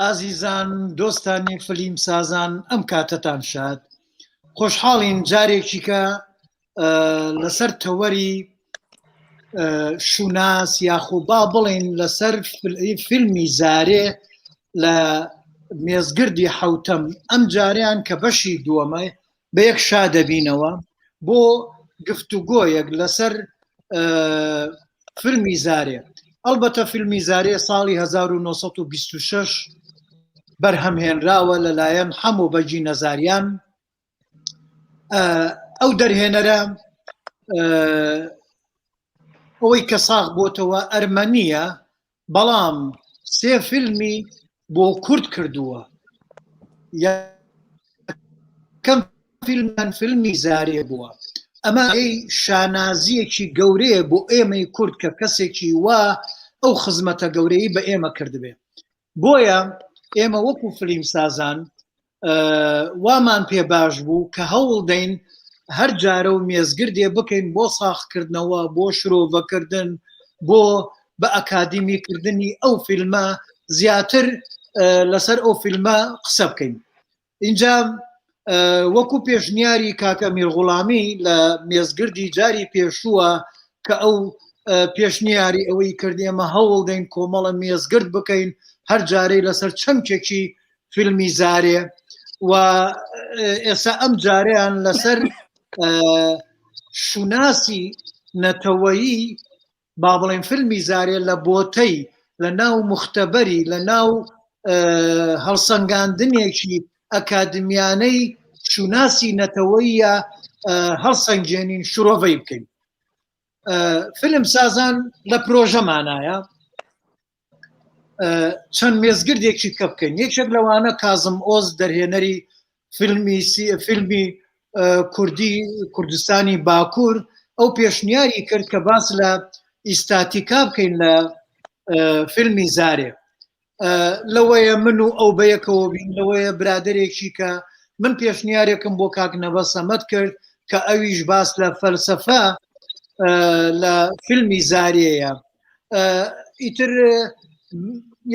ئازیزان دۆستانی فلیم سازان ئەم کاتەتان شاد خۆشحاڵین جارێکی کە لەسەر تەوەری شوناس یاخۆ با بڵین لەسەر فیلمی زارێ لە مێزگردی حوتەم ئەم جاریان کە بەشی دووەمە بە یەک شا دەبینەوە بۆ گفتوگۆیەک لەسەر فیلمی زارێ ئەڵبەتە فیلمی زارێ ساڵی 1926 بەرهەمهێنراوە لەلایەن حەمۆ بەگی نەزاریان ئەو دەرهێنەرە ئەوەی کە ساغ بۆتەوە ئەرمەنیە بەڵام سێ فیلمی بۆ کورد کردووە یەکەم فیلمیان فیلمی زارێ بووە ئەمە شانازیەکی گەورەیە بۆ ئێمەی کورد کە کەسێکی وا ئەو خزمەتە گەورەی بە ئێمە کردبێ بۆیە ئێمە وەکو فلیم سازان وامان پێ باش بوو کە هەوڵ دەین هەر جارە و مێزگردێ بکەین بۆ ساخکردنەوە بۆ شرۆڤەکردن بۆ بە ئەکادیمیکردنی ئەو فیلمە زیاتر لەسەر ئەو فیلمە قسە بکەین اینجا وەکو پێشنیاری کاکە میرغوڵامی لە مێزگردی جاری پێشووە کە ئەو پێشنیاری ئەوەی کرد ئێمە هەوڵ دەین کۆمەڵە مێزگرد بکەین هەر جارەی لەسەر چەمکێکی فیلمی زارێ و ئێستا ئەم جارەیان لەسەر شوناسی نەتەوەیی با بڵێن فیلمی زارێ لە بۆتەی لە ناو مختبەری لە ناو هەڵسەنگاندنێکی ئەکادمیانەی شوناسی نەتەوەیە هەڵسەنگێنین شرۆڤەی بکەین فیلم سازان لە پرۆژەمانایە چەند مێزگردێکی کە بکەین یەکێک لەوانە کازم ئۆز دەرهێنەری فیلمی فیلمی کوردی کوردستانی باکوور ئەو پێشنیاری کرد کە باس لە ئیستاتیکا بکەین لە فیلمی زارێ لەوەیە من و ئەو بەیەکەوە بین لەوەیە برادێکی کە من پێشنیارێکم بۆ کاک نەبە سەمەد کرد کە ئەویش باس لە فەلسەفە لە فیلمی زارەیە ئیتر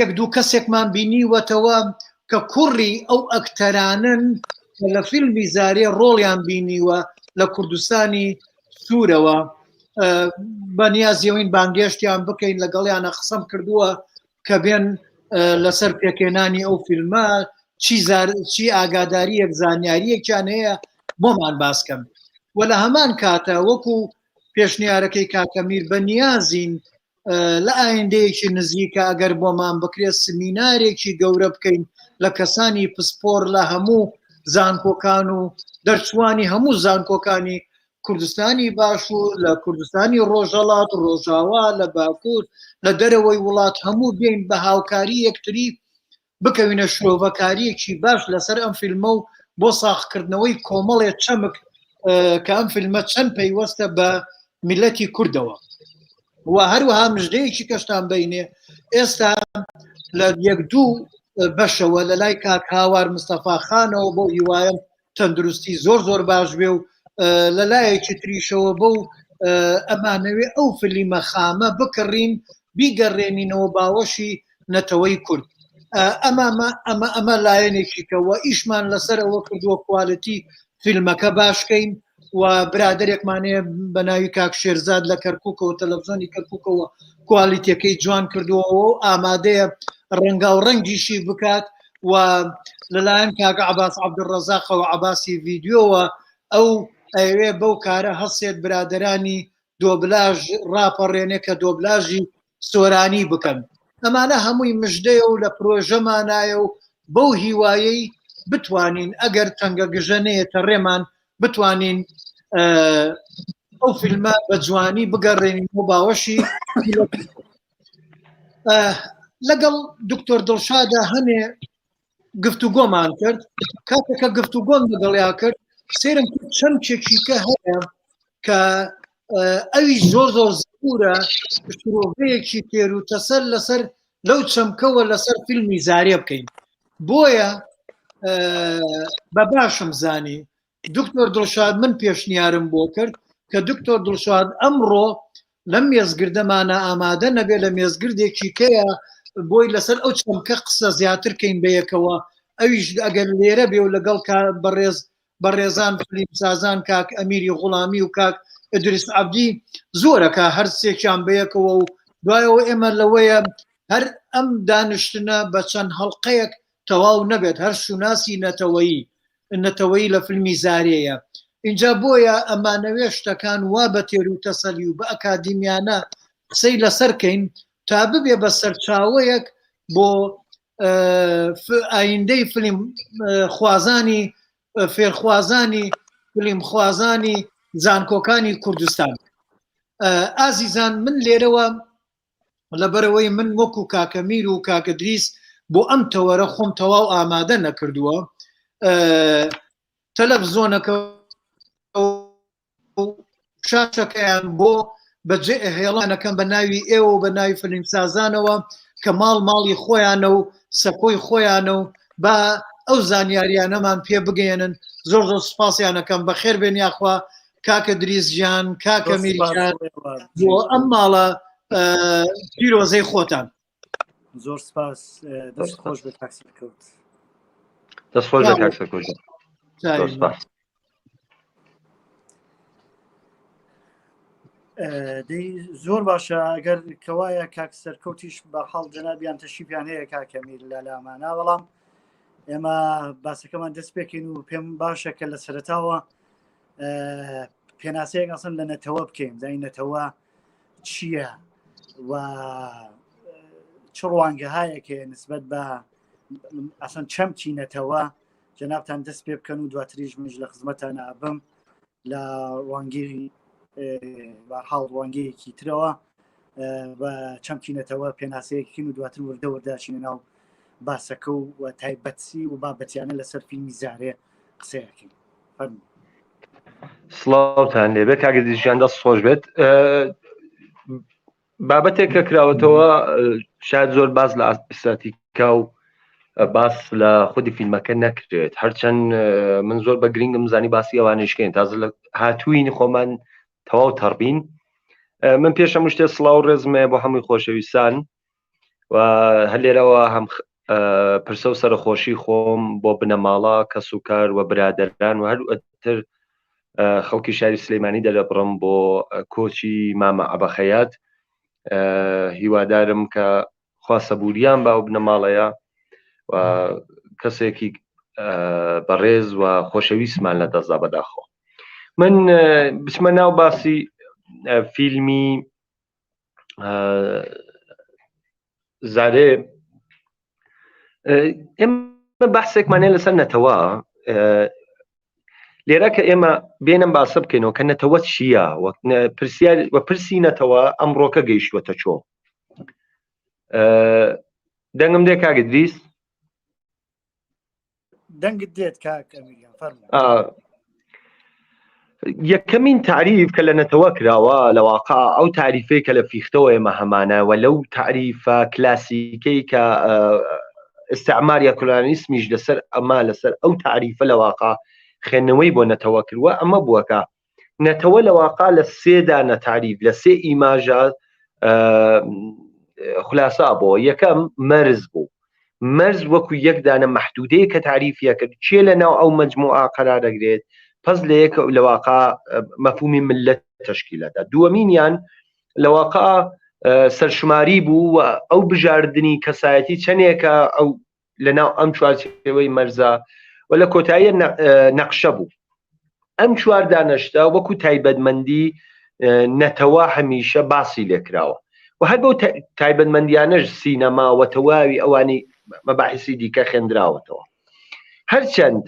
یەک دوو کەسێکمان بینیوەتەوە کە کوڕی ئەو ئەکتەرانن کە لە فیلمی زارێ ڕۆڵیان بینیوە لە کوردستانی سوورەوە بە نیازیەوەین بانگێشتیان بکەین لەگەڵیانە قسەم کردووە کە بێن لەسەر پێکێنانی ئەو فیلمە چی زار چی ئاگاداریەک زانیاریەکیان هەیە بۆمان باسکەم و لە هەمان کاتە وەکو پێشنیارەکەی کاکە میر بە نیازین لە ئایندەیەکی نزیکە ئەگەر بۆمان بکرێت سمینارێکی گەورە بکەین لە کەسانی پسپۆر لە هەموو زانکۆکان و دەرچوانی هەموو زانکۆکانی کوردستانی باشوور لە کوردستانی ڕۆژەڵات ڕۆژاوا لە باکوور لە دەرەوەی وڵات هەموو بین بە هاوکاری یەکتری بکەوینە شرۆڤەکاریەکی باش لەسەر ئەم فیلمە و بۆ ساخکردنەوەی کۆمەڵێ چەمک کە ئەم فیلمە چەند پەیوەستە بە میلەتی کوردەوە و هەروەها مژدەیەکی کەشتان بینێ ئێستا لە یەک دوو بەشەوە لە لای کاک هاوار مستەفا خانەوە بۆ هیوایم تەندروستی زۆر زۆر باش بێ و لە لایەکی تریشەوە بەو ئەمانەوێ ئەو فلیمە خامە بکڕین بیگەڕێنینەوە باوەشی نەتەوەی کورد ئەمە ئەمە ئەمە لایەنێکی کەوە ئیشمان لەسەر ئەوە کردووە کوالەتی فیلمەکە باشکەین و برادێکمان هەیە بە ناوی کاک شێرزاد لە کەرکووکەوە تەلەڤزیۆنی کەرکووکەوە کوالیتەکەی جوان کردووەوە و ئامادەیە ڕەنگا و ڕەنگیشی بکات و لەلایەن کاک عباس عبدڕزاقەوە عباسی ڤیددیوەوە ئەو ئەوێ بەو کارە هەڵسێت برادرانی دۆبلاژ ڕاپەڕێنێ کە دۆبلاژی سۆرانی بکەن ئەمانە هەمووی مژدەیە و لە پرۆژەمانایە و بەو هیوایەی بتوانین ئەگەر تەنگە گژە نەیەتە ڕێمان بتوانین ئەو فیلمە بە جوانی بگەڕێنین بۆ باوەشی لەگەڵ دکتۆر دڵشادە هەنێ گفتوگۆمان کرد کاتێک کە گفتوگۆم لەگەڵیا کرد سێرم چەمکێکی کە هەیە کە ئەوی زۆر زۆر زورە شرۆڤەیەکی تێر و تەسەر لەسەر لەو چەمکەوە لەسەر فیلمی زارێ بکەین بۆیە بە باشم زانی دکتۆر دڵشاد من پێشنیارم بۆ کرد کە دکتۆر دڵشاد ئەمڕۆ لەم مێزگردەمانە ئامادە نەبێ لە مێزگردێکی کەیە. بۆی لەسەر ئەو چەمکە قسە زیاتر کەین بەیەکەوە ئەویش ئەگەر لێرە بێ و لەگەڵ بەڕێز بەڕێزان فلیمسازان کاک ئەمیری غوڵامی و کاک ئیدریس عەبدی زۆرەکە هەر سێکیان بەیەکەوە و دوایەوە ئێمە لەوەیە هەر ئەم دانیشتنە بە چەند هەڵلقەیەک تەواو نەبێت هەر شوناسی نەتەوەیی نەتەوەیی لە فیلمی زارێیە اینجا بۆیە ئەمانەوێ شتەکان وا بە تێر و تەسەلی و بە ئەکادیمیانە قسەی لەسەر کەین تا ببێ بە سەرچاوەیەک بۆ ئایندەی فیلم خوازانی فێرخوازانی فیلم خوازانی زانکۆکانی کوردستان ئازیزان من لێرەوە لەبەرەوەی من وەکو کاکە میر و کاکە دریس بۆ ئەم تەوەرە خۆم تەواو ئامادە نەکردووە تەلەڤزۆنەکە شاشەکەیان بۆ بەجێ هێڵانەکەم بە ناوی ئێوە و بە ناوی فیلمسازانەوە کە ماڵ ماڵی خۆیانە و سەکۆی خۆیانە و با ئەو زانیاریانەمان پێ بگەێنن زۆر زۆر سپاسیانەکەم بەخێر بێن یاخوا کاکە دریس گیان کاکە میرجان بۆ ئەم ماڵە پیرۆزەی خۆتان زۆر سپاس دەست خۆش بێت کاک سەرکەوت. دەست خۆش بێت کاک سەرکەوت زۆر سپاس. دەی زۆر باشە ئەگەر کەوایە کاک سەرکەوتیش بە حاڵ جەنابیان تەشریفیان هەیە کاکە میر لە لامانە بەڵام ئێمە باسەکەمان دەست پێکەین و پێم باشە کە لە سەرتاوە پێناسەیەک ئەسن لە نەتەوە بکەین زای نەتەوە چییە و چ ڕوانگەهایەک هەیە نسبەت بە ئەسن چەمکی نەتەوە جەنابتان دەست پێ بکەن و دواتریش منش لە خزمەتان ئابم لە ڕوانگەی بارحاڵ ڕوانگەیەکی ترەوە بە چەمکی نەتەوە پێناسەیەکین و دواتر وردە ورداشینە ناو باسەکە و تایبەتسی و بابەتیانە لەسەر فیلمی زارێ قسەیەکەین فەرموو. سڵاوتان لێبێ کاک ئیدریس گیان دەست خۆش بێت بابەتێک کە کراوەتەوە شاید زۆر باس لە ئەستاتیکا و باس لە خودی فیلمەکە نەکرێت هەرچەند من زۆر بە گرنگم زانی باسی ئەوانیشکەین تازە لە هاتووین خۆمان تەواو تەڕبین من پێش هەموو شتێ سڵاو ڕێزمێ بۆ هەمووی خۆشەویستان و هەر لێرەوە هەم پرسە و سەرخۆشی خۆم بۆ بنەماڵە کەس و کار و برادەران و هەر تر خەڵکی شاری سلەیمانی دەرەبڕم بۆ کۆچی مامە عەبەخەیات هیوادارم کە خوا سەبوریان با و بنەماڵەیە و کەسێکی بەڕێز و خۆشەویستمان لە دەستدا بەداخەوە من بچمە ناو باسی فیلمی زارێ ئێمە بەحسێکمانە لەسەر نەتەوە لێرە کە ئێمە بێنم باسە بکەینەوە کە نەتەوە چییە پرسیار و پرسی نەتەوە ئەمڕۆکە گەیشتوەتە چۆ دەنگم دێ کاک ئیدریس دەنگت دێت کاک ئەمیریان فەرموو. یەکەمین تعریف کە لە نەتەوە کراوە لە واقع ئەو تعریفەی کە لە فیختەوە ئێمە هەمانە و لەو تعریفە کلاسیکەی کە استعمار یا کۆلۆنیالیسمیش لەسەر ئەمە لەسەر ئەو تعریفە لە واقع خوێندنەوەی بۆ نەتەوە کردووە ئەمە بووە کە نەتەوە لە واقع لە سێدا نەتاریف لە سێ ئیماژە خلاسا بۆ یەکەم مەرز بوو مەرز وەکو یەک دانە مەحدودەیە کە تاریفیە کرد چێ لە ناو ئەو مەجموعە قەرار دەگرێت پس لە یەک لە واقع مەفهومی ملت تەشکیلەدا دووەمینیان لە واقع سەرشماری بوو و ئەو بژاردنی کەسایەتی چەندێکە ئەو لە ناو ئەم چوارچێوەی مەرزە و لە کۆتایی نەقشە بوو ئەم چوار دانەشتە وەکو تایبەتمەندی نەتەوە هەمیشە باسی لێکراوە و هەر بەو تایبەتمەندیانەش سینەما و تەواوی ئەوانی مەباحیسی دیکە خوێندراوەتەوە هەرچەند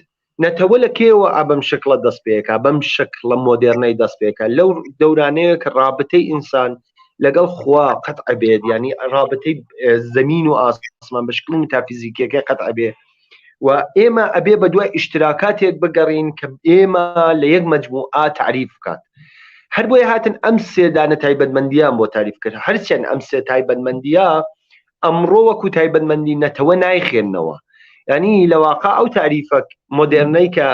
نەتەوە لە کێوە ئا بەم شکڵە دەست پێکا بەم شکڵە مۆدێرنەی دەست پێکا لەو دەورانەیە کە ڕابتەی ئینسان لەگەڵ خوا قەت ئەبێت ینی ڕابتەی زەمین و ئاسمان بە شکڵی متافیزیکیەکە قەت ئەبێ و ئێمە ئەبێ بە دوای ئیشتراکاتێک بگەڕین کە ئێمە لە یەک مەجموعە تعریف بکات هەر بۆیە هاتن ئەم سێدانە تایبەتمەندیان بۆ تاریف کرد هەرچەند ئەم سێ تایبەتمەندیە ئەمڕۆ وەکو تایبەتمەندی نەتەوە نایخێننەوە ینی لە واقع ئەو تاریفە مۆدێرنەی کە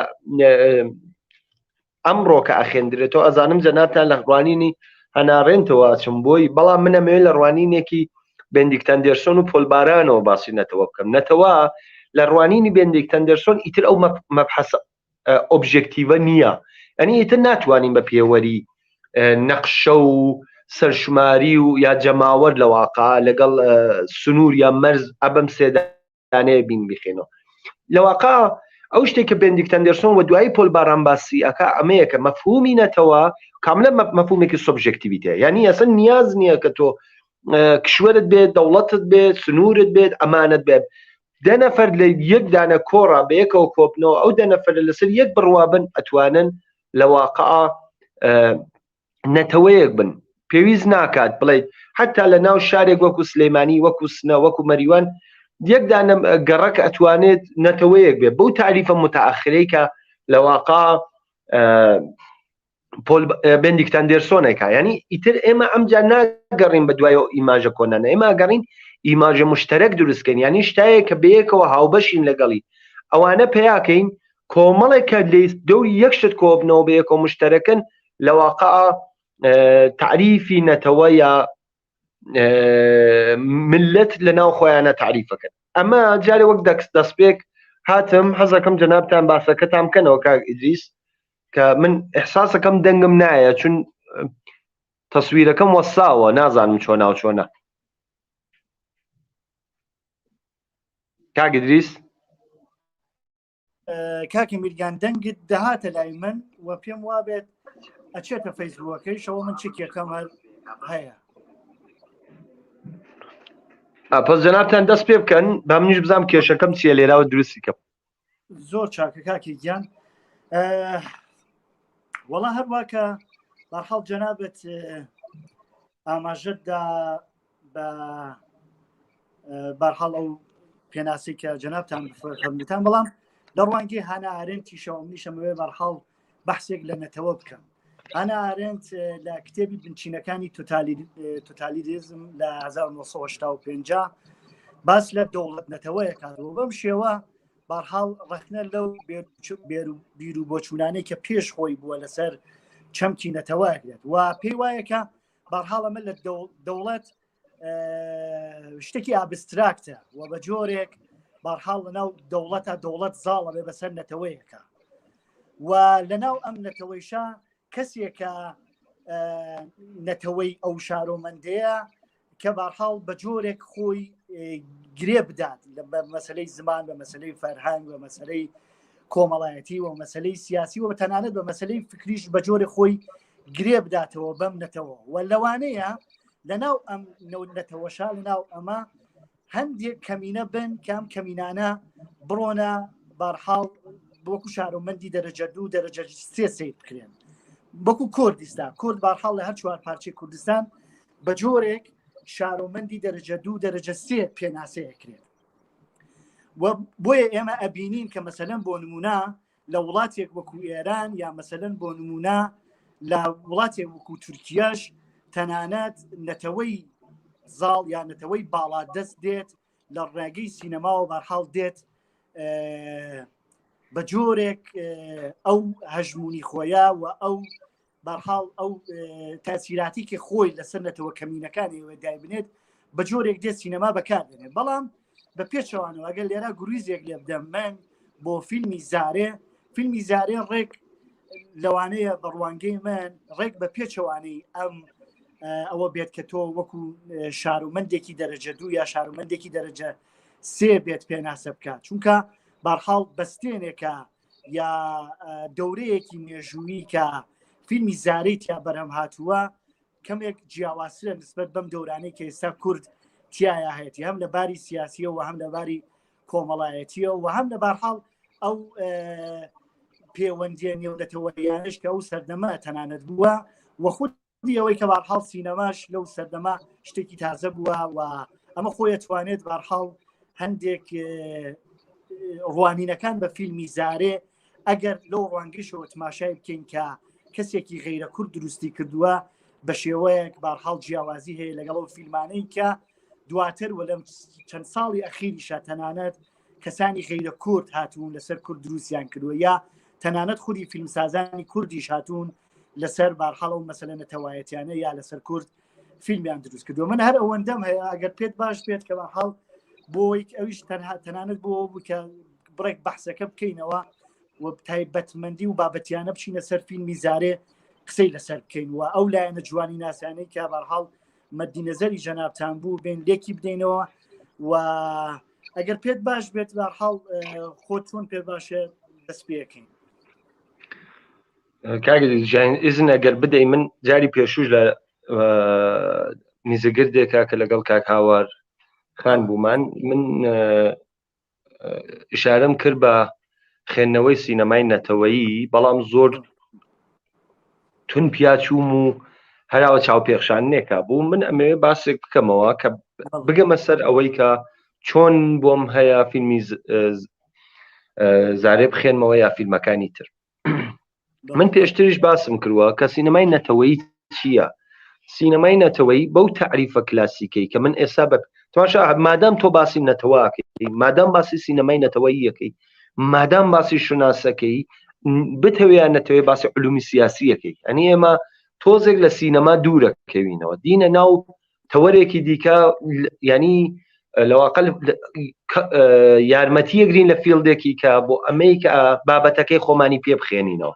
ئەمڕۆ کە ئەخێندرێتەوە ئەزانم جەنابتان لە ڕوانینی هەناڕێنتەوە ئەچم بۆی بەڵام منەمەوێت لە ڕوانینێکی بندیکت ئەندێرسۆن و پۆل بارانەوە باسی نەتەوە بکەم. نەتەوە لە ڕوانینی بندیکت ئەندێرسۆن ئیتر ئەو مەبحەسە ئۆبژێکتیڤە نییە، ئەنی ئیتر ناتوانین بە پێوەری نەقشە و سەرشماری و یا جەماوەر لە واقع لەگەڵ سنوور یا مەرز ئەبم سێدانەیە بین بخێنەوە. لە واقع ئەو شتێک کە بندیکت ئەندێرسۆن و دوایی پۆل باران باسی ئەکا ئەمەیە کە مەفهومی نەتەوە کاملە مەفهومێکی سوبژێکتیڤیتە، یعنی ئەسڵ نیاز نییە کە تۆ کشوەرت بێت، دەوڵەتت بێت، سنوورت بێت، ئەمانەت بێت. دە نەفەر لە یەک دانە کۆڕا بە یەکەوە کۆبنەوە، ئەو دە نەفەرە لەسەر یەک بڕوا بن، ئەتوانن لە واقع نەتەوەیەک بن. پێویست ناکات بڵێیت حتا لە ناو شارێک وەکو سلەیمانی، وەکو سنە، وەکو مەریوان یەک دانە گەڕەک ئەتوانێت نەتەوەیەک بێت بەو تاریفە متأخرەی کە لە واقع پۆل بندیکت ئەندێرسۆنێکە. یعنی ئیتر ئێمە ئەمجا ناگەڕین بە دوای ئەو ئیماژە کۆنانە، ئێمە گەڕین ئیماژە مشتەرەک دروستکەین، یعنی شتایە کە بەیەکەوە هاوبەشین لەگەڵی ئەوانە پیاکەین، کۆمەڵێک کە لە دەوری یەک شت کۆبنەوە بەیەکەوە مشتەرەکن لە واقع تعریفی نەتەوە یا ملت لە ناو خۆیانە تعریفەکەن. ئەمە جارێ وەک دەستپێک هاتم حەزەکەم جەنابتان باسەکەتان بکەنەوە کاک ئیدریس، کە من ئیحساسەکەم دەنگم نایە چون تەسویرەکەم وەساوە، نازانم چۆنا و چۆنە. کاک ئیدریس؟ کاکە میرگان دەنگت دەهاتە لای من و پێم وابێت ئەچێتە فەیسبووەکەیشەوە، من چکێکەم هەر هەیە. پس جەنابتان دەست پێ بکەن با منیش بزانم کێشەکەم چییە لێراوە دروستی کەم. زۆر چاکە کاکی گیان. وەڵا هەروە کە بەرحاڵ جەنابەت ئاماژەتدا بە بەرحاڵ ئەو پێناسی کە جەنابتان فەرموتان، بەڵام لە ڕوانگەی هانا ئارێنتیشەوە منیشەمەوێ بەرحاڵ بەحسێک لە نەتەوە بکەم. هانا ئارێنت لە کتێبی بنچینەکانی توتالیریزم لە 1985 باس لە دەوڵەت نەتەوەیەکات و بەم شێوە بارحاڵ ڕەخنە لەو بیر و بۆچوونانەی کە پێش خۆی بووە لەسەر چەمکی نەتەوە ئەگرێت و پێی وایە کە بارحاڵ ئەمە لە دەوڵەت شتێکی ئابستراکتە و بە جۆرێک بارحاڵ لەناو دەوڵەتە دەوڵەت زاڵە بێ بەسەر نەتەوەیەکە و لەناو ئەم نەتەوەیشە کەسێکە نەتەوەی ئەو شارۆمەندەیە کە بارحاڵ بە جۆرێک خۆی گرێ بدات لە مەسلەی زمان، بە مەسلەی فەرهەنگ، بە مەسلەی کۆمەڵایەتی و مەسلەی سیاسی و تەنانەت بە مەسلەی فکریش بە جۆرێک خۆی گرێ بداتەوە بەم نەتەوە. و لەوانەیە لەناو ئەم نەتەوەشا لەناو ئەمە هەندێک کەمینە بن کە ئەم کەمینانە بڕۆنە بارحاڵ وەکو شارۆمەندی دەرەجە دوو دەرەجە سێ سیر بکرێن، وەکو کوردیستا کورد بارحاڵ لە هەر چوار پارچەی کوردستان بە جۆرێک شارۆمەندی دەرەجە دوو دەرەجە سێ پێناسەیە کرێت. و بۆیە ئێمە ئەبینین کە مەسەلەن بۆ نمونە لە وڵاتێک وەکو ئێران یا مەسەلەن بۆ نمونە لە وڵاتێک وەکو تورکیاش تەنانەت نەتەوەی زاڵ یا نەتەوەی باڵا دەست دێت لە ڕێگەی سینەماوە بەرحاڵ دێت بە جۆرێک ئەو هەژمونی خۆیە و ئەو بەرحاڵ ئەو تاسیراتی کە خۆی لەسەر نەتەوە کەمینەکانیەوە دایبنێت بە جۆرێک دێت سینەما بەکاردێنێت. بەڵام بە پێچەوانەوە ئەگەر لێرە گوریزێک لێ بدەم من بۆ فیلمی زارێ، فیلمی زارێ ڕێک لەوانەیە بە ڕوانگەی من ڕێک بە پێچەوانەی ئەم ئەوە بێت کە تۆ وەکو شارومەندێکی دەرەجە دوو یا شارومەندێکی دەرەجە سێ بێت پێناسە بکات، چونکە بارحاڵ بەستێنێکە یا دەورەیەکی مێژوویی کە فیلمی زارەی تیا بەرهەم هاتووە کەمێک جیاوازترە نسبەت بەم دەورانەی کە ئێستا کورد تیایا هەیەتی، هەم لە باری سیاسیەوە هەم لە باری کۆمەڵایەتیەوە و هەم لە بارحاڵ ئەو پەیوەندیە نێونەتەوەیانش کە ئەو سەردەمە تەنانەت بووە و خود ئەوەی کە بارحاڵ سینەماش لەو سەردەمە شتێکی تازە بووە و ئەمە خۆی توانێت بارحاڵ هەندێک ڕوانینەکان بە فیلمی زارێ ئەگەر لەو ڕوانگەشەوە تماشای بکەین کە کەسێکی غەیرە کورد دروستی کردووە بە شێوەیەک بارحاڵ جیاوازی هەیە لەگەڵ ئەو فیلمانەی کە دواتر و لەم چەند ساڵی ئەخیریشە تەنانەت کەسانی غەیرە کورد هاتوون لەسەر کورد دروستیان کردووە یا تەنانەت خودی فیلمسازانی کوردیش هاتوون لەسەر بارحاڵ ئەو مەسەلە نەتەوایەتیانە یا لەسەر کورد. فیلمیان دروست کردو من هەر ئەوەندەم هەیە ئەگەر پێت باش بێت کە حاڵ بۆی ئەویش تەنها تەنانەت بۆ بوو کە بڕێک بەحسەکە بکەینەوە و تایبەتمەندی و بابەتیانە بچینە سەر فیلمی زارێ قسەی لەسەر بکەین و ئەو لایەنە جوانی ناسانەی کە بەرحاڵ مەدی نەزەری جەنابتان بوو بێن لێکی بدەینەوە و ئەگەر پێت باش بێت بەرحاڵ خۆ چۆن پێ باشە دەست پێەکەین کاک جان ئیزن ئەگەر بدەی من جاری پێشوش لە میزەگردێکا کە لەگەڵ کاک هاوار خان بوومان من ئشارەم کرد بە خوێندنەوەی سینەمای نەتەوەیی بەڵام زۆر تون پیاچووم و هەراوە چاوپێخشانێکا بوو من ئەمەوێ باسێک بکەمەوە کە بگەمە سەر ئەوەی کە چۆن بۆم هەیە فیلمی زارێ بخێنمەوە یا فیلمەکانی تر من پێشتریش باسم کردووە کە سینەمای نەتەوەیی چییە؟ سینەمای نەتەوەیی بەو تەعریفە کلاسیکەی کە من ئێستا بە تماشا مادام تۆ باسی نەتەوەکەی مادام باسی سینەمای نەتەوەییەکەی مادام باسی شوناسەکەی بتەوێ یان نەتەوێ باسی علومی سیاسیەکەی ئەنی ئێمە تۆزێک لە سینەما دوورەکەوینەوە دینە ناو تەوەرێکی دیکە ینی لەواقل یارمەتیەگرین لە field ێکی کە بۆ ئەمەی کە بابەتەکەی خۆمانی پێ بخێنینەوە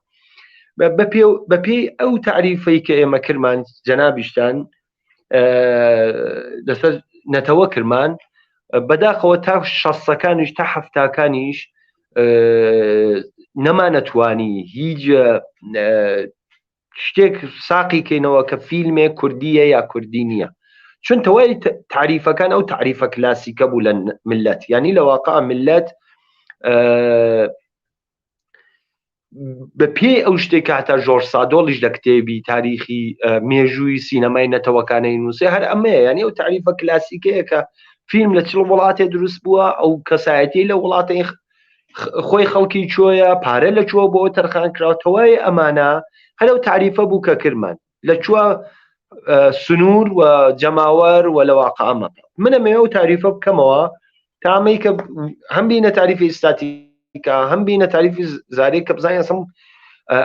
بەپێی ئەو تعریفەی کە ئێمە کرمان جەنابیشتان لەسەر نەتەوە کرمان بەداخەوە تا شەستەکانیش تا هەفتاکانیش نەمانەتوانی هیچ شتێک ساقی کەینەوە کە فیلمێک کوردیە یا کوردی نییە چون تەوای تعریفەکان ئەو تعریفە کلاسیکە بوو لە ملت ینی لە واقع ملت بە پێی ئەو شتێک کە هەتا ژۆر سادۆڵیش لە کتێبی تاریخی مێژووی سینەمای نەتەوەکانەی نووسێ هەر ئەمەیە ینی ئەو تعریفە کلاسیکەیە کە فیلم لە چڵ وڵاتێ دروست بووە ئەو کەسایەتی لە وڵاتی خۆی خەڵکی چۆیە پارە لە چوە بۆ تەرخان کراوە تەوای ئەمانە هەر ئەو تعریفە بوو کە کرمان لە چوە سنوور و جەماوەر و لە واقع ئەمە من ئەمەوێ ئەو تاریفە بکەمەوە تامەی کە هەم بینە تاریفی ئیستاتیکا هەم بینە تاریفی زارێک کە بزانین ئەسم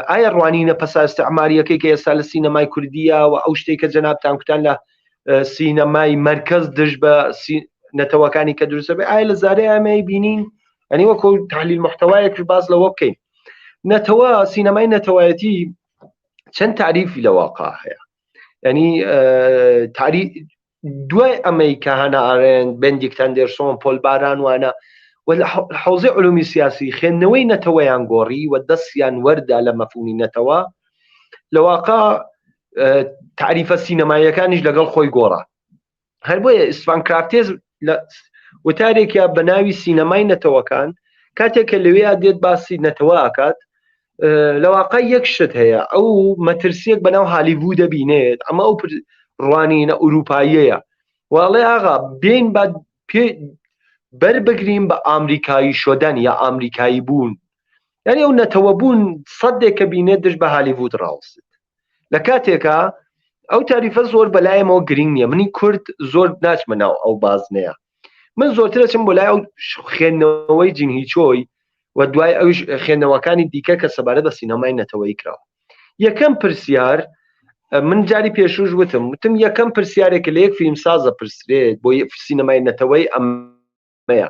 ئایا ڕوانینە پەسا استعماریەکەی کە ئێستا لە سینەمای کوردیە و ئەو شتێک کە جەنابتان کوتان لە سینەمای مەرکەز دژ بە نەتەوەکانی کە دروستە بێ ئایا لە زارێ ئەمەی بینین ئەنی وەکو تحلیل محتوایەک باس لەوە بکەین نەتەوە سینەمای نەتەوایەتی چەند تعریفی لە واقع هەیە ینی تاری دوای ئەمەی کە هانا ئارێن بندیکت ئەندێرسۆن پۆل باران وانە و لە حوزەی علومی سیاسی خوێندنەوەی نەتەوەیان گۆڕی و دەستیان وەردا لە مەفهومی نەتەوە لە واقع تعریفە سینەماییەکانیش لەگەڵ خۆی گۆڕا هەر بۆیە ئیسفان کرافتێز لە وتارێکیا بە ناوی سینەمای نەتەوەکان کاتێک کە لەوێیا دێت باسی نەتەوە ئەکات لە واقع یەک شت هەیە ئەو مەترسیەک بەناو هالیڤوو دەبینێت ئەمە ئەو ڕوانینە ئوروپاییەیە واڵێ ئاغا بین بە پێ بەر بگرین بە ئامریکایی شۆدان یا ئامریکایی بوون یعنی ئەو نەتەوە بوون سەدێک کە بینێت دژ بە هالیڤود ڕاوست لە کاتێکا ئەو تاریفە زۆر بەلایەمەوە گرنگ نییە منی کورد زۆر ناچمە ناو ئەو بازنەیە من زۆرتر ئەچم بۆ لای ئەو خوێندنەوەی جینهیچۆی و دوای ئەوش خوێندنەوەکانی دیکە کە سەبارەت بە سینەمای نەتەوەیی کراوە یەکەم پرسیار من جاری پێشوش وتم وتم یەکەم پرسیارێک لە یەک فیلم سازە پرسرێت بۆ سینەمای نەتەوەی ئەمەیە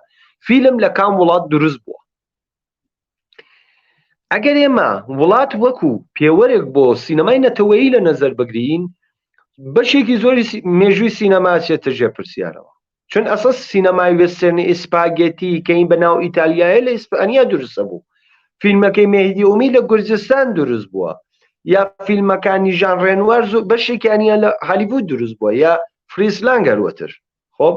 فیلم لە کام وڵات دروست بووە ئەگەر ئێمە وڵات وەکو پێوەرێک بۆ سینەمای نەتەوەیی لە نەزەر بگرین بەشێکی زۆری مێژووی سینەما چێتە ژێر پرسیارەوە چون ئەسەس سینەمای وێسترنی ئیسپاگێتی کەین بە ناو ئیتالیایە لە ئیسپانیا دروستە بوو فیلمەکەی مێهدی ئومی لە گورجستان دروست بووە یا فیلمەکانی ژان ڕێنوار بەشێکیانیان لە هالیوود دروست بووە یا فریس لانگ هەروەتر خۆ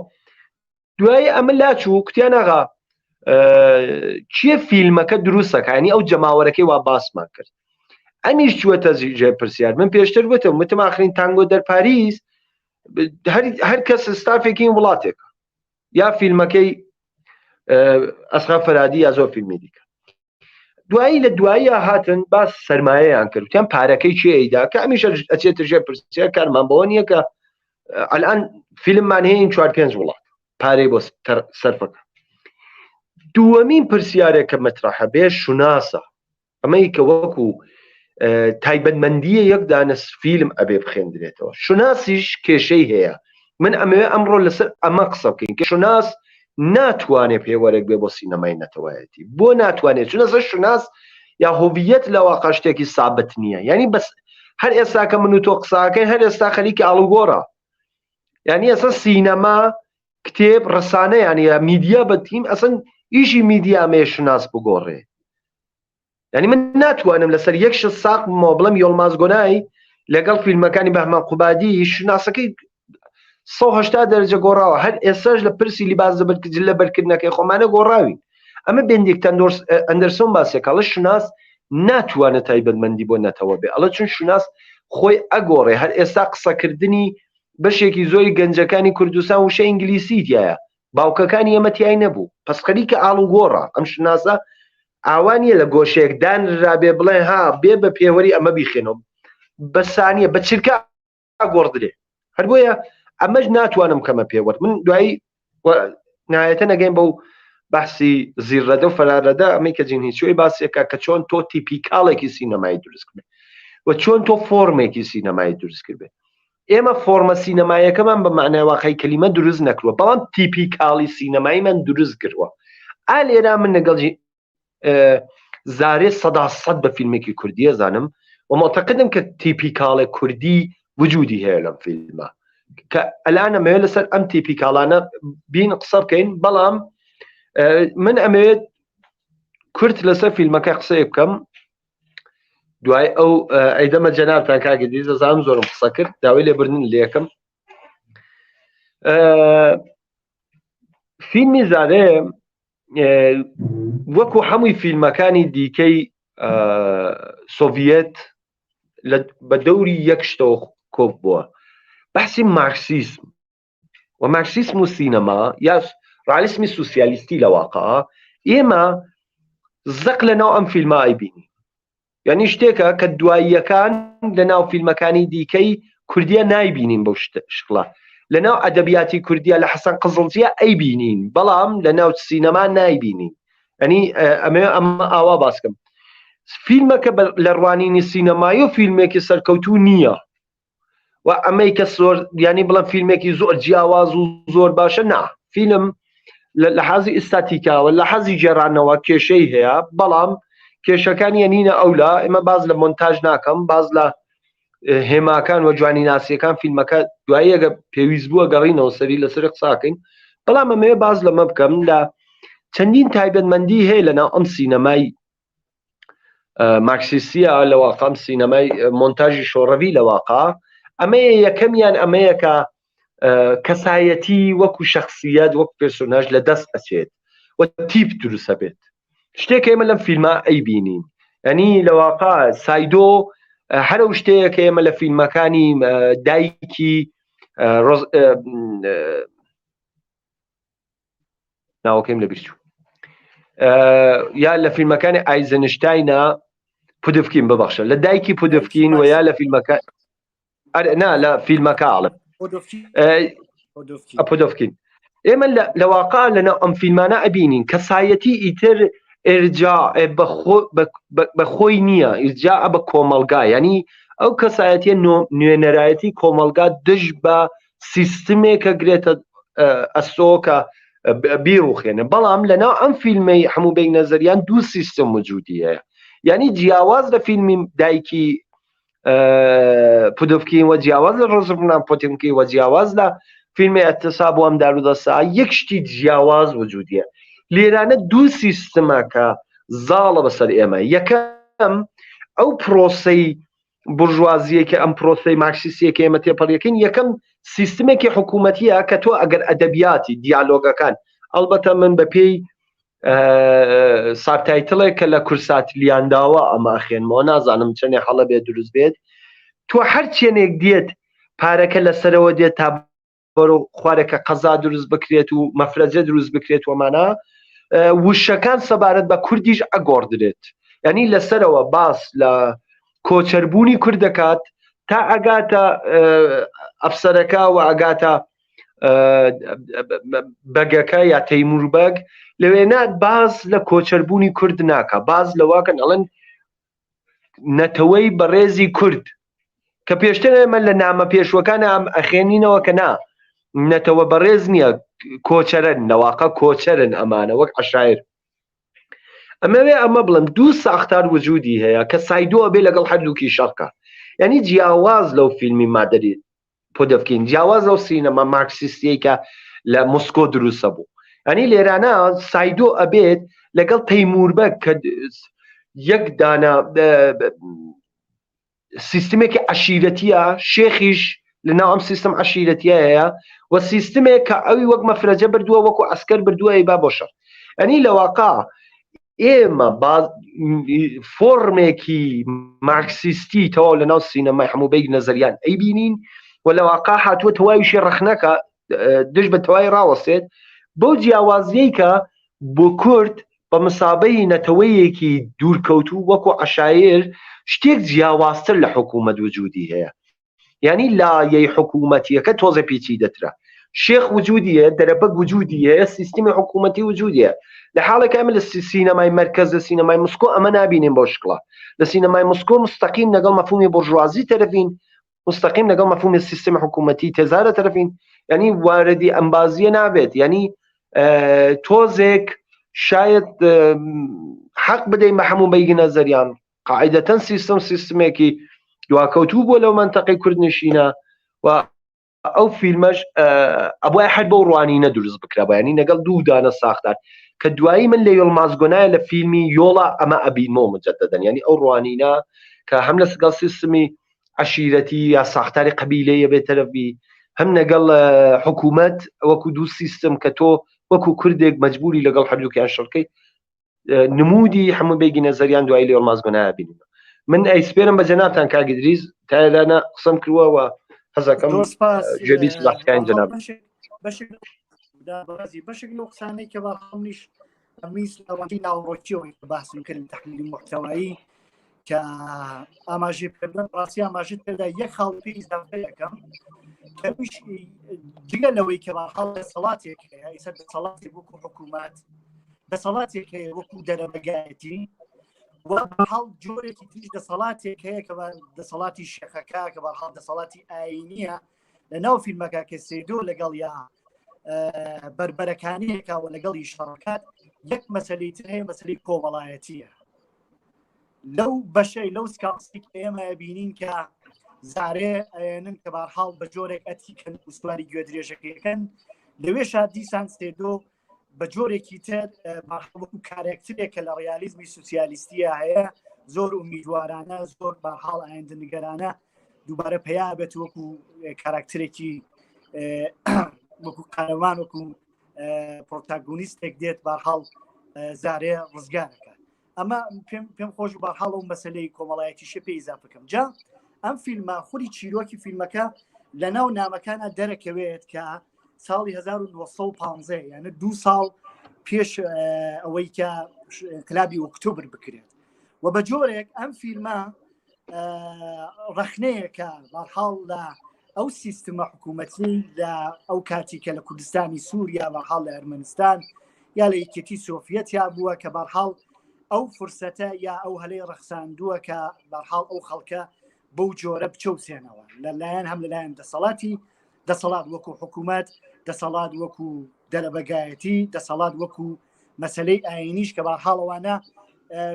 دوایی ئەمە لاچوو کوتیان ئاغا کێ فیلمەکە دروستەکانی ئەو جەماوەرەکەی وا باسمان کرد ئەمیش چووەتە ژێر پرسیار من پێشتر وتم وتم ئاخرین تانگۆ دەر پاریس هەر کەس ستافێکی وڵاتێک یا فیلمەکەی ئەسغا فەرادی یا زۆر فیلمی دیکە دوایی لە دواییە هاتن باس سرمایەیان کرد وتیان پارەکەی کێ ئەیدا کە ئەمیش ئەچێتە ژێر پرسیار کارمان بەوە نییە کە ئەلان فیلممان هەیە چوار پێنج وڵات پارەی بۆ سەرفەکە دووەمین پرسیارێک کە مەترەحە بێ شوناسە ئەمەی کە وەکو تایبەتمەندیە یەک دانە فیلم ئەبێ بخێندرێتەوە شوناسیش کێشەی هەیە من ئەمەوێ ئەمڕۆ لەسەر ئەمە قسە بکەین کە شوناس ناتوانێت پێوەرێک بێ بۆ سینەمای نەتەوایەتی بۆ ناتوانێت چونە سەر شوناس یا هۆڤیەت لە واقع شتێکی سابت نییە یعنی بەس هەر ئێستا کە من و تۆ قساکەین هەر ئێستا خەریکی ئاڵوگۆڕە یعنی ئێستا سینەما کتێب ڕسانە یعنی میدیا بە تیم ئەسن ئیشی میدیا مێ شوناس بگۆڕێ یعنی من ناتوانم لەسەر یەک شت ساق بمەوە بڵێم یۆڵماز گۆنای لەگەڵ فیلمەکانی بەهمەن قوبادی شوناسەکەی 180 دەرەجە گۆڕاوە هەر ئێستاش لە پرسی لیباس لەبەرکردن لەبەرکردنەکەی خۆمانە گۆڕاوین ئەمە بندیکت ئەندرسۆن باسێک ئەڵێ شوناس ناتوانێت تایبەتمەندی بۆ نەتەوە بێ ئەڵێ چون شوناس خۆی ئەگۆڕێ هەر ئێستا قسەکردنی بەشێکی زۆری گەنجەکانی کوردستان وشە ئینگلیسی تایە باوکەکانی ئێمە تیای نەبوو پس خەریکە ئاڵوگۆڕە ئەم شوناسە ئاوا نییە لە گۆشەیەک دانرابێ بڵێ ها بێ بە پێوەری ئەمە بیخێنەوە بە سانیە بە چرکە گۆڕدرێ هەر بۆیە ئەمەش ناتوانم کەمە پێوەر من دوایی نایەتە نەگەین بەو بەحسی زیرڕەدە و فەرارەدە ئەمەی کە جین هیچۆی باسێکە کە چۆن تۆ typical ێکی سینەمایی دروست کرد و چۆن تۆ فۆرمێکی سینەمایی دروست کرد ئێمە فۆرمە سینەمایەکەمان بە مەعنای واقعی کەلیمە دروست نەکردوە بەڵام typical ی سینەماییمان دروست کردوە ئا لێرا من لەگەڵ زارێ سەدا سەد بە فیلمێکی کوردیە زانم و معتقدم کە typical ێ کوردی وجودی هەیە لەم فیلمە کە ئەلان ئەمەوێت لەسەر ئەم typical انە بین قسە بکەین بەڵام من ئەمەوێت کورت لەسەر فیلمەکە قسەیە بکەم دوای ئەو ئەیدەمە جەنابتان کاک ئیدریس دەزانم زۆرم قسە کرد داوای لێبردن لێکم فیلمی زارێ وەکو هەمووی فیلمەکانی دیکەی سۆڤیەت بە دەوری یەک شتەوە کۆپ بووە بەحسی مارکسیسم و مارکسیسم و سینەما یا ڕالیسمی سوسیالیستی لە واقع ئێمە زەق لە ناو ئەم فیلمە ئەیبینی یعنی شتێکە کە دواییەکان لە ناو فیلمەکانی دیکەی کوردیە نایبینین بەو شکڵە لە ناو ئەدەبیاتی کوردیە لە حەسەن قزڵجیە ئەیبینین بەڵام لە ناو سینەما نایبینین ئەنی ئەمێ ئەمە ئاوا باسکەم فیلمەکە لە ڕوانینی سینەمایی و فیلمێکی سەرکەوتوو نییە و ئەمەی کە زۆر ینی بڵم فیلمێکی زۆر جیاواز و زۆر باشە نا فیلم لە حازی ئیستاتیکاوە لە حەزی گێڕانەوە کێشەی هەیە بەڵام کێشەکان یەنینە ئەولا ئێمە باز لە مۆنتاژ ناکەم باز لە هێماکان و جوانی ناسیەکان فیلمەکە دواییەگە پێویست بووە گەڕینەوە سەری لەسەر قساکەین بەڵام ئەمەوێ باز لەمە بکەم لە چەندین تایبەتمەندی هەیە لەناو ئەم سینەمای مارکسیستیە لە واقعم سینەمای مۆنتاژی شۆڕەوی لە واقع ئەمەیە یەکەمیان ئەمەیە کە کەسایەتی وەکو شخصیت وەک پێرسۆناژ لە دەست ئەچێت و تیپ دروستە بێت شتێک ئێمە لەم فیلمە ئەیبینین ینی لە واقع سایدۆ هەرە شتەیە کە ئێمە لە فیلمەکانی دایکی ناوەکەیم لە بیرچوو یا لە فیلمەکانی ئایزنشتاینە پودفکین ببەخشە لە دایکی پودفکین و یا لە فیلمەکە نا لە فیلمەکە ئاڵم پودفکین ئێمە لە واقع لەناو ئەم فیلمانە ئەبینین کەسایەتی ئیتر ئرجا بە خۆی نییە ئرجا بە کۆمەلگا ینی ئەو کەسایەتیە نوێنەرایەتی کۆمەلگا دژ بە سیستمێکە گرێتە ئەستۆ کە بیڕوخێنە بەڵام لەناو ئەم فیلمەی هەموو بێک نەزەریان دوو سیستم وجودی هەیە یعنی جیاواز لە فیلمی دایکی پودوفکین و جیاواز لە ڕۆزبنان پۆتینکی و جیاواز لە فیلمی ئەتساب و ئەم دارودەسا یەک شتی جیاواز وجودیە لێرانە دوو سیستمەکە زاڵە بەسەر ئێمە یەکەم ئەو پرۆسەی بورژوازییەکی ئەم پرۆسەی مارکسیستیە کە ئێمە تێپەڕیەکەین یەکەم سیستمێکی حکوومەتیە کە تۆ ئەگەر ئەدەبیاتی دیالۆگەکان ئەڵبەتە من بە پێی subtitle ێک کە لە کورسات لیانداوە ئەمە ئەخێنمەوە نازانم چەندێ هەڵە بێت دروست بێت تۆ هەر چێنێک دێت پارەکە لەسەرەوە دێت تا بەرەو خوارەکە قەزا دروست بکرێت و مەفرەزە دروست بکرێت وەمانە وشەکان سەبارەت بە کوردیش ئەگۆڕدرێت یعنی لەسەرەوە باس لە کۆچەربوونی کورد دەکات تا ئەگاتە ئەفسەرەکە و ئەگاتە بەگەکە یا تەیمور بەگ لەوێ نات باز لە کۆچەربوونی کورد ناکە باز لەواکەن ئەڵێن. نەتەوەی بەڕێزی کورد کە پێشتر ئێمە لە نامە پێشوەکان ئەم ئەخێنینەوە کە نا نەتەوە بەڕێز نییە کۆچەرن لەواقە کۆچەرن ئەمانە وەک عشایر ئەمەوێ ئەمە بڵم دوو ساختار وجودی هەیە کە سایدۆ ئەبێ لەگەڵ هەردووکی شەڕکە یعنی جیاواز لەو فیلمی مادەری پۆدەفکین جیاواز لەو سینەما مارکسیستیەی کە لە مسکۆ دروستە بوو ئەنی لێرانە سایدۆ ئەبێت لەگەڵ تەیموربەگ کە یەک دانە سیستمێکی عەشیرەتیە شێخیش لە ناو ئەم سیستم عەشیرەتیە هەیە و سیستمێک کە ئەوی وەک مەفرەجە بردووە وەکو عەسکەر بردووە ئەیبا بۆ شەڕ ئەنی لە واقع ئێمە فۆرمێکی مارکسیستی تەواو لە ناو سینەمای هەموو بەیگ نەزەریان ئەیبینین و لە واقع هاتووە تەواویشی ڕەخنەکە دژ بە تەوای ڕاوەستێت بەو جیاوازیەی کە بۆ کورد بە مسابەی نەتەوەیەکی دوورکەوتوو وەکو عەشایر شتێک جیاوازتر لە حکوومەت وجودی هەیە یعنی لایەی حکوومەتیەکە تۆزە پیچیدەترە شێخ وجودی هەیە دەرەبەگ وجودی هەیە سیستمی حکوومەتی وجودی هەیە لە حاڵێک ئەمە لە سینەمای مەرکەز لە سینەمای مسکۆ ئەمە نابینین بەو شکڵە لە سینەمای مسکۆ مستەقیم لەگەڵ مەفهومی بۆرژوازی تەرەفین مستەقیم لەگەڵ مەفهومی سیستمی حکوومەتی تێزارە تەرەفین یعنی واردی ئەم بازیە نابێت یعنی تۆزێک شاید حەق بدەین بە هەموو بەیگی نەزەریان قاعدەتەن سیستم سیستمێکی دواکەوتوو بووە لەو منتەقەی کوردنشینە و ئەو فیلمەش ئەبوای هەر بەو ڕوانینە دروست بکرا ینی لەگەڵ دوو دانە ساختار کە دوایی من لە یۆڵماز گۆنایە لە فیلمی یۆڵا ئەمە ئەبینمەوە مجددەن ینی ئەو ڕوانینە کە هەم لە سگەڵ سیستمی عەشیرەتی یا ساختاری قەبیلەیە بێ تەرەف بی هەم لەگەڵ حکوومەت وەکو دوو سیستم کە تۆ وەکو کوردێک مەجبوری لەگەڵ هەردووکیان شەڕکەی نمودی هەموو بێگی نەزەریان دوایی لە یۆڵماز گۆنایە بینیمە من ئەیسپێرم بە جەنابتان کاک ئیدریس تا ئێرانە قسەم کردووە و حەزەکەم زۆر سپاس گوێبیستی باسەکانی جەناب بەشێک بەشێک بەڕێزی بەشێک لەو قسانەی کە باخەڵمیش ئەمیس لە ڕوانگەی ناوەڕۆکیەوە کە باسم کرد تحلیلی محتوایی کە ئاماژەی پێدەم ڕاستی ئاماژەت پێدا یەک خاڵ پێ ئیزافە یەکەم کەویش جگە لەوەی کە بەحاڵ دەسەڵاتێک هەیە ئێستا دەسەڵاتێک وەکو حکوومەت دەسەڵاتێک هەیە وەکو دەرەبەگایەتی و بەحاڵ جۆرێکی تریش دەسەڵاتێک هەیە کە دەسەڵاتی شێخەکە کە بەحاڵ دەسەڵاتی ئاینیە لە ناو فیلمەکە کە سێدۆ لەگەڵ یا بەربەرەکانیەکە و لەگەڵی شەڕکات یەک مەسلەی تر هەیە مەسلەی کۆمەڵایەتیە لەو بەشەی لەو سکاڵسی ئێمە بینین کە زارێ ئەێنن کە بارحاڵ بە جۆرێک ئەتیکەن و سواری گوێ درێژەکەیەکەن لەوێشا دیسان سێدۆ بە جۆرێکی تر وەکو کارێکترێک کە لە ڕیالیزمی سوسیالیستیە هەیە زۆر ئومیدوارانە زۆر بارحاڵ ئایندە نگەرانە دووبارە پیا بێت وەکو کاراکترێکی وەکو قارەمان وەکو پرۆتاگۆنیستێک دێت بارحاڵ زارێ ڕزگارەکە ئەمە پێم خۆش بارحاڵ و مەسلەی کۆمەڵایەتیشە پێ ئیزا بکەم جا ئەم فیلمە خوری چیرۆکی فیلمەکە لە ناو نامەکانە دەرەکەوێت کە ساڵی 1915 یانە دوو ساڵ پێش ئەوەی کە انقلابی ئۆکتۆبر بکرێت و بە جۆرێک ئەم فیلمە ڕەخنەیەکە بەرحاڵ لە ئەو سیستمە حکوومەتی لە ئەو کاتی کە لە کوردستانی سووریا بەرحاڵ لە ئەرمەنستان یا لە یەکێتی سۆفیەتیا بووە کە بەرحاڵ ئەو فرسەتە یا ئەو هەلەی ڕەخساندووە کە بەرحاڵ ئەو خەڵکە بەو جۆرە بچەوسێنەوە لەلایەن هەم لەلایەن دەسەڵاتی دەسەڵات وەکو حکوومەت دەسەڵات وەکو دەرەبەگایەتی دەسەڵات وەکو مەسلەی ئاینیش کە بارحاڵەوانە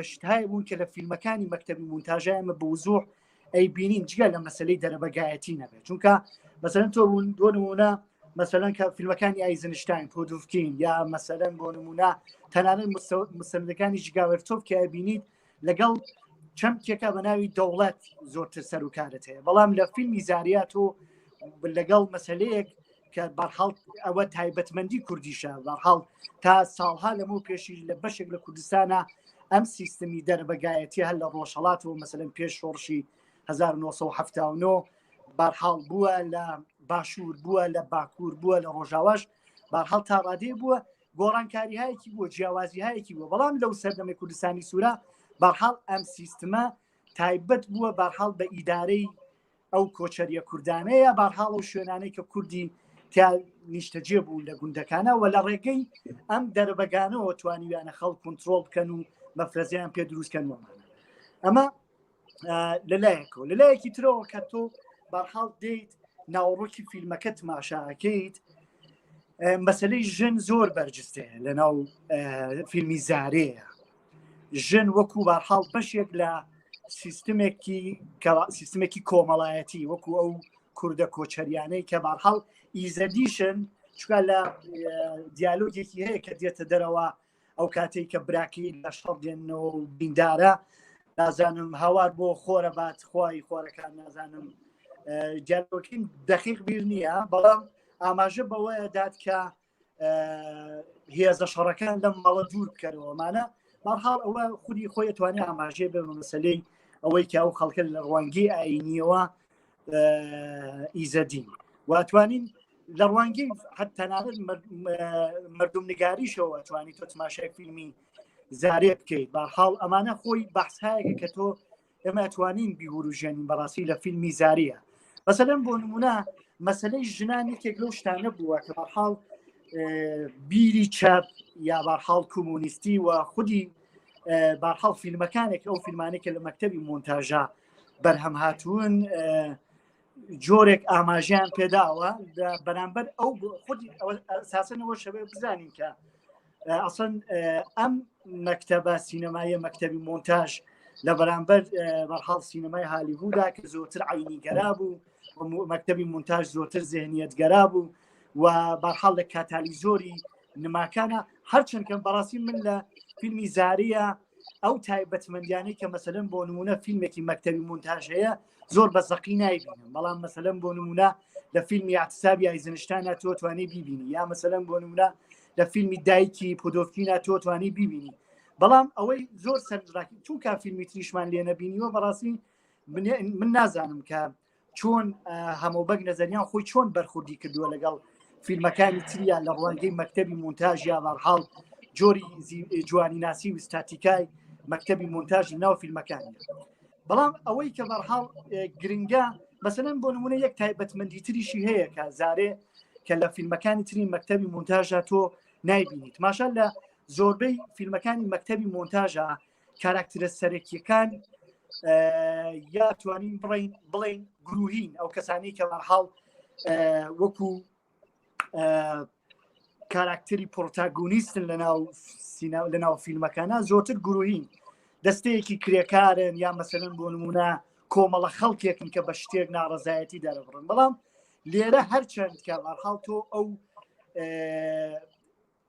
شتهای بوون کە لە فیلمەکانی مەکتتەبی مونتاژە ئەمە بەوزوح ئەی بینین جگە لە مەسلەی دەرەبەگایەتی نەبێت چونکە مەسەن تۆ بوون بۆ نمونە مەسەلەن کە فیلمەکانی ئایزنشتاین پۆدوفکین یا مەسەلەن بۆ نمونە تەنانەت مستەندەکانی ژگاوەرتۆف کە ئەبینیت لەگەڵ چەمکێکە بە ناوی دەوڵەت زۆرتر سەرکارت هەیە بەڵام لە فیلمی زاریات و لەگەڵ مەسلەیەک کە بەرحاڵ ئەوە تایبەتمەندی کوردیشە بەرحاڵ تا ساڵها لەمە پێشی لە بەشێک لە کوردستانە ئەم سیستمی دەربەگایەتی هەر لە ڕۆژهڵاتەوە مەسەلەن پێش شۆڕشی 1970 بارحاڵ بووە لە باشوور بووە لە باکوور بووە لە ڕۆژاواش بارحاڵ تا ڕادێ بووە گۆڕانکاری هایەکی بووە جیاوازی هایەکی بووە بەڵام لەو سەردەمی کوردستانی سوورە بارحاڵ ئەم سیستمە تایبەت بووە بارحاڵ بە ئیدارەی ئەو کۆچەریە کوردانەیە بارحاڵ ئەو شوێنانەی کە کوردی تیا نیشتەجێ بوون لە گوندەکانە و لە ڕێگەی ئەم دەربەگانەوە توانیویانە خەڵک کنترۆڵ بکەن و مەفرەزیان پێ دروستکەن وەمانە ئەمە. لەلایەکەوە لەلایەکی ترەوە کە تۆ بەرحاڵ دێیت ناوەڕۆکی فیلمەکە تماشاکەیت مەسلەی ژن زۆر بەرجستەیە لە ناو فیلمی زارەیە ژن وەکو بارحاڵ بەشێک لە سیستمێکی سیستمێکی کۆمەڵایەتی وەکو ئەو کوردە کۆچەریانەی کە بارحاڵ ئیزەدیشن چکە لە دیالۆگێکی هەیە کە دێتە دەرەوە ئەو کاتێک کە براکەی لە شەڕ دێنەوە و بیندارە نازانم هاوار بۆ خۆرە بات خوای خۆرەکان نازانم دیالۆکیم دەقیق بیر نییە بەڵام ئاماژە بەوەیە دات کە هێزە شەڕەکان لەم ماڵە دوور بکەرەوەمانە بەرحاڵ ئەوە خودی خۆی توانێت ئاماژەیە بە مەسلەی ئەوەی کە ئەو خەڵکە لە ڕوانگەی ئاینیەوە ئیزەدین واتوانین لە ڕوانگەی تەنانەت مردم نگاریشەوە توانی تۆ تماشای فیلمی زارێ بکەیت بەحاڵ ئەمانە خۆی بەحسایەکە کە تۆ ئێمە توانین بیوروژێنین بەڕاستی لە فیلمی زاریە مەسەلەن بۆ نمونە مەسلەی ژنان یەکێک لەو شتانە بووە کە بەرحاڵ بیری چەپ یا بەرحاڵ کۆمۆنیستی و خودی بارحاڵ فیلمەکانێک ئەو فیلمانێک کە لە مەکتتەبی مۆنتاژە بەرهەم هاتوون جۆرێک ئاماژیان پێداوە بەرامبەر ئەو خودی ساسەنەوە شەوێ بزانین کە ئەسڵەن ئەم مەکتەبە سینەماییە مەکتەبی مۆنتاژ لە بەرامبەر بەرحاڵ سینەمای هالیوودا کە زۆرتر عینیگەرا بوو مەکتەبی مونتاژ زۆرتر زێهنیەتگەرا بوو و بەرحاڵ لە کاتالیزۆری نماکانە هەرچەند کەم بەڕاستی من لە فیلمی زاریە ئەو تایبەتمەندیانەی کە مەسەلەن بۆ نمونە فیلمێکی مەکتەبی مونتاژ هەیە زۆر بە زەقی نایبینم بەڵام مەسەلەن بۆ نمونە لە فیلمی اعتصابی ئایزنشتاینا تۆ توانی بیبینی یا مەسەلەن بۆ نمونە لە فیلمی دایکی پۆدۆفکینا تۆ توانی بیبینی بەڵام ئەوەی زۆر سەرنجڕاکی چونکە فیلمی تریشمان لێ نەبینیوە بەڕاستی من نازانم کە چۆن هەمۆبەگ نەزەریان خۆی چۆن بەرخوردی کردووە لەگەڵ فیلمەکانی تریا لە ڕوانگەی مەکتەبی مونتاژ یا بەرحاڵ جۆری جوانی ناسی و ستاتیکای مەکتەبی مونتاژ ناو فیلمەکانی بەڵام ئەوەی کە بەرحاڵ گرنگە مەسەلەن بۆ نمونە یەک تایبەتمەندی تریشی هەیە کە زارێ کە لە فیلمەکانی تری مەکتەبی مونتاژە تۆ نایبینیت ماشا لە زۆربەی فیلمەکانی مەکتەبی مۆنتاژە کاراکترە سەرەکیەکان یا توانین بڵین بڵین گروهین ئەو کەسانی کە بەرحاڵ وەکو کاراکتری پرۆتاگۆنیستن لە ناو سینا لە ناو فیلمەکانە زۆرتر گروهین دەستەیەکی کرێکارن یا مەسەلەن بۆ نمونە کۆمەڵە خەڵکێکن کە بە شتێک ناڕەزایەتی دەرەبڕن بەڵام لێرە هەرچەند کە بەرحاڵ تۆ ئەو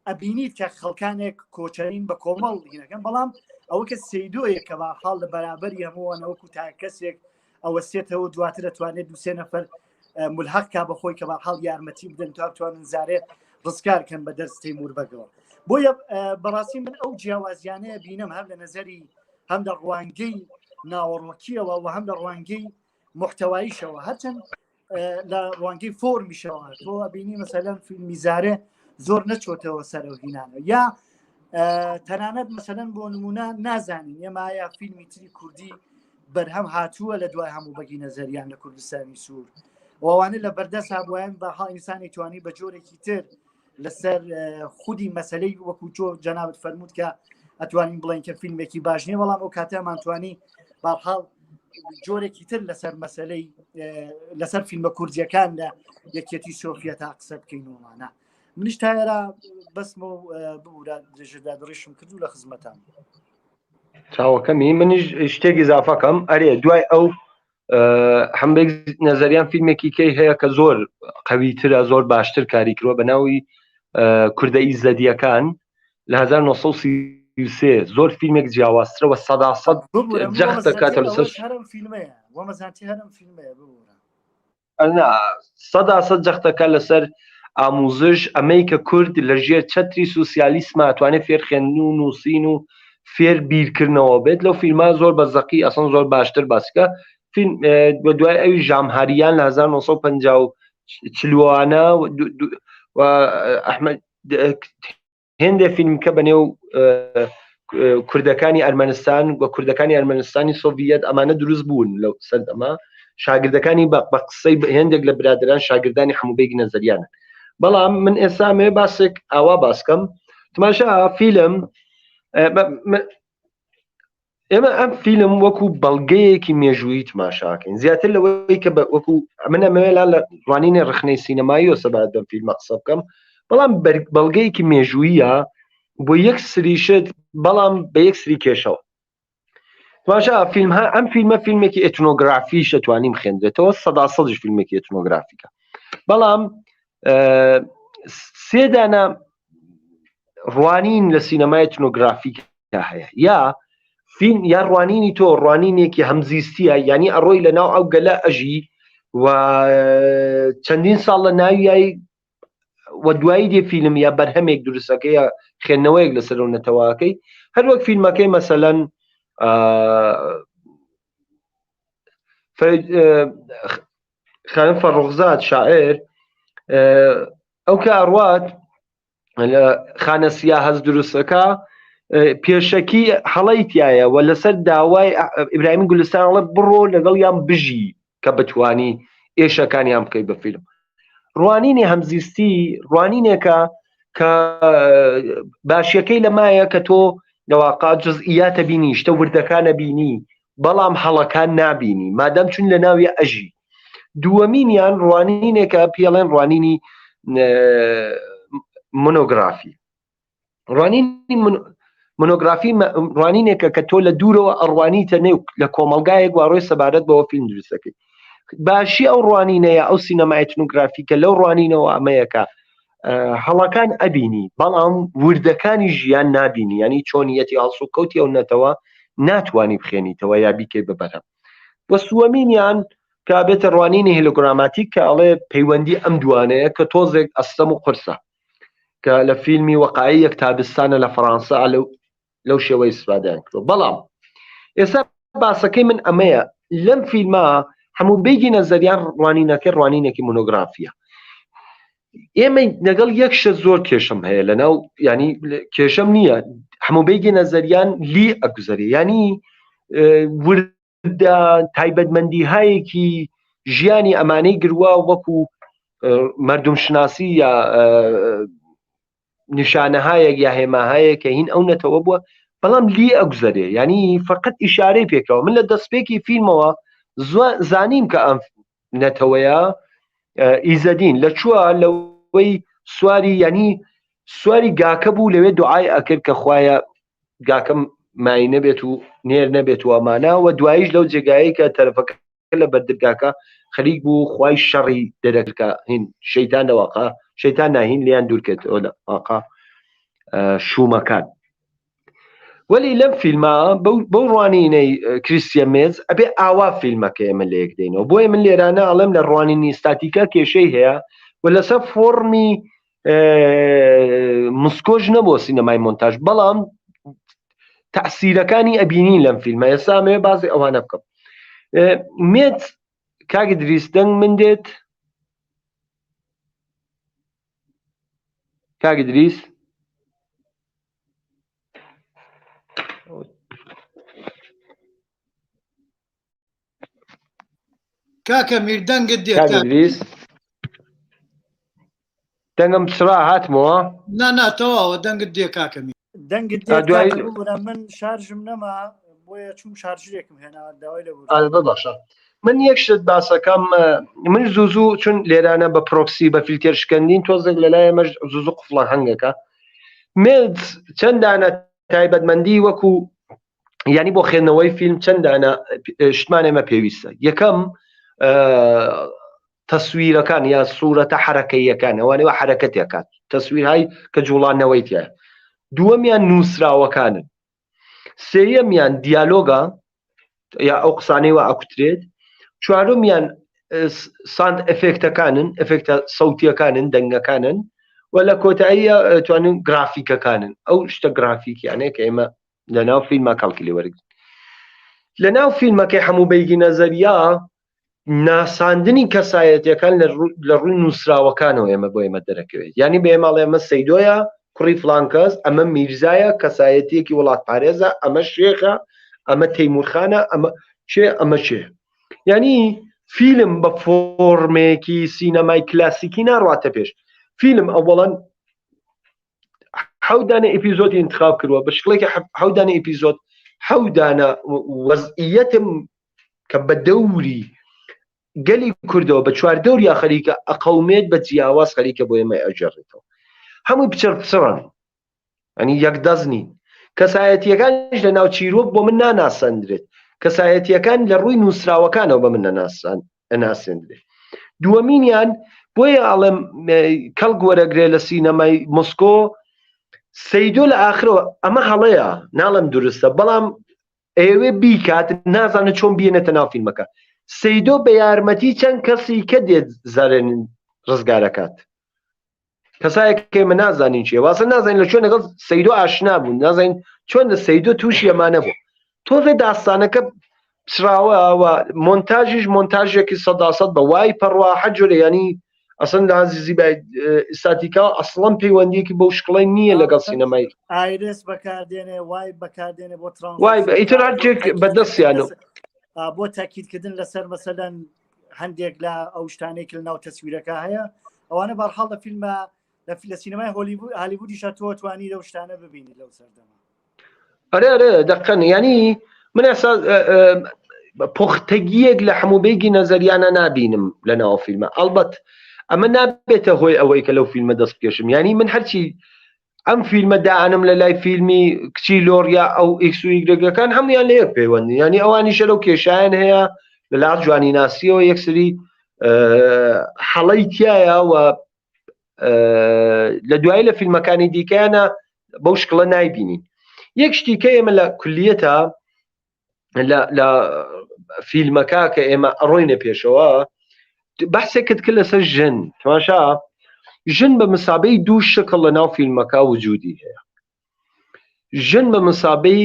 ئەبینیت کە خەڵکانێک کۆچەرین بە کۆمەڵ هینەکەن بەڵام ئەوە کە سەیدۆیە کە بەرحاڵ لە بەرابەری هەمووانەوەکو تا کەسێک ئەوەستێتەوە دواتر دەتوانێت دوسێ نەفەر ملحق کا بەخۆی کە بەرحاڵ یارمەتی بدەن تا بتوانن زارێ ڕزگار کەن بە دەست تەیمور بەگەوە بۆیە بەڕاستی من ئەو جیاوازیانەیە بینم هەم لە نەزەری هەم لە ڕوانگەی ناوەڕۆکیەوە و هەم لە ڕوانگەی محتەواییشەوە هەرچەند لە ڕوانگەی فۆرمیشەوە تۆ ئەبینی مەسەلەن فیلمی زارێ زۆر نەچۆتەوە سەرەوە هینانە یا تەنانەت مەسەلەن بۆ نمونە نازانین ئێمە فیلمی تری کوردی بەرهەم هاتووە لە دوای هەموو بەگی نەزەریان لە کوردستانی سوور وانە لە بەردەست هەبوویان بە ها ئینسانی توانی بە جۆرێکی تر لەسەر خودی مەسلەی وەکو چۆ جەنابەت فەرمووت کە ئەتوانین بڵێن کە فیلمێکی باش نییە بەڵام ئەو کاتەمان توانی بەرحاڵ جۆرێکی تر لەسەر مەسلەی لەسەر فیلمە کوردیەکان لە یەکێتی سۆفیە تا قسە بکەین وڵانە منیش تا ئێرە بەسمە و ببوورە درێژەدا دڕیشم کرد و لە خزمەتان چاوەکەمی منیش شتێک ئیزافەکەم ئەرێ دوای ئەو هەمبێک نەزەریان فیلمێکی کەی هەیە کە زۆر قویترە زۆر باشتر کاری کردوە بە ناوی کوردە ئیزەدیەکان لە 1933 زۆر فیلمێک جیاوازترەوە سەدا سەد جەخت دەکاتەوە لەسەر سەدا سەد جەختەکە لەسەر ئاموزش ئەمەی کە کورد لە ژێر چەتری سوسیالیسما توانێت فێر خوێندن و نووسین و فێر بیرکردنەوە بێت لەو فیلما زۆر بە زەقی ئەسڵ زۆر باشتر باسکە فیلم بە دوای ئەوی ژامهاریان لە 1950 چلوانە و ئەحمد هێندێ فیلم کە بە نێو کوردەکانی ئەرمەنستان و کوردەکانی ئەرمەنستانی سۆڤیەت ئەمانە دروست بوون لەو سەردەمە شاگردەکانی بە بە قسەی هێندێک لە برادران شاگردانی حەموبەیگ نەزەریانە بەڵام من ئێستا مێ باسێک ئاوا باسکەم تماشا فیلم. ئێمە ئەم فیلم وەکو بەڵگەیەکی مێژوویی تماشاکەین زیاتر لەوەی کە وەکو من ئەمەوێ لا لە ڕوانینی ڕخنەی سینەماییەوە سەبارەت بەم فیلمە قسە بکەم بەڵام بەڵگەیەکی مێژوویە بۆ یەک سریشت بەڵام بە یەک سری کێشەوە تماشا فیلم ها ئەم فیلمە فیلمێکی ئێتنۆگرافیش دەتوانین خوێندرێتەوە سەدا سەدیش فیلمێکی ئێتنۆگرافیکە بەڵام سێدانە ڕوانین لە سینەمای ئێتنۆگرافیک هەیە یا فیلم یا ڕوانینی تۆ ڕوانینێکی هەمزیستیە یعنی ئەڕۆی لە ناو ئەو گەلە ئەژی و چەندین ساڵ لە ناویای و دوایی دێ فیلم یا بەرهەمێک دروستەکە یا خوێندنەوەیەک لەسەر و نەتەوەکەی هەروەک فیلمەکەی مەسەلەن خانم فەڕۆخزاد شاعر ئەو کە ئەڕوات لە خانە سیا هەست دروستەکە پێشەکی هەڵەی تایە و لەسەر داوای ئیبراهیم گولستان ئەڵێ بڕۆ لەگەڵ یان بژی کە بتانی ئێشەکانیان بکەیت بە فیلم ڕوانینی هەمزیستی ڕوانینێکە کە باشیەکەی لەمایە کە تۆ لەواقع جزئیاتە بینی شتە وردەکانە بینی بەڵام هەڵەکان نابینی مادەم چون لە ناوی ئەژی دووەمینیان ڕوانینێکە پێڵێن ڕوانینی مۆنۆگرافی ڕوانینی مۆنۆگرافی ڕوانینێکە کە تۆ لە دوورەوە ئەڕوانیتە نێو لە کۆمەلگایەک واڕۆی سەبارەت بەوە فیلم دروستەکەی باشی ئەو ڕوانینەیە ئەو سینەما ئێتنۆگرافی کە لەو ڕوانینەوە ئەمەیەکە هەڵەکان ئەبینی بەڵام وردەکانی ژیان نابینی ینی چۆنیەتی هەڵسو کەوتی ئەو نەتەوە ناتوانانی بخێنیتەوە یا بیکەی بەبەرەم وە سووەمینیان کە بێتە ڕوانینی هێلۆگراماتیک کە ئەڵێ پەیوەندی ئەم دوانەیە کە تۆزێک ئەستەم و قورسە کە لە فیلمی وەقایی یەک تابستانە لە فەڕانسە لەو لەو شێوەی ئیسفادەیان کردوە بەڵام ئێستا باسەکەی من ئەمەیە لەم فیلمە هەموو بێگی نەزەریان ڕوانینەکە ڕوانینێکی مۆنۆگرافیە ئێمە لەگەڵ یەک شت زۆر کێشم هەیە لەناو ینی کێشەم نییە هەموو بێگی نەزەریان لی ئەگوزەرێ ینی وردە تایبەتمەندیهایەکی ژیانی ئەمانەی گروا وەکو مردم شناسی یا نیشانەهایەک یا هێماهایەک کە هین ئەو نەتەوە بووە بەڵام لی ئەگوزەرێ ینی فقط ئیشارەی پێکەوە من لە دەستپێکی فیلمەوە زانیم کە ئەم نەتەوەیە ئیزەدین لە چووە لەوەی سواری ینی سواری گاکە بوو لەوێ دوعای ئەکرد کە خوایە گاکەم مای نەبێت و نێر نەبێت و ئەمانە و دواییش لەو جێگایەی کە تەرەفەکە لە بەردرگاکە خەریک بوو خوای شەڕی دەرەکە هین شەیتان لە واقع شەیتان ناهین لیان دوورکێتەوە لە واقع شومەکان وەلی لەم فیلمە بەو ڕوانینەی کریستیە مێز ئەبێ ئاوا فیلمەکە ئێمە لە یەک دەینەوە بۆیە من لێرانە ئەڵێم لە ڕوانینی ستاتیکا کێشەی هەیە و لەسەر فۆڕمی مسکۆش نەبووە سینەمای مۆنتاژ بەڵام تەسیرەکانی ئەبینین لەم فیلمە ئێستا مێ بازی ئەوانە بکەم مێت کاک دریس دەنگ من دێت کاک دریس کاکە میر دەنگت دێت کاک ئیدریس دەنگم پچڕا هاتمەوە نا نا تەواوە دەنگت دێ کاکە میر دەنگت دێت دوای کاکە ببورە من شارژم نەما بۆیە چوم شارژێکم هێنا داوای لێ بوردن. ئا، باشە من یەک شت باسەکەم من زوو زوو چون لێرانە بە پرۆکسی بە فیلتێر شکەندین تۆزێک لەلای ئێمەش زوو زوو قفڵە هەنگەکە مێز چەند دانە تایبەتمەندی وەکو یعنی بۆ خوێندنەوەی فیلم چەند دانە شتمان ئێمە پێویستە یەکەم تەسویرەکان یا سوورەتە حرەکەیەکان ئەوانەوە حرەکەتێکات تەسویرهای کە جوڵانەوەی تایە دووەمیان نووسراوەکانن سێیەمیان دیالۆگە یا ئەو قسانەی وا ئەکوترێت چوارەمیان sound effect ەکانن ئەفێکتە سەوتیەکانن دەنگەکانن و لە کۆتایی توانن گرافیکەکانن ئەو شتە گرافیکیانەیە کە ئێمە لە ناو فیلمە کەڵکی لێ وەرگن لە ناو فیلمەکەی هەموو بەیگی نەزەریا ناساندنی کەسایەتەکان لە ڕووی نووسراوەکانەوە ئێمە بۆ ئێمە دەرەکەوێت یعنی بە ئێمەڵێ ئەمە سەیدۆیە کوڕی فلانکەس ئەمە میرزایە کەسایەتیەکی وڵاتپارێزە ئەمە شێخە ئەمە تەیمورخانە ئەمە چێ ئەمە چێ یعنی فیلم بە فۆرمێکی سینەمای کلاسیکی ناڕاتە پێش فیلم ئەوەڵەن حەوت دانە ئیپیزۆدی انتخاب کردووە بە شکڵێکی حەوت دانە ئیپیزۆد حەودانە وەزعیەتم کە بە دەوری گەلی کوردەوە بە چواردەوریا خەریکە ئەقەومێت بە جیاواز خەریکە بۆ ئێمە ئەگێڕێتەوە هەمووی پچڕ پچڕن ئەنی یەک دەست نین کەسایەتیەکانیش لە ناو چیرۆک بۆ من ناناسەندرێت کەسایەتیەکان لە ڕووی نووسراوەکانەوە بە من نەناسان ئەناسێندرێت دووەمینیان بۆیە ئەڵێم کەڵک وەرەگرێ لە سینەمای مسکۆ سەیدۆ لە ئاخرەوە ئەمە هەڵەیە ناڵم دروستە بەڵام ئەیەوێ بیکات نازانێت چۆن بێنێتە ناو فیلمەکە سەیدۆ بە یارمەتی چەند کەسی کە دێت زارێن ڕزگارەکات کەسایەک ئێمە نازانین چیە واسە نازانین لە چۆن لەگەڵ سەیدۆ ئاشنا بوون نازانین چۆن لە سەیدۆ تووشی ئەمانە بوو تۆزێ داستانەکە پچڕاوە و مۆنتاژیش مۆنتاژێکی سەداسەد بە وای پەڕوا حەجۆرە ینی ئەسن لە ئازیزی بای ئیستاتیکا ئەسڵەن پەیوەندیەکی بەو شکڵی نییە لەگەڵ سینەمای ئایرس بەکاردێنێ وای بەکاردێنێ بۆ تران وای ئیتر هەرچێک بەدەستیانە بۆ تاکیدکردن لەسەر مەسەلەن هەندێک لە ئەو شتانەی کە ناو تەسویرەکە هەیە ئەوانە بەرحاڵ لە فیلمە لە سینەمای هۆلیوود هالیوودیشە تۆ توانی لەو شتانە ببینی لەو سەردەمە ئەرێ ئەرێ دەقەن ینی من ئێستا پوختەگیەک لە هەموو بێگی نەزەریانە نابینم لە ناو فیلمە ئەڵبەت ئەمە نابێتە هۆی ئەوەی کە لەو فیلمە دەست بکێشم ینی من هەرچی ئەم فیلمە دائەنم لە لای فیلمی کچی لۆڕیا ئەو ئیکس و ئیگرەکەکان هەمویان لە یەک پەیوەندی ینی ئەوانیشە لەو کێشایان هەیە لە لا جوانی ناسیەوە یەکسری حەڵەی تایە و لە دوایی لە فیلمەکانی دیکەیانە بەو شکڵە نایبینین یەک شتی کە ئێمە لە کولیەتە لە فیلمەکە کە ئێمە ئەڕۆینە پێشەوە بەحسێکت کرد لەسەر ژن تماشا ژن بە مسابەی دوو شکڵ لە ناو فیلمەکە وجودی هەیە ژن بە مسابەی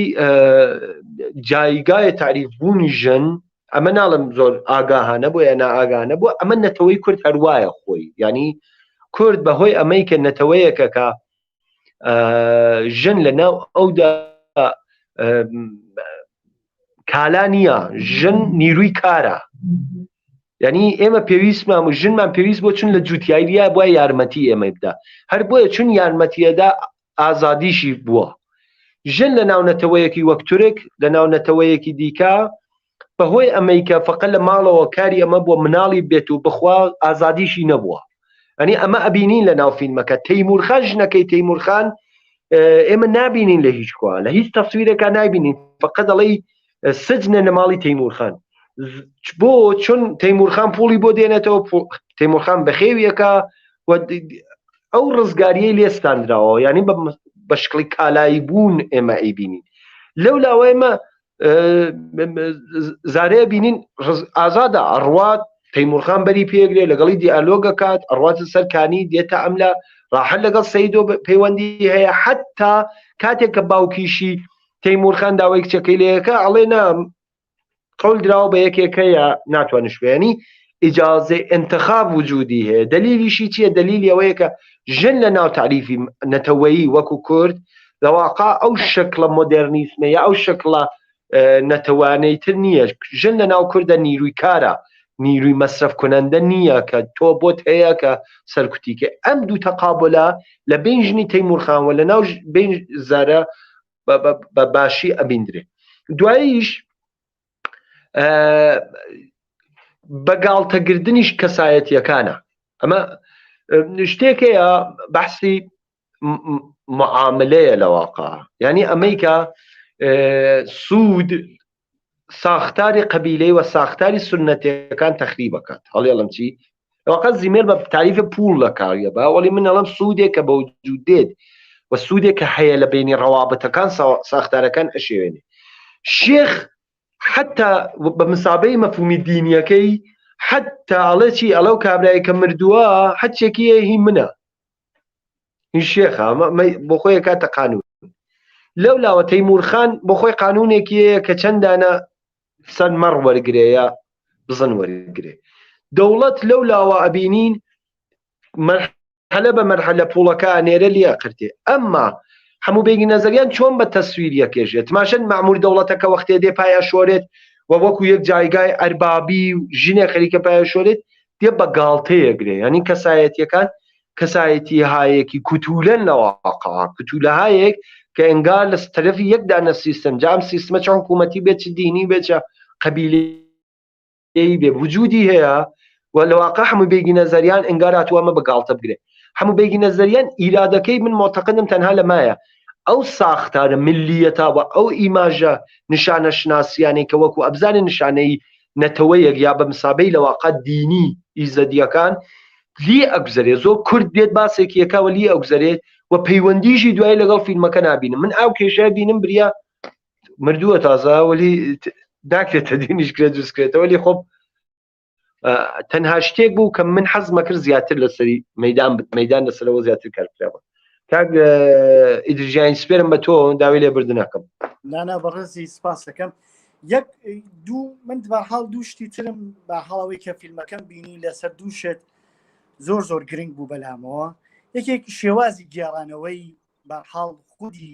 جایگای تعریف بوونی ژن ئەمە ناڵم زۆر ئاگاهانە بۆ یا نائاگانە بۆ ئەمە نەتەوەی کورد هەروایە خۆی ینی کورد بەهۆی ئەمەی کە نەتەوەیەکە کە ژن لە ناو ئەودا کالا نییە ژن نیروی کارە یعنی ئێمە پێویستمان و ژنمان پێویست بۆ چون لە جوتیایریا بووە یارمەتی ئێمەی بدا هەر بۆیە چون یارمەتیەدا ئازادیشی بووە ژن لە ناو نەتەوەیەکی وەک تورک لە ناو نەتەوەیەکی دیکە بەهۆی ئەمەی کە فەقە لە ماڵەوە کاری ئەمە بووە مناڵی بێت و بخوا ئازادیشی نەبووە ئەنی ئەمە ئەبینین لە ناو فیلمەکە تەیمورخان ژنەکەی تەیمورخان ئێمە نابینین لە هیچ کوا لە هیچ تەسویرێکا نابینین فقە دەڵێی سجنە لە ماڵی تەیمورخان بۆ چون تەیمورخان پوڵی بۆ دێنێتەوە تەیمورخان بەخێویەکە و ئەو ڕزگاریەی لێستاندراوە یعنی بە شکڵی کالایی بوون ئێمە ئەیبینین لەو لاوە ئێمە زارەیە بینین ئازادە ئەڕوات تەیمورخان بەری پێگرێ لەگەڵی دیالۆگە کات ئەڕواتە سەر کانی دێتە ئەملا ڕاحەت لەگەڵ سەیدۆ پەیوەندی هەیە حتا کاتێک کە باوکیشی تەیمورخان داوای کچەکەی لەیەکە ئەڵێ نا قەول دراوە بە یەکێکەیە ناتوانش بێنی ئیجازەی انتخاب وجودی هەیە دلیلیشی چییە دلیلی ئەوەیە کە ژن لە ناو تعریفی نەتەوەیی وەکو کورد لەواقع ئەو شکڵە مۆدێرنیسمە یا ئەو شکڵە نەتەوانەی تر نییە ژن لە ناو کوردە نیروی کارە نیروی مەسرەف کنەندە نییە کە تۆ بۆت هەیە کە سەرکوتیکە ئەم دوو تەقابلە لە بین ژنی تەیمورخان و لە ناو بین زارە بە باشی ئەبیندرێ دواییش بە گاڵتەگردنیش کەسایەتیەکانە ئەمە شتێک هەیە بەحسی معاملەیە لە واقع یعنی ئەمەی کە سوود ساختاری قبیلەی و ساختاری سنەتەکان تەخریبەکات هەڵێڵم چی واقع زیمێر بە تاریف پوڵ لە کاریە بە وەڵی من ئەڵم سوودێک کە بەوجود دێت و سوودێک کە هەیە لە بینی ڕەوابەتەکان ساختارەکان ئەشێوێنێ شێخ حتا بە مسابەی مەفهومی دینیەکەی حتا ئەڵێ چی ئەڵەو کابرای کە مردووە حەچێکی هی منە هی شێخە بۆ خۆی کاتە قانون لەو لاوە تەیمورخان بۆ خۆی قانونێکی هەیە کە چەندانە سەر مەڕ وەرگێ یا بزن وەرگێ دەوڵەت لەو لاوە ئەبینین مەرحەلە بە مەرحەلە پوڵەکە ئەنێرە لێ ئەقرتێ ئەمما هەموو بێگی نەزەریان چۆن بە تەسویر یەکێژێت تماشەن مەعمور دەوڵەتەکە وەختێ دێ پای ئەشۆرێت و وەکو یەک جایگای ئەربابی و ژنێ خەریکە پای ئەشۆرێت دێ بە گاڵتەیە گرێ یعنی کەسایەتیەکان کەسایەتی هایەکی کوتولەن لە واقع کوتولەهایەک کە. کە ئێنگار لە تەرەفی یەک دانە سیستم جا ئەم سیستمە چ حکوومەتی بێت چ دینی بێت چ قەبیلەیی بێ وجودی هەیە و لە واقع هەموو بێگی نەزەریان ئەنگار هاتووە ئەمە بە گاڵتە بگرێ هەموو بێگی نەزەریان ئیرادەکەی من معتقدم تەنها لەمایە ئەو ساختارە ملیەتا و ئەو ئیماژە نیشانە شناسیانەی کە وەکو ئەبزانێ نیشانەی نەتەوەیەک یا بە مسابەی لە واقع دینی ئیزەدیەکان لی ئەگوزەرێ زۆر کورد دێت باسێکی یەکاوە لی ئەگوزەرێت و پەیوەندیشی دوایی لەگەڵ فیلمەکە نابینم من ئاو کێشە بینم بریا مردووە تازە وەلی ناکرێت تەدینیش کرێت دروستکرێتەوە لی خۆ تەنها شتێک بوو کە من حەزمە کرد زیاتر لەسەری مەدان مەدان لەسەرەوە زیاتر کارکراوە کاک ئیدرژیان سپێرم بە تۆ داوای لێ بردنەکەم نانا بەڕێزی سپاس دەکەم یەک دوو من بەحاڵ دوو شتی ترم بە حاڵەوەی کە فیلمەکەم بینی لەسەر دوو شت زۆر زۆر گرنگ بوو بەلامەوە یەکێک شێوازی گێڕانەوەی بەحاڵ خودی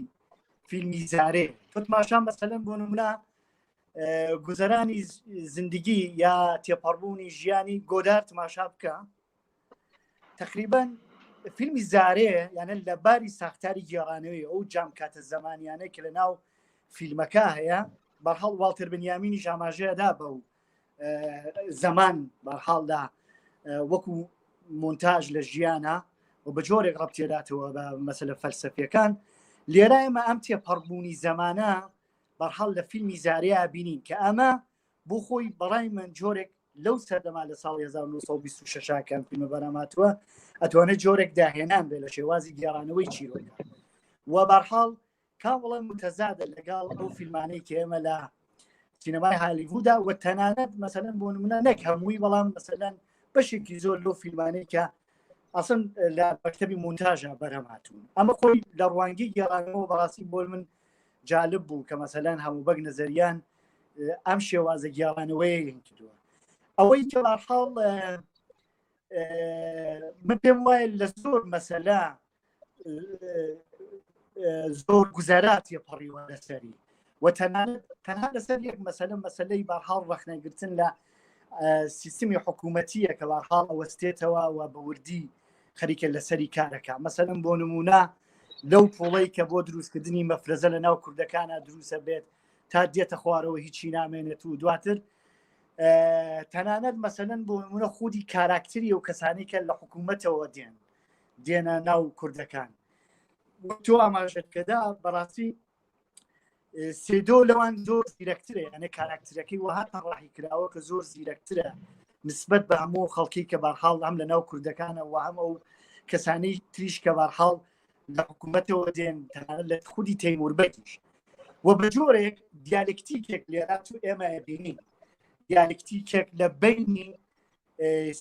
فیلمی زارێ تۆ تماشا مەسەلەن بۆ نمونە گوزەرانی زندگی یا تێپەڕبوونی ژیانی گۆدار تماشا بکە تقریبا فیلمی زارێ یانە لە باری ساختاری گێڕانەوەی ئەو جام کاتە زەمانیانەی کە لە ناو فیلمەکە هەیە بەرحاڵ واڵتەر بنیامینی ژاماژەیەدا بە و زەمان بەرحاڵدا وەکو مونتاژ لە ژیانە و بە جۆرێک ڕەبتێداتەوە بە مەسەلە فەلسەفیەکان لێرە ئێمە ئەم تێپەڕبوونی زەمانە بەرحاڵ لە فیلمی زاریا بینین کە ئەمە بۆ خۆی بەڕای من جۆرێک لەو سەردەما لە ساڵی 1926 کە ئەم فیلمە بەرهەمهاتووە ئەتوانێت جۆرێک داهێنان بێ لە شێوازی گێڕانەوەی چیرۆکە و بەرحاڵ کامڵە متەزادە لەگەڵ ئەو فیلمانەی کە ئێمە لە سینەمای هالیوودا و تەنانەت مەسەلەن بۆ نمونە نەک هەمووی بەڵام مەسەلەن بەشێکی زۆر لەو فیلمانەی کە ئەسن لە مەکتەبی مونتاژە بەرهەم هاتوون ئەمە خۆی لە ڕوانگەی گێڕانەوە بەڕاستی بۆ من جالب بوو کە مەسەلەن هەموو بەگ نەزەریان ئەم شێوازە گێڕانەوەیە کردووە ئەوەی کە بەرحاڵ من پێم وایە لە زۆر مەسەلە زۆر گوزارات تێپەڕیوە لەسەری و تەنانەت تەنها لەسەر یەک مەسەلە مەسەلەی بەرحاڵ ڕەخنەگرتن لە سیستمی حکوومەتیە کە بەرحاڵ ئەوەستێتەوە و بە وردی خەریکە لەسەری کارەکە مەسەلەن بۆ نمونە لەو پوڵەی کە بۆ دروستکردنی مەفرەزە لە ناو کوردەکانە دروسە بێت تا دێتە خوارەوە هیچی نامێنێت و دواتر تەنانەت مەسەلەن بۆ نمونە خودی کاراکتری و کەسانی کە لە حکوومەتەوە دێن دێنە ناو کوردەکان تۆ ئاماژەت کەدا بەڕاستی سێدۆ لەوان زۆر زیرەکترە یانە کاراکتەرەکەی وەها تەڕاحی کراوە کە زۆر زیرەکترە نسبەت بە هەموو خەڵکی کە بەرحاڵ هەم لە ناو کوردەکانە و هەم ئەو کەسانی تریش کە بەرحاڵ لە حکوومەتەوە دێن تەنانەت لە خودی تەیموربەگیش و بە جۆرێک دیالکتیکێک لێرا تو ئێمە بینین دیالکتیکێک لە بینی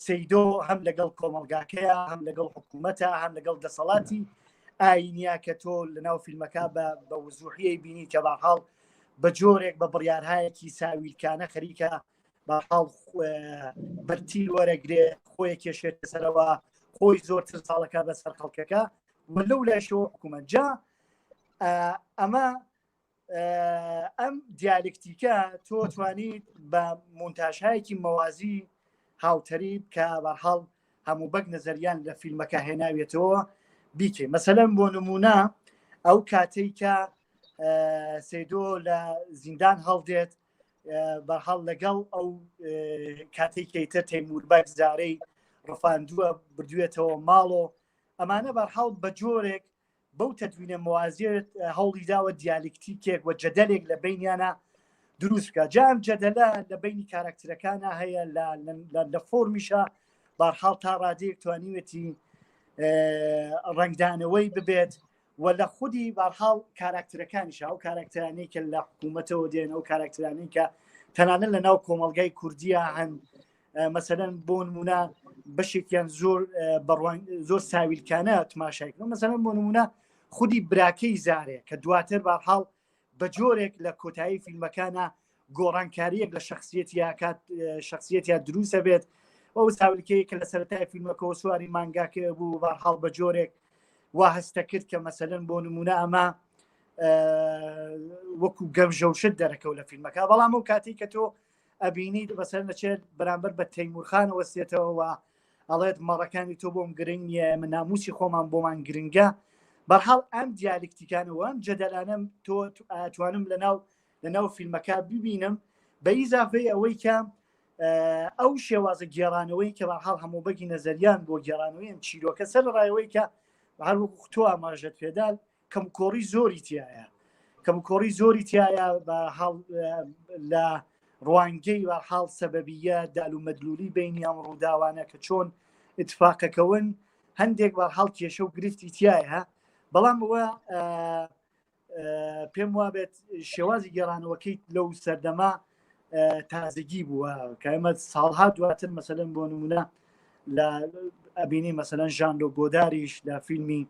سەیدۆ هەم لەگەڵ کۆمەڵگاکەیە هەم لەگەڵ حکوومەتە هەم لەگەڵ دەسەڵاتی ئاینیا کە تۆ لەناو فیلمەکە بە بە وزوحیەی بینی کە باحاڵ بە جۆرێک بە بڕیارهایەکی ساویلکانە خەریکە باحاڵ بەرتیل وەرەگرێ خۆی کێشێت سەرەوە خۆی زۆرتر ساڵەکە بەسەر خەڵکەکە و لەو لایشەوە حکوومەت جا ئەمە ئەم دیالکتیکە تۆ توانیت بە مونتاژهایەکی مەوازی هاوتەریب کە بەرحاڵ هەموو بەگ نەزەریان لە فیلمەکە هێناوێتەوە بیکەی مەسەلەن بۆ نمونە ئەو کاتەی کە سەیدۆ لە زیندان هەڵدێت بەرحاڵ لەگەڵ ئەو کاتێک کەیتر تەیمور بەگ زارەی ڕفاندووە بردوێتەوە ماڵۆ ئەمانە بەرحاڵ بە جۆرێک بەو تەدوینە موازیە هەوڵی داوە دیالکتیکێک و جەدەلێک لە بینیانە دروست بکە جا ئەم جەدەلە لە بینی کاراکتەرەکانە هەیە لە فۆرمیشە بارحاڵ تا ڕادەیەک توانیوێتی ڕنگدانەوەی ببێت و لە خودی بارحاڵ کاراکتەرەکانیش ئەو کاراکتەرانەی کە لە حکوومەتەوە دێن ئەو کاراکتەرانەی کە تەنانەت لە ناو کۆمەڵگای کوردیە هەن مەسەلەن بۆ نمونە بەشێکیان زۆر بەڕوان زۆر ساویلکانە تماشایکردن مەسەلەن بۆ نمونە خودی براکەی زارێ کە دواتر بارحاڵ بە جۆرێک لە کۆتایی فیلمەکانە گۆڕانکاریەک لە شخصیەتی کات شخصیەتیا دروستە بێت ئەو ساویلکەیە کە لە سەرەتای فیلمەکەەوە سواری مانگاکە بوو بارحاڵ بە جۆرێک وا هەستە کرد کە مەسەلەن بۆ نمونە ئەمە وەکو گەمژەوشت دەرەکەوت لە فیلمەکە بەڵام ئەو کاتی کە تۆ ئەبینیت بەسەر دەچێت بەرامبەر بە تەیمورخانەوە سێتەوە ئەڵێت مەڕەکانی تۆ بۆم گرنگ نییە ئێمە ناموسی خۆمان بۆمان گرنگە. بەرحاڵ ئەم دیالکتیکانە و ئەم جەدەلانەم تۆ توانم لەناو لەناو فیلمەکە ببینم بە ئیزافەی ئەوەی کە ئەو شێوازە گێڕانەوەی کە بەرحاڵ هەموو بەگی نەزەریان بۆ گێڕانەوەی ئەم چیرۆکە سەر ڕایەوەی کە هەر وەکو تۆ ئاماژەت پێدا کەم کۆڕی زۆری تایە کەم کۆڕی زۆری تایە بە حاڵ لە ڕوانگەی بە حاڵ سەبەبیە دال و مەدلولی بینی ئەم ڕووداوانە کە چۆن اتفاقەکەون هەندێک بە حاڵ کێشە و گرفتی تایە بەڵام ئەوە پێم وابێت شێوازی گێڕانەوەکەی لەو سەردەما تازگی بووە کە ئێمە ساڵها دواتر مەسەلەن بۆ نمونە لە ئەبینی مەسەلەن ژاندۆ گۆداریش لە فیلمی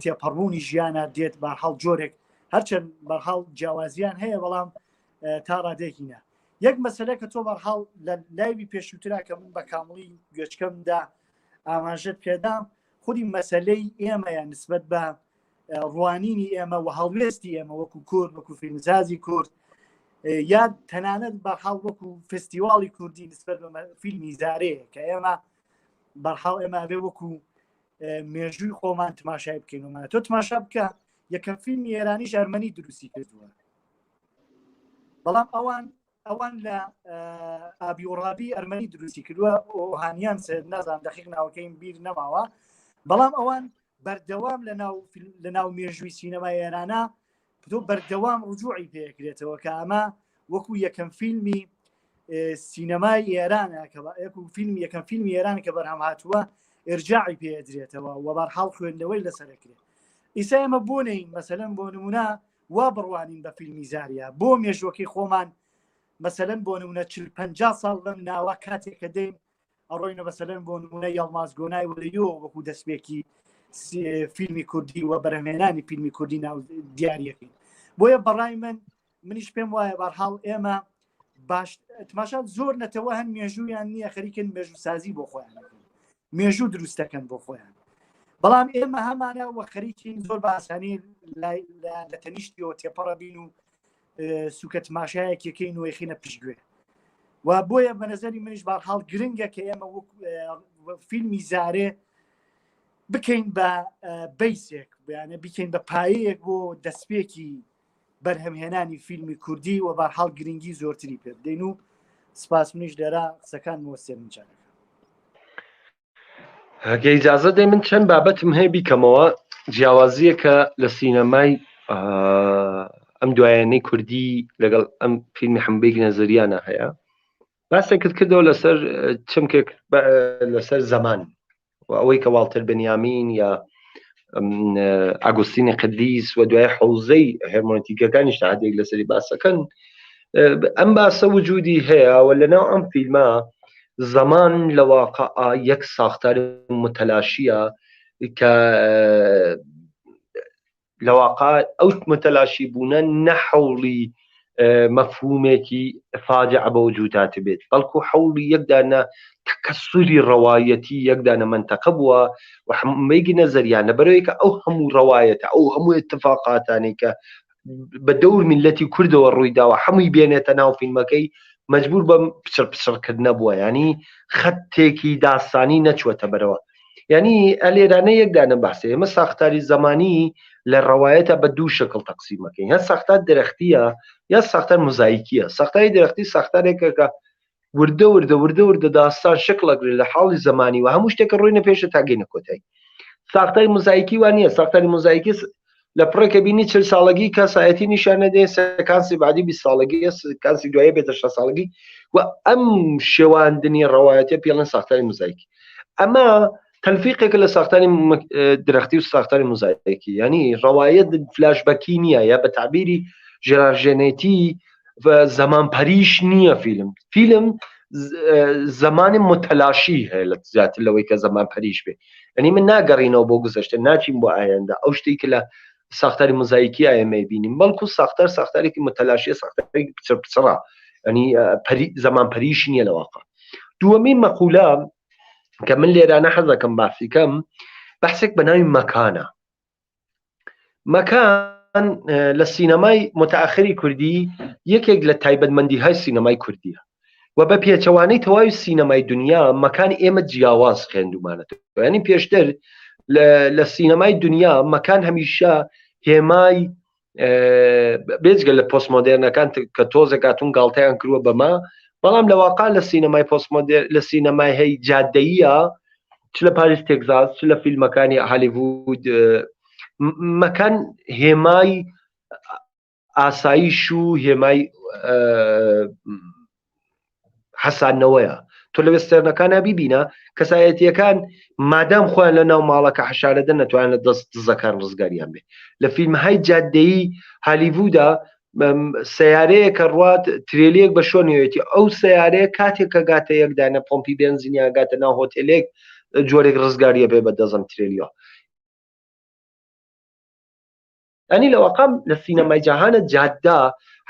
تێپەڕبوونی ژیانە دێت بەحاڵ جۆرێک هەرچەند بەرحاڵ جیاوازیان هەیە بەڵام تا ڕادێکی نا یەک مەسەلە کە تۆ بەرحاڵ لە لایوی پێشووترا کە من بە کامڵی گوێچکەمدا ئاماژەت پێدام خودی مەسلەی ئێمەیە نسبەت بە ڕوانینی ئێمە و هەڵوێستی ئێمە وەکو کورد وەکو فیلمسازی کورد یا تەنانەت بەرحاڵ وەکو فستیواڵی کوردی نسبەت بە فیلمی زارەیە کە ئێمە بەرحاڵ ئێمە بێ وەکو مێژووی خۆمان تماشای بکەین تۆ تماشا بکە یەکەم فیلمی ئێرانیش ئەرمەنی دروستی کردووە بەڵام ئەوان ئەوان لە ئابی و ڕابی ئەرمەنی دروستی کردووە ئۆهانیان نازان دەقیق ناوەکەیم بیر نەماوە بەڵام ئەوان بەردەوام لە ناو لە ناو مێژووی سینەمای ئێرانە تۆ بەردەوام ڕجوعی پێکرێتەوە کە ئەمە وەکو یەکەم فیلمی سینەمای ئێرانە کە یەکو فیلم یەکەم فیلمی ئێران کە بەرهەم هاتووە ئرجاعی پێدرێتەوە و بەرحاڵ خوێندنەوەی لەسەرکرێت ئیسا ئێمە بۆ نەین مەسەلەن بۆ نمونە وا بڕوانین بە فیلمی زاریا بۆ مێژوەکەی خۆمان مەسەلەن بۆ نمونە 40 50 ساڵ لەم ناوە کاتێک کە دێن ئەڕۆینە مەسەلەن بۆ نمونە یەڵماز گۆنای وەلیۆ وەکو دەستپێکی فیلمی کوردی و بەرهەمهێنانی فیلمی کوردی ناو دیارەکەین بۆیە بەڕای من منیش پێم وایە بەرحاڵ ئێمە باش تماشا زۆر نەتەوە هەن مێژوویان نییە خەریکن مێژوو سازی بۆ خۆیان مێژوو دروست دەکەن بۆ خۆیان بەڵام ئێمە هەمانە وە خەریکین زۆر بە ئاسانی لە تەنیشتیەوە تێپەڕە بین و سوکە تماشایەکیەکەی نوێخینە پشتگوێ و بۆیە بە نظری منیش بارحاڵ گرنگە کە ئێمە وەک فیلمی زارێ بکەین بە بیسێک بیانە بکەین بە پایەیەک بۆ دەستپێکی بەرهەمهێنانی فیلمی کوردی و بارحاڵ گرنگی زۆرتری پێ بدەین و سپاس منیش لێرە قسەکان مۆسێ من جارەکە هەگە ئیجازە دەی من چەند بابەتم هەیە بیکەمەوە جیاوازیەکە لە سینەمای ئەم دوایانەی کوردی لەگەڵ ئەم فیلمی حمبێک نەزریانە هەیە باسێکت کردەوە لەسەر چمکێک لەسەر زەمان و ئەوەی کە واڵتەر بنیامین یا ئاگوستینی قدیس و دوای حوزەی هێرمۆنتیکەکانیش تا هەندێک لەسەری باسەکەن ئەم باسە وجودی هەیە و لەناو ئەم فیلمە زەمان لە واقع یەک ساختار متەلاشیە کە لە واقع ئەو متەلاشی بوونە نە حەوڵی مەفهومێکی فاجع بە وجود هاتبێت بەڵکو حەوڵی یەکدانە تەکەسوری ڕەوایەتی یەکدانە مەنتەقە بووە و حمەیگی نەزەریان لەبەرەوەی کە ئەو هەموو ڕەوایەتە ئەو هەموو اتفاقاتانەی کە بە دەور میلەتی کوردەوە ڕووی داوە هەمووی بێنێتە ناو فیلمەکەی مەجبور بەم پچڕ پچڕکردنە بووە ینی خەتێکی داستانی نەچووەتە بەرەوە یعنی ئەلێرانە یەکدانە باسە ئێمە ساختاری زمانی لە ڕەوایەتە بە دوو شکڵ تەقسیمەکەین هە ساختار درەختیە یا ساختار مۆزایکیە ساختاری درەختی ساختارێکە کە وردە وردە وردە وردە داستان شکڵ ئەگرێت لە حاڵی زمانی و هەموو شتێکە ڕۆینە پێشە تاگەینە کۆتایی ساختاری مۆزایکی وان نییە ساختاری مۆزایکی لە پڕێکە بینی چل ساڵگی کەسایەتی نیشانە دێ سەکانسی بعدی 20 ساڵگی کاسی دوایە بێتە 6 ساڵگی و ئەم شێواندنی ڕەوایەتە پێڵەن ساختاری مۆزایکی ئەمە تەلفیقێکە لە ساختاری درەختی و ساختاری مۆزایکی ینی ڕەوایەت فلاشبەکی نییە یا بە تعبیری ژێراژێنێتی زەمان پەریش نییە فیلم فیلم زمانی متەلاشی هەیە لە زیاتر لەوەی کە زەمان پەریش بێ ئەنی من ناگەڕینەوە بۆ گوزەشتە ناچین بۆ ئایندە ئەو شتێک کە لە ساختاری مۆزایکی ئایمەی بینیم بەڵکو ساختار ساختارێکی متەلاشیە ساختارێکی پچڕ پچڕە ئەنی پەری زەمان پەریش نییە لە واقع دووەمین مەقولە کە من لێرانە حەزەکەم باسی کەم بەحسێک بە ناوی مەکانە مەکان لە سینەمای متأخری کوردی یەکێک لە تایبەتمەندی های سینەمای کوردیە و بە پێچەوانەی تەواوی سینەمای دنیا مەکان ئێمە جیاواز خوێندومانەتەوە ینی پێشتر. لە سینەمای دنیا مەکان هەمیشە هێمای بێجگە لە پۆستمۆدێرنەکان کە تۆزێک هاتوون گاڵتەیان کردووە بەمە بەڵام لە واقع لە سینەمای پۆستمۆدێر لە سینەمای هەی جادەیە چ لە پاریس تێکزاس چ لە فیلمەکانی هالیڤود مەکان هێمای ئاسایش و هێمای حەسانەوەیە تۆ لە وێستێرنەکانە بیبینە کەسایەتیەکان مادام خۆیان لە ناو ماڵەکە حەشارەدە نەتوان لە دەست دزەکان ڕزگاریان بێ لە فیلم های جادەیی هالیڤودا سیارەیە کە ڕوات ترێلیەک بە شۆنیەتی ئەو سیارەیە کاتێک کە گاتە یەکدانە پۆمپی بێنزینیا گاتە ناو هۆتێلێک جۆرێک ڕزگاریە بێ بە دەزم ترێلیەوە ینی لە واقع لە سینەمای جاهانە جاددا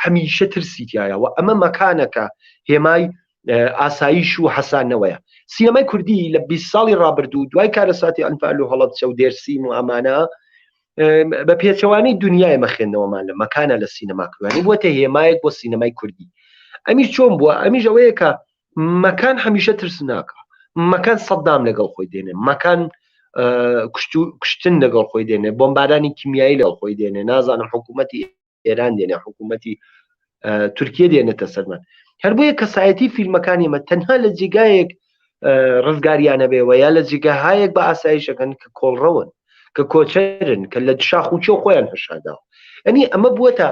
هەمیشە ترسی تایە و ئەمە مەکانەکە هێمای ئاسایش و حەسانەوەیە سینەمای کوردی لە 20 ساڵی ڕابردوو دوای کارەساتی ئەنفال و هەڵەبچە و دێرسیم و ئەمانە بە پێچەوانەی دنیای مەخێنەوەمان لە مەکانە لە سینەما کوانی بووەتە هێمایەک بۆ سینەمای کوردی ئەمیش چۆن بووە ئەمیش ئەوەیە کە مەکان هەمیشە ترسناکە مەکان سەدام لەگەڵ خۆی دێنێ مەکان کوشتن لەگەڵ خۆی دێنێ بۆمبارانی کیمیایی لەگەڵ خۆی دێنێ نازانم حکوومەتی ئێران دێنێ حکوومەتی تورکیە دێنێتە سەرمان هەر بۆیە کەسایەتی فیلمەکانی ئمە تەنها لە جێگایەک ڕزگاریانە بێەوە یا لە جێگاهایەک بە ئاسایشەکەن کە کۆڵڕەون کە کۆچەرن کە لە شاخ و چۆ خۆیان هەشاداوە ئەنی ئەمە بووەتە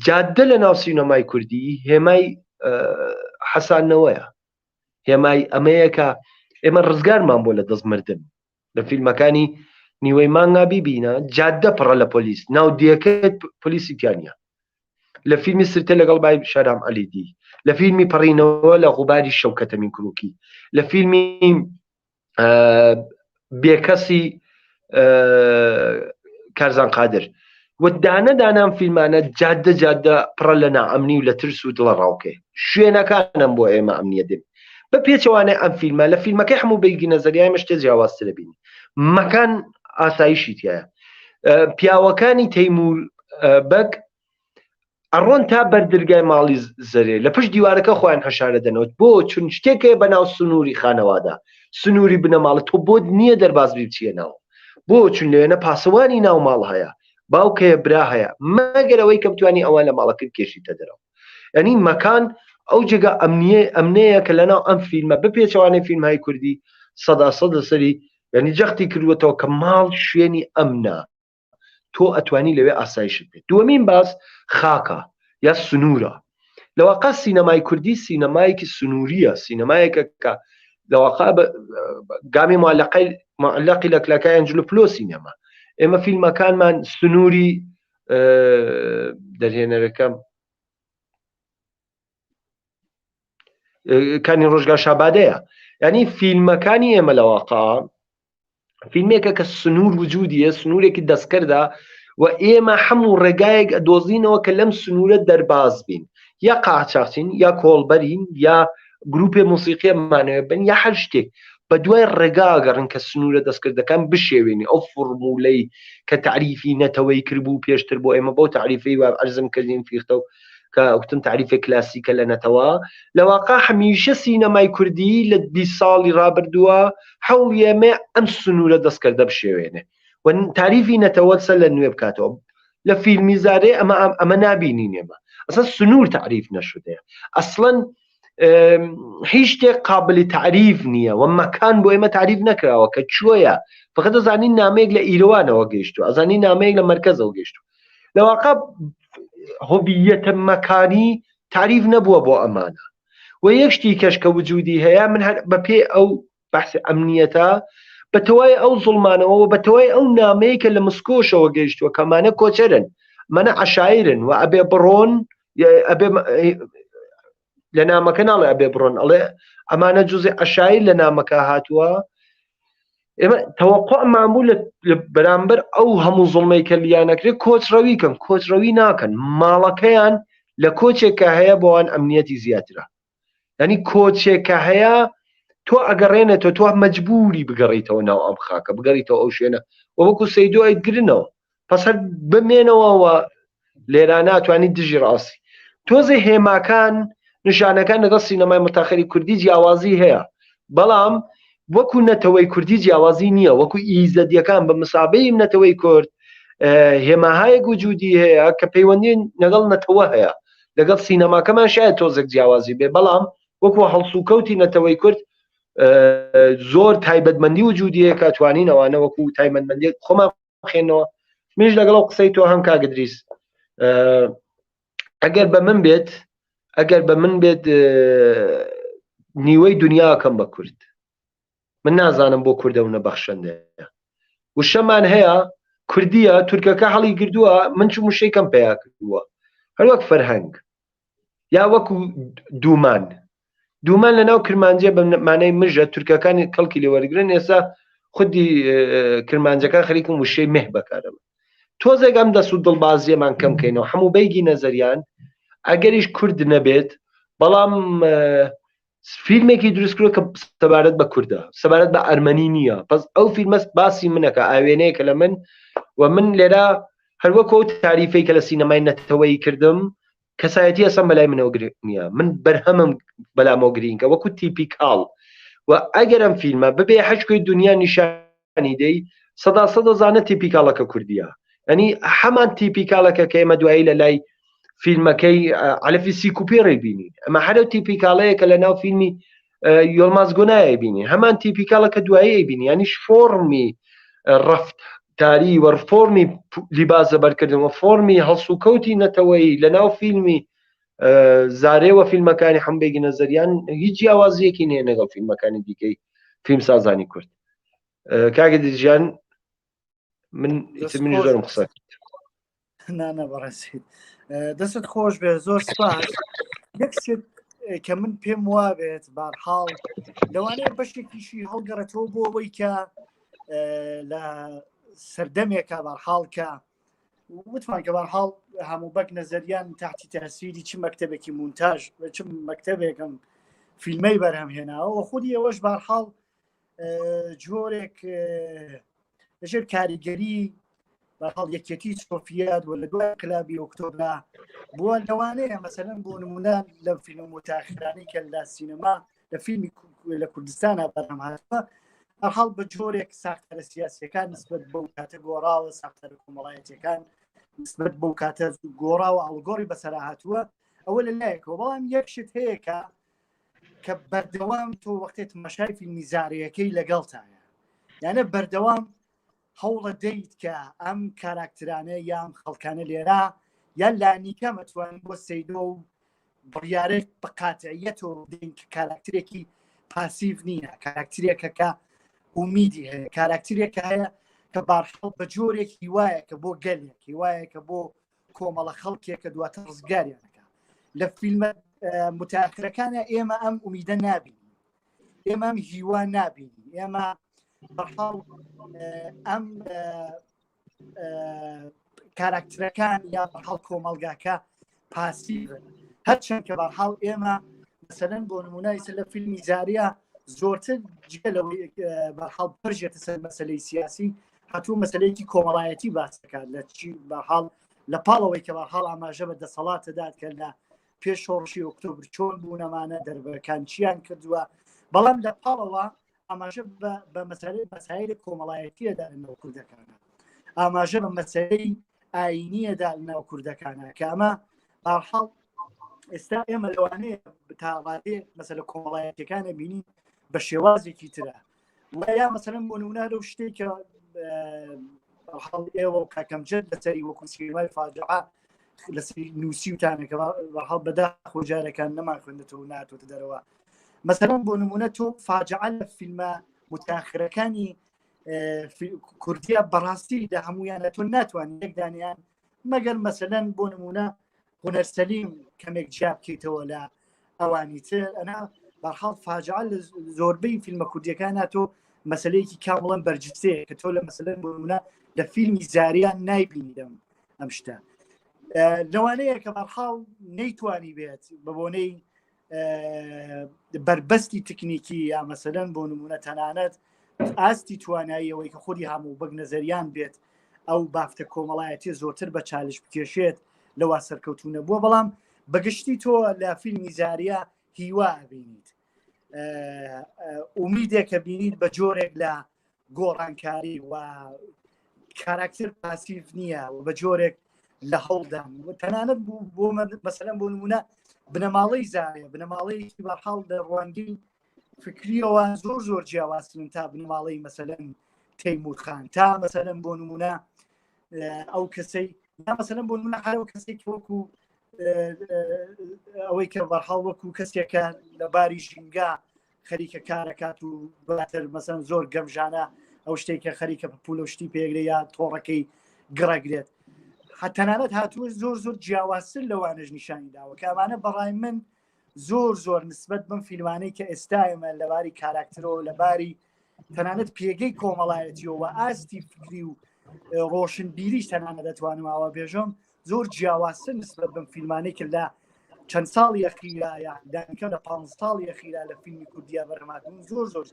جادە لە ناو سینەمای کوردی هێمای حەسانەوەیە هێمای ئەمەیە کە ئێمە ڕزگارمان بۆ لە دەست مردن لە فیلمەکانی نیوەی مانگا بیبینە جادە پڕە لە پۆلیس ناو دێکت پۆلیسی تیانە لە فیلمی سرتە لەگەڵ بای شارام علیدی لە فیلمی پەڕینەوە لە غوباری شەوکەتەمین کروکی لە فیلمی بێکەسی کارزان قادر و دانە دانام فیلمانە جادە جادە پڕە لە نائەمنی و لە ترس و دڵە ڕاوکێ شوێنەکانم بۆ ئێمە ئەمنیە دێن بە پێچەوانە ئەم فیلمە لە فیلمەکەی هەموو بەیگی نەزەریای مە شتێ جیاوازترە بینی مەکان ئاسایشی تایە پیاوەکانی تەیمور بەگ ئەڕۆن تا بەر درگای ماڵی زەرێ لە پشت دیوارەکە خۆیان حەشارە دەنەوە بۆ چون شتێک هەیە بەناو سنووری خانەوادە سنووری بنەماڵە تۆ بۆت نییە دەرباز بی بچیە ناو بۆ چون لەوێنە پاسەوانی ناو ماڵ هەیە باوک هەیە برا هەیە مەگەر ئەوەی کە بتوانی ئەوان لە ماڵەکە بکێشیتە دەرەوە یعنی مەکان ئەو جێگا ئەمنیە ئەمنەیە کە لەناو ئەم فیلمە بپێچەوانەی فیلمهای کوردی سەدا سەد لەسەری یعنی جەختی کردووەتەوە کە ماڵ شوێنی ئەمنە تۆ ئەتوانی لەوێ ئاسایشت بێت دووەمین باس خاکە یا سنوورە لەواقع سینەمای کوردی سینەمایەکی سنووریە سینەمایەکە کە لەواقع گامی معلقی معلقی لە کلاکای ئەنجلو پلۆ سینەما ئێمە فیلمەکانمان سنووری دەرهێنەرەکەم کانی ڕۆژگا شابادەیە ینی فیلمەکانی ئێمە لەواقع فیلمێکە کە سنوور وجودیە سنوورێکی دەستکردە و ئێمە هەموو ڕێگایەک ئەدۆزینەوە کە لەم سنوورە دەرباز بین یا قاچاخچین یا کۆڵبەرین یا گروپێ موسیقیەمانەوە بن یا هەر شتێک بە دوای ڕێگا گەڕن کە سنوورە دەستکردەکان بشێوێنی ئەو فڕمولەی کە تعریفی نەتەوەی کردبوو پێشتر بۆ ئێمە بەو تعریفەی وا عەرزم کردین فیختە و کە وتم تعریفێک کلاسیکە لە نەتەوە لە واقع هەمیشە سینەمای کوردی لە 20 ساڵی ڕابردووە هەوڵی ئێمە ئەم سنوورە دەستکردە بشێوێنێ و تاریفی نەتەوە سەر لە نوێ بکاتەوە لە فیلمی زارێ ئەمە ئەمە نابینین ئێمە ئەسڵەن سنوور تعریف نەشدەیە ئەسڵەن هیچ شتێک قابلی تعریف نییە و مەکان بۆ ئێمە تعریف نەکراوە کە چۆیە فقط دەزانین نامەیەک لە ئیرەوانەوە گەیشتو ئەزانی نامەیەک لە مرکزەوە گەیشتو لە واقع هۆبیەتە مەکانی تعریف نەبووە بۆ ئەمانە و یەک شتی کەش کە وجودی هەیە من هەر بە پێ ئەو بەحسی ئەمنیەتە بە تەوای ئەو زوڵمانەوە و بە تەوای ئەو نامەیە کە لە مسکۆشەوە گەیشتووە کەمانە کۆچەرن مەنە عشایرن و ئەبێ بڕۆن ئەبێ لە نامەکە ناڵێ ئەبێ بڕۆن ئەڵێ ئەمانە جزی عشایر لە نامەکە هاتووە ئێمە تەوەقعمان بوو لە بەرامبەر ئەو هەموو زوڵمەی کە لیانەکرێت کۆچڕەوی کەن کۆچڕەوی ناکەن ماڵەکەیان لە کۆچێک کە هەیە بۆوان ئەمنیەتی زیاترە ینی کۆچێک کە هەیە تۆ ئەگەڕێنێتەوە تۆ مەجبوری بگەڕیتەوە ناو ئەم خاکە بگەڕیتەوە ئەو شوێنە وەکو سەیدۆ ئەیگرنەوە پس هەر بمێنەوە لێرە ناتوانانی دژی ڕاستی تۆزێ هێماکان نیشانەکان لەگەڵ سینەمای متاخری کوردی جیاوازی هەیە بەڵام وەکو نەتەوەی کوردی جیاوازی نییە وەکو ئیزەدیەکان بە مسابەی نەتەوەی کورد هێماهایەک وجودی هەیە کە پەیوەندی لەگەڵ نەتەوە هەیە لەگەڵ سینەماکەمان شاید تۆزێک جیاوازی بێ بەڵام وەکو هەڵسوکەوتی نەتەوەی کورد زۆر تایبەتمەندی وجودی هەیە کە توانین ئەوانە وەکو تایبەتمەندی خۆمان بخێنەوە منیش لەگەڵ قسەی تۆ هەم کاک ئیدریس ئەگەر بە من بێت ئەگەر بە من بێت نیوەی دنیاکەم بە کورد من نازانم بۆ کوردە و نەبەخشەندەیە وشەمان هەیە کوردیە تورکەکە هەڵی گردووە من چ وشەی کەم پیا کردووە هەروەک فەرهەنگ یا وەکو دوومان دوومان لە ناو کرمانجیە بە مانای مژە تورکەکانی کەڵکی لێ وەرگرن ئێستا خودی کرمانجەکان خەریکن وشەی مه بەکارەبن تۆزێک ئەم دەست و دڵبازیەمان کەم کەینەوە هەموو بەیگی نەزەریان ئەگەریش کورد نەبێت بەڵام فیلمێکی دروست کردوە کە سەبارەت بە کوردە سەبارەت بە ئەرمەنی نییە پس ئەو فیلمە باسی منەکە ئاوێنەیەکە لە من و من لێرە هەروەکو ئەو تاریفەی کە لە سینەمای نەتەوەیی کردم کەسایەتی ئەسەم بەلای منەوە گرنگ نییە من بەرهەمم بەلامەوە گرینگە وەکو typical و ئەگەر ئەم فیلمە ببێ هەچکۆی دنیا نیشانی دەی سەدا سەدە زانە typical ەکە کوردیە ئەنی هەمان typical ەکە کە ئێمە دوایی لە لای فیلمەکەی عەلفی سیکوپێڕی بینین ئەمە هەرە typical ەیە کە لە ناو فیلمی یۆڵماز گۆنایە بینی هەمان typical ە کە دوایی بینی یانیش فۆڕمی ڕەفتاری وە فۆرمی لیباس لەبەرکردن و فۆرمی هەڵسوکەوتی نەتەوەیی لە ناو فیلمی زارێوە فیلمەکانی حەمبێگی نەزەریان هیچ جیاوازیەکی نییە لەگەڵ فیلمەکانی دیکەی فیلمسازانی کورد کاکە دیجیان من ئیتر منیش زۆرم قسە کرد. نانە بەڕێزیت دەستت خۆش بێ زۆر سپاس یەک شت کە من پێم وابێت بارحاڵ لەوانەیە بەشێکیشی هەڵگەڕێتەوە بۆ ئەوەی کە لە سەردەمێکە بارحاڵ کە وتمان کە بارحاڵ هەموو بەک نەزەریان تاحتی تاسیری چ مەکتتەبێکی مونتاژ چ مەکتتەبێکم فیلمەی بەرهەم هێناوە و خودی ئەوەش بارحاڵ جۆرێک لەژێر کاریگەری بەحاڵ یەکێتی سۆفیات و لە دوای انقلابی ئۆکتۆبرا بووە لەوانەیە مەسەلەن بۆ نمونە لە فیلم متاخرانی کە لە سینەما لە فیلمی لە کوردستانە بەرهەم هاتووە هەرحاڵ بە جۆرێک ساختارە سیاسیەکان نسبەت بەو کاتە گۆڕاوە ساختارە کۆمەڵایەتیەکان نسبەت بەو کاتە گۆڕاوە ئاڵگۆڕی بەسەرا هاتووە ئەوە لە لایەکەوە بەڵام یەک شت هەیە کە کە بەردەوام تۆ وەختێ تماشای فیلمی زارەیەکەی لەگەڵتایە یانە بەردەوام هەوڵە دەیت کە ئەم کاراکترانە یان خەڵکانە لێرە یان لانیکەم ئەتوانین بۆ سەیدۆ و بڕیارێک بە قاتعیەتەوە بدەین کە کاراکترێکی پاسیڤ نییە کاراکترێکە کە ئومیدی هەیە کاراکترێکە هەیە کە بارحاڵ بە جۆرێک هیوایە کە بۆ گەلێک هیوایە کە بۆ کۆمەڵە خەڵکێک کە دواتر ڕزگاریانەکە لە فیلمە متاخرەکانە ئێمە ئەم ئومیدە نابینین ئێمە ئەم هیوا نابینین ئێمە بەحاڵ ئەم کاراکتەرەکان یا بەحاڵ کۆمەڵگاکە پاسیڤن هەرچەند کە بەحاڵ ئێمە مەسەلەن بۆ نمونە ئیسە لە فیلمی زاریا زۆرتر جگە لەوەی بەحاڵ پرژێتە سەر مەسلەی سیاسی هاتوو مەسلەیەکی کۆمەڵایەتی باس دەکات لە چی بەحاڵ لە پاڵەوەی کە بەحاڵ ئاماژە بە دەسەڵات دەدات کە لە پێش شۆڕشی ئۆکتۆبر چۆن بوونەمانە دەربەکان چیان کردووە بەڵام لە پاڵەوە ئاماژە بە مەسەلەی مەسایل کۆمەڵایەتیەدا لە ناو کوردەکانە ئاماژە بە مەسەلەی ئاینیەدا لە ناو کوردەکانە کە ئەمە بارحاڵ ئێستا ئێمە لەوانەیە تا ڕادەیەک مەسەلە کۆمەڵایەتیەکانە بینی بە شێوازێکی ترە یا مەسەلەن بۆ نمونە لەو شتێک کە حاڵ ئێوە و کاکەمجد لەسەری وەکو سینەمای فاجعە لەسەری نووسیوتانە کە بەحاڵ بەداخۆ جارەکان نەمان خوێندێتەوە ناتۆتە دەرەوە مەسەلەن بۆ نمونە تۆ فاجعە لە فیلمە متاخرەکانی کوردیە بەڕاستی لە هەمویانە تۆ ناتوانانی یەکدانیان مەگەر مەسەلەن بۆ نمونە هونەر سەلیم کەمێک جیا بکەیتەوە لە ئەوانی تر ئەنا بەرحاڵ فاجعە لە زۆربەی فیلمە کوردیەکان تۆ مەسلەیەکی کامڵەن بەرجستەیە کە تۆ لە مەسلەن بۆ نمونە لە فیلمی زاریان نایبینی دەم ئەم شتە لەوانەیە کە بەرحاڵ نەیتوانی بێت بە بۆنەی بەربەستی تکنیکی یا مەسەلەن بۆ نمونە تەنانەت ئاستی توانایی ئەوەی کە خودی هەموو بەگ نەزەریان بێت ئەو بافتە کۆمەڵایەتی زۆرتر بە چالش بکێشێت لەوا سەرکەوتو نەبووە بەڵام بەگشتی تۆ لە فیلمی زاریا هیوا ئەبینیت. ئومیدێکە بینیت بە جۆرێک لە گۆڕانکاری و کاراکتر پاسیڤ نییە و بە جۆرێک لە هەوڵدان تەنانەت بۆ مەسەلەن بۆ نمونە بنەماڵەی زارێ بنەماڵەیەکی بەرحاڵ لە ڕوانگەی فکریەوە زۆر زۆر جیاوازترن تا بنەماڵەی مەسەلەن تەیمور خان تا مەسەلەن بۆ نمونە ئەو کەسەی مەسەلەن بۆ نمونە هەر ئەو کەسێک وەکو ئەوەی کە بەرحاڵ وەکو کەسێکە لە باری ژینگە خەریکە کارەکات و دواتر مەسەن زۆر گەمژانە ئەو شتێکە خەریکە پولە و شتی پێگرێ یا تۆڕەکەی گڕەگرێت حتەنانەت هاتووە زۆر زۆر جیاوازتر لەوانەش نیشانی داوە کە ئەمانە بەڕای من زۆر زۆر نسبەت بەم فیلمانەی کە ئێستا ئێمە لەباری کاراکترەوە لەباری تەنانەت پێگەی کۆمەڵایەتیەوە ئاستی فکری و ڕۆشنبیریش تەنانە دەتوانم ئاوا بێژم زۆر جیاوازتر نسبەت بەم فیلمانەی کە لە چەند ساڵی ئەخیرا یا دانیکەم لە پ ساڵی ئەخیرا لە فیلمی کوردیا بەرهەماتون زۆر زۆر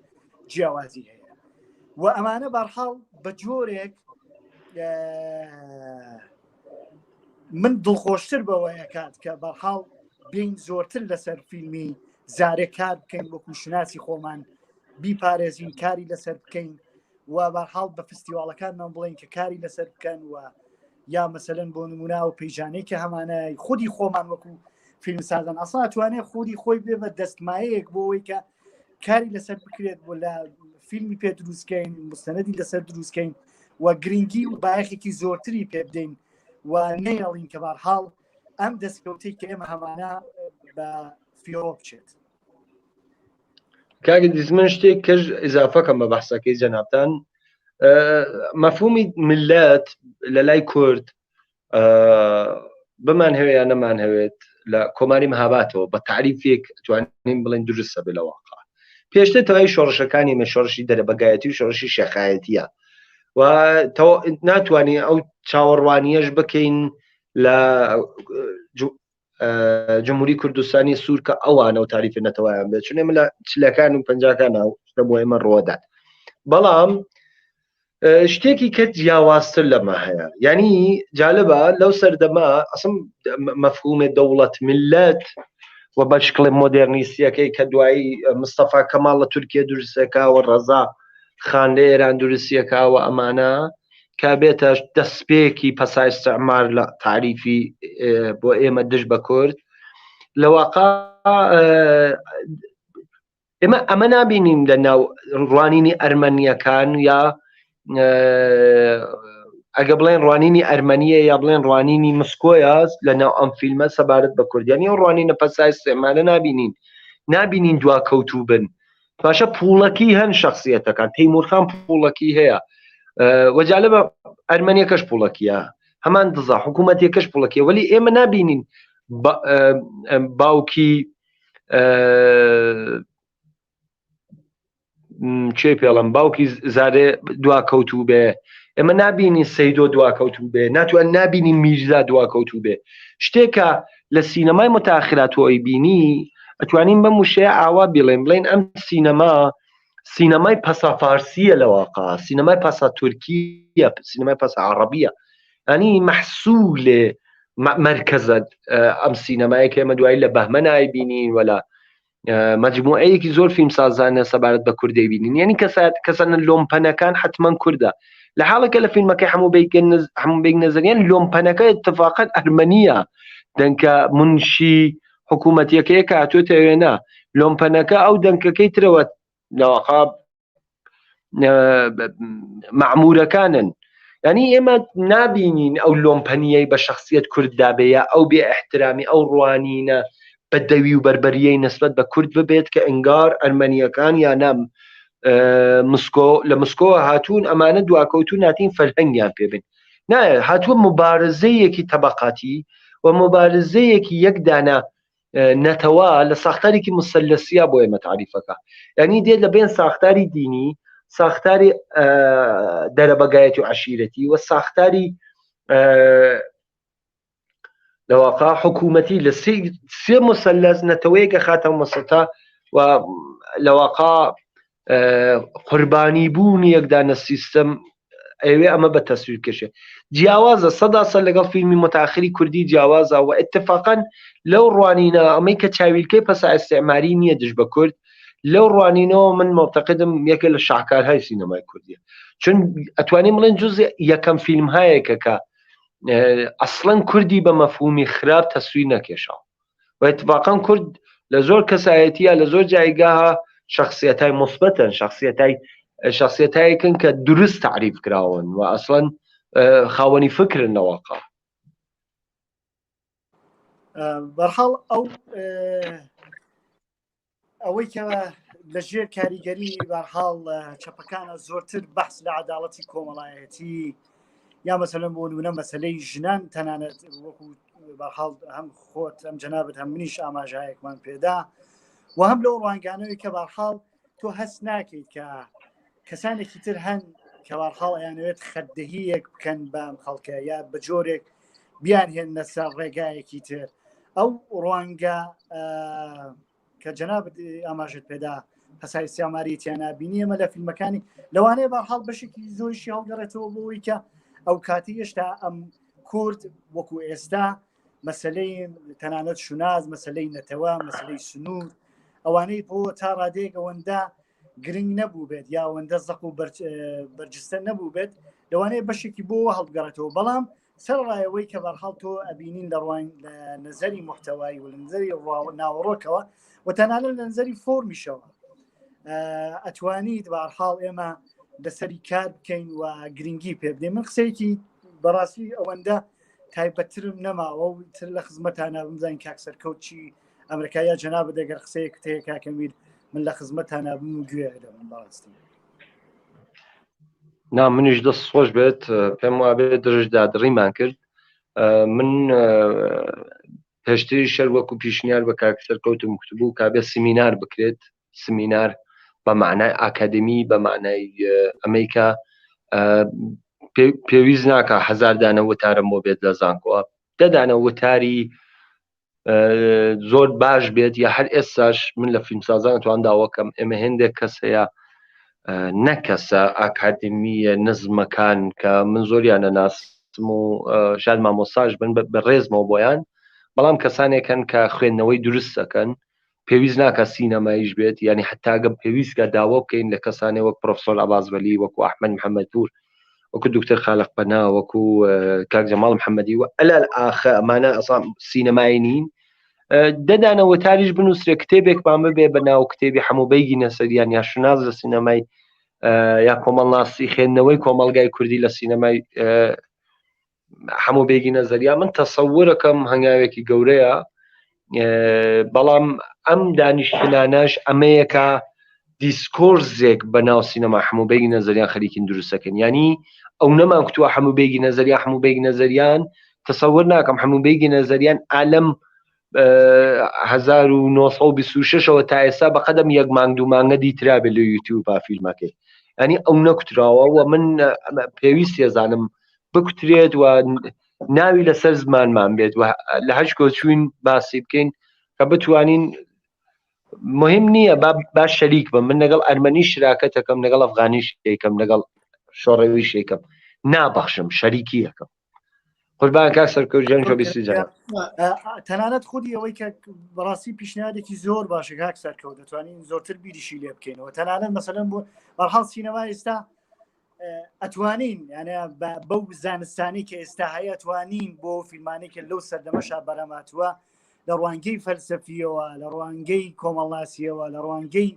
جیاوازی هەیە و ئەمانە بەرحاڵ بە جۆرێک من دڵخۆشتر بەوەیە کات کە بەرحاڵ بین زۆرتر لەسەر فیلمی زارێ کار بکەین وەکو شوناسی خۆمان بیپارێزین کاری لەسەر بکەین و بەرحاڵ بە فستیواڵەکانمان بڵین کە کاری لەسەر بکەن و یا مەسەلەن بۆ نمونە و پەیجانەی کە هەمانە خودی خۆمان وەکو فیلمسازان ئەسا توانێت خودی خۆی بێ بە دەستمایەک بۆ ئەوەی کە کاری لەسەر بکرێت بۆ لە فیلمی پێ دروستکەین مستەندی لەسەر دروستکەین و گرنگی و بایەخێکی زۆرتری پێ بدەین و نەیەڵین کە بارحاڵ ئەم دەستکەوتەی کە ئێمە هەمانە بە فیۆ بچێت. کاک ئیدریس من شتێک کەش ئیزافەکەم بە بەحسەکەی جەنابتان مەفهومی ملت لە لای کورد بمان هەوێ یا نەمان هەوێت لە کۆماری مەهاباتەوە بە تعریفێک توانین بڵێن دروستە بێ لە واقع پێشتر تەواوی شۆڕشەکانی مە شۆڕشی دەرەبەگایەتی و شۆڕشی شێخایەتیە و ناتوانین ئەو چاوەڕوانیەش بکەین لە جمهوری کوردستانی سوور کە ئەوانە و تاریف نەتەوەیان بێت چون ئێمە لە چلەکان و پەنجاکان شتە بۆ ئێمە ڕوەدات بەڵام شتێکی کە جیاوازتر لەمە هەیە یعنی جالبە لەو سەردەما ئەسم مەفهومێ دەوڵەت ملت و بە شکڵێ مۆدێرنیستیەکەی کە دوایی مستەفا کەماڵ لە تورکیە دروستەکە و ڕەزا خان لە ئێران دروستیەکە و ئەمانە کە بێتە دەستپێکی پەسای استعمار لە تعریفی بۆ ئێمە دژ بە کورد لە واقع ئێمە ئەمە نابینین لە ناو ڕوانینی ئەرمەنیەکان یا ئەگە بڵێن ڕوانینی ئەرمەنیە یا بڵێن ڕوانینی مسکۆیە لە ناو ئەم فیلمە سەبارەت بە کوردیانی و ڕوانینە پەسای استعمارە نابینین نابینین دواکەوتوو بن باشە پوڵەکی هەن شخصیەتەکان تەیمورخان پوڵەکی هەیە وەجالبە ئەرمەنیەکەش پوڵەکیە هەمان دزا حکوومەتێکەش پوڵەکیە وەلی ئێمە نابینین باوکی چێ پێڵم باوکی زارێ دواکەوتوو بێ ئێمە نابینین سەیدۆ دواکەوتوو بێ ناتوان نابینی میرزا دواکەوتوو بێ شتێکە لە سینەمای متاخرات تۆ ئەیبینی ئەتوانین بەم وشەیە ئاوا بیڵێن بڵێن ئەم سینەما سینەمای پەسا فارسیە لە واقع سینەمای پەسا تورکیە سینەمای پەسا عەڕەبیە ینی مەحسولێ مەرکەزە ئەم سینەمایە کە ئێمە دوایی لە بەهمەن ئایبینین وەلا مجموعەیەکی زۆر فیلم سازانە سەبارەت بە کورد دەیبینین یعنی کەسات کەسەنە لۆمپەنەکان حتمما کوردە لە حاڵێکە لە فیلمەکەی هەموو بیکن هەموو بیک نەزەریان لۆمپەنەکە اتفاقا ئەرمەنیە دەنکە منشی حکوومەتیەکەیە کە هاتوێتە وێنە لۆمپەنەکە ئەو دەنکەکەی ترەوە لەواقع مەعمورەکانن یعنی ئێمە نابینین ئەو لۆمپەنیەی بە شخصیت کورد دابێ یا ئەو بێ احترامی ئەو ڕوانینە بە دەوی و بەربەریەی نسبەت بە کورد ببێت کە ئنگار ئەرمەنیەکان یا نام مسکۆ لە مسکۆوە هاتوون ئەمانە دواکەوتو ناتین فەرهەنگیان پێبن نایە هاتووە مبارزەیەکی تەبقاتی و مبارزەیەکی یەکدانە نەتەوە لە ساختارێکی مسلسیە بۆ ئێمە تعریفەکە یعنی دێت لە بێن ساختاری دینی ساختاری دەرەبەگایەتی و عشیرەتی و ساختاری لەواقع حکوومەتی لە سێ مسلس نەتەوەیەکە خاتە مەسەتا و لەواقع قوربانی بوونی یەکدانە سیستم ئەوێ ئەمە بە تەسویر کێشێ جیاوازە سەدا سەر لەگەڵ فیلمی متاخری کوردی جیاوازە و اتفاقا لەو ڕوانینە ئەمەی کە چاویلکەی پەسا ئیستعماری نییە دژ بە کورد. لەو ڕوانینەوە من مەتەقدم یەکێ لە شاکارهای سینەمای کوردیە چون ئەتوانین بڵێن جز یەکەم فیلم هایەکە کە ئەسڵەن کوردی بە مەفهومی خراپ تەسویر نەکێشاوە و اتفاقا کورد لە زۆر کەسایەتیە لە زۆر جایگاها شخصیتای مثبتن شخصیتای شخصیتایەکن کە دروست تعریف کراون و ئەسڵەن خاوەنی فکرن لە واقع. بەرحاڵ ئەو ئەوەی کە لە ژێر کاریگەری بەرحاڵ چەپەکانە زۆرتر بەحس لە عداڵەتی کۆمەڵایەتی یا مەسەلەن بۆ نمونە مەسلەی ژنان تەنانەت وەکو بەرحاڵ هەم خۆت ئەم جەنابەت هەم منیش ئاماژایەکمان پێدا و هەم لەو ڕوانگانەوەی کە بەرحاڵ تۆ هەست ناکەیت کە کەسانێکی تر هەن کە بەرحاڵ ئەیانەوێت خەتدەهیەک بکەن بەم خەڵکە یا بە جۆرێک بیان هێننە سەر ڕێگایەکی تر ئەو ڕوانگە کە جەنابت ئاماژت پێدا پەسای سیاماری تیانا بینی ئەمە لە فیلمەکانی لەوانەیە بەرحاڵ بەشێکی زۆریشی هەڵگەڕێتەوە بۆ ئەوەی کە ئەو کاتی هێشتا ئەم کورد وەکو ئێستا مەسلەی تەنانەت شوناز مەسلەی نەتەوە مەسلەی سنوور ئەوانەی بۆ تا ڕادەیەک ئەوەندە گرنگ نەبوو بێت یا ئەوەندە زەق و بەرجستە نەبوو بێت لەوانەیە بەشێکی بۆ هەڵبگەڕێتەوە بەڵام سەرڕایەوەی کە بەرحاڵ تۆ ئەبینین لە ڕوان لە نەزەری محتەوایی و لە نەزەری ناوەڕۆکەوە و تەنانەت لە نەزەری فۆرمیشەوە ئەتوانیت بەرحاڵ ئێمە لەسەری کار بکەین و گرنگی پێ بدەین من قسەیەکی بەڕاستی ئەوەندە تایبەتترم نەماوە و تر لە خزمەتانە بمزانین کاک سەرکەوت چی ئەمریکا یا جەنابت دەگەر قسەیەکت هەیە کاکە میر من لە خزمەتانە بم و گوێ دەبم بەڕاستی. نا منیش دەست خۆش بێت پێم وابێت درژ دادڕیمان کرد من پێشتری شەر وەکو پیشنیار بە کاک سەرکەوتم کتبوو کابێ سمینار بکرێت سمینار بە معنای ئاکادمی بە معنای ئەمریکا پێویست ناکە هەزار دانە وتارم بۆ بێت لە زانکۆوە دەدانە وتاری زۆر باش بێت یا هەر ئێستاش من لە فیلمسازان توان داوەکەم ئێمە هێندێک کەس هەیە نەکەسە ئاکادمیە نزمەکان کە من زۆریان نەناسم و شاد مامۆساش بن بە ڕێزمەوە بۆیان بەڵام کەسانێکن کە خوێندنەوەی دروست دەکەن پێویست ناکە سینەماییش بێت یعنی حتاگە پێویستکە داوا بکەین لە کەسانێ وەک پرۆفسۆر عباس وەلی وەکو ئەحمەد محەممەدپور وەکو دکتۆر خالق پەنا وەکو کاک جەماڵ محەممەدی و ئەلال ئاخە ئەمانە ئەسا سینەمایی نین دەدانە وتاریش بنووسرێ کتێبێکمان ببێ بە ناو کتێبی حەموو بەیگی نەسەریان یا شوناس لە سینەمای یا کۆمەڵناسی خوێندنەوەی کۆمەڵگای کوردی لە سینەمای حەموو بێگی نەزەریا من تەسەورەکەم هەنگاوێکی گەورەیە بەڵام ئەم دانیشتنانەش ئەمەیەکە دیسکۆرزێک بە ناو سینەما حەموو بەیگی نەزەریان خەریکین دروستەکەن ینی ئەو نەمان کوتووە حەموو بەیگی نەزەریا حەموو بەیگ نەزەریان تەسەور ناکەم حەموو بەیگی نەزەریان ئالەم 1926ەوە تا ئێستا بە قەدەم یەک مانگ دوو مانگە دیترابێت لە یوتیوب با فیلمەکەی ینی ئەو نەکوتراوە و من پێویست ێزانم بکوترێت و ناوی لەسەر زمانمان بێت و لە هەر کۆ چوین باسی بکەین کە بتوانین مهم نییە با با شەریک بم من لەگەڵ ئەرمەنی شراکەتەکەم لەگەڵ ئەفغانی شەیکەم لەگەڵ شۆڕەوی شەیکەم نابەخشم شەریکی یەکەم قوربان کاک سەرکەوت گیان جۆ بیستی جەناب. تەنانەت خودی ئەوەی کە بەڕاستی پیشنیادێکی زۆر باشە کاک سەرکەوت دەتوانین زۆرتر بیریشی لێ بکەینەوە تەنانەت مەسەلەن بۆ بەرحاڵ سینەما ئێستا ئەتوانین یانە بەو زانستانی کە ئێستا هەیە توانین بۆ فیلمانی کە لەو سەردەمەشا بەرەماتوە لە ڕوانگەی فەلسەفیەوە لە ڕوانگەی کۆمەڵناسیەوە لە ڕوانگەی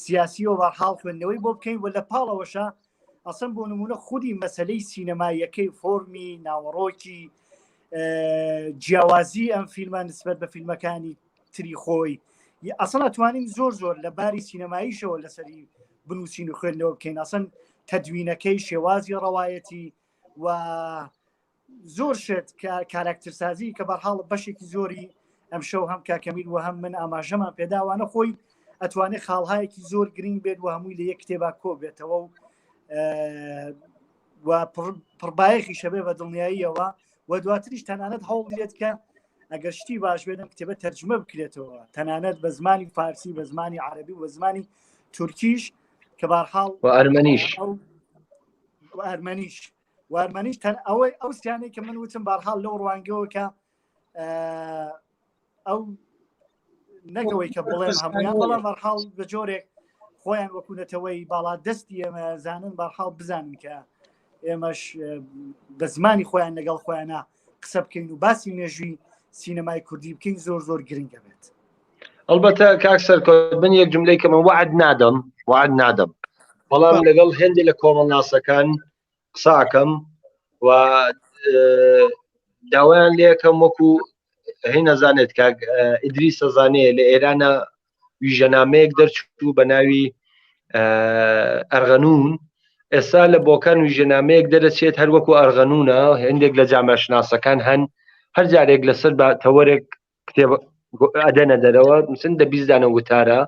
سیاسیەوە بەرحاڵ خوێندنەوەی بۆ بکەین و لە پاڵەوەشە ئەسن بۆ نمونە خودی مەسلەی سینەماییەکەی فۆرمی ناوەڕۆکی جیاوازی ئەم فیلمە نسبەت بە فیلمەکانی تری خۆی ئەسڵ ئەتوانین زۆر زۆر لە باری سینەماییشەوە لەسەری بنووسین و خوێندنەوە بکەین ئەسن تەدوینەکەی شێوازی ڕەوایەتی و زۆر شت کە کاراکتەرسازی کە بەرحاڵ بەشێکی زۆری ئەم شەو هەم کاکەمیر و هەم من ئاماژەمان پێداوانە خۆی ئەتوانێت خاڵهایەکی زۆر گرنگ بێت و هەمووی لە یەک کتێبا کۆ بێتەوە و و پڕبایەخی شەبێ بە دڵنیاییەوە و دواتریش تەنانەت هەوڵ دێت کە ئەگەر شتی باش بێت ئەم کتێبە تەرجمە بکرێتەوە تەنانەت بە زمانی فارسی بە زمانی عربی و بە زمانی تورکیش کە بارحاڵ و ئەرمەنیش و ئەرمەنیش و ئەرمەنیش تەن ئەوەی ئەو سیانەی کە من وتم بارحاڵ لەو ڕوانگەوە کە ئەو نەگەوەی کە بڵێم هەمویان بەڵام بەرحاڵ بە جۆرێک خۆیان وەکو نەتەوەی باڵا دەستی ئێمە زانن بەرحاڵ بزانن کە ئێمەش بە زمانی خۆیان لەگەڵ خۆیانە قسە بکەین و باسی مێژووی سینەمای کوردی بکەین زۆر زۆر گرنگە بێت. ئەڵبەتە کاک سەرکەوت من یەک جملەی کەمە وعد نادەم وعد نادەم بەڵام لەگەڵ هێندێک لە کۆمەڵناسەکان قساکەم و داوایان لەکەم وەکو هی نەزانێت کاک ئیدریس ئەزانێ لە ئێرانە ویژەنامەیەک دەرچوو بە ناوی ئەرغەنون ئێستا لە بۆکان ویژەنامەیەک دەرەچێت هەر وەکو ئەرغەنونە هەندێک لە جامەشناسەکان هەن هەر جارێک لەسەر بە تەوەرێک کتێب ئەدەنە دەرەوە مثلەن دە 20 دانە وتارە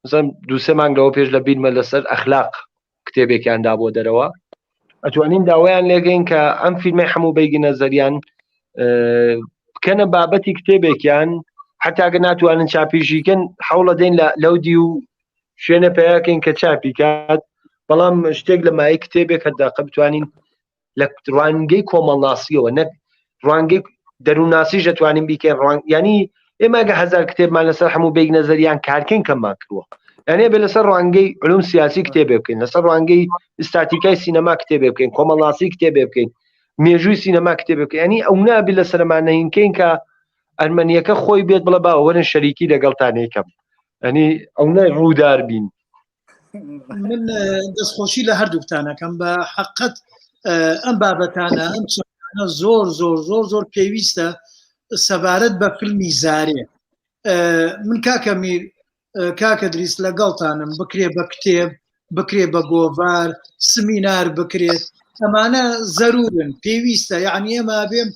مثلەن دووسێ مانگ لەوە پێش لە بیرمە لەسەر ئەخلاق کتێبێکیان دا بۆ دەرەوە ئەتوانین داوایان لێگەین کە ئەم فیلمەی حەموو بەیگی نەزەریان بکەنە بابەتی کتێبێکیان حتاگە ناتوانن چاپیژیکەن حوڵە دێن لە لەو دی و شوێنە پیاکەین کە چاپی کات بەڵام شتێک لە مای کتێبێک هەرداقە بتوانین لە ڕوانگەی کۆمەڵناسیەوە نەک ڕوانگەی دەروونناسیش دەتوانین بیکەین ڕوان ینی ئێمە گە هەزار کتێبمان لەسەر هەموو بێک نەزەریان کارکەین کەممان کردووە یانێ بێ لەسەر ڕوانگەی علوم سیاسی کتێبێ بکەین لەسەر ڕوانگەی ئستاتیکای سینەما کتێبێ بکەین کۆمەڵناسی کتێبێ بکەین مێژووی سینەما کتێبێ بکەین ینی ئەو نابی لەسەرمانەینکەین کە ئەرمەنیەکە خۆی بێت بڵێ با وەرن شەریکی لەگەڵتان یکەم ئەنی ئەو نە ڕوودار بین من دەستخۆشی لە هەردووکتانەکەم بە حقت ئەم بابەتانە ئەم چەمکانە زۆر زۆر زۆر زۆر پێویستە سەبارەت بە فیلمی زارێ من کاکە میر کاکە دریس لەگەڵتانم بکرێ بە کتێب بکرێ بە گۆڤار سمینار بکرێت ئەمانە زەرورن پێویستە یعنی ئێمە بێم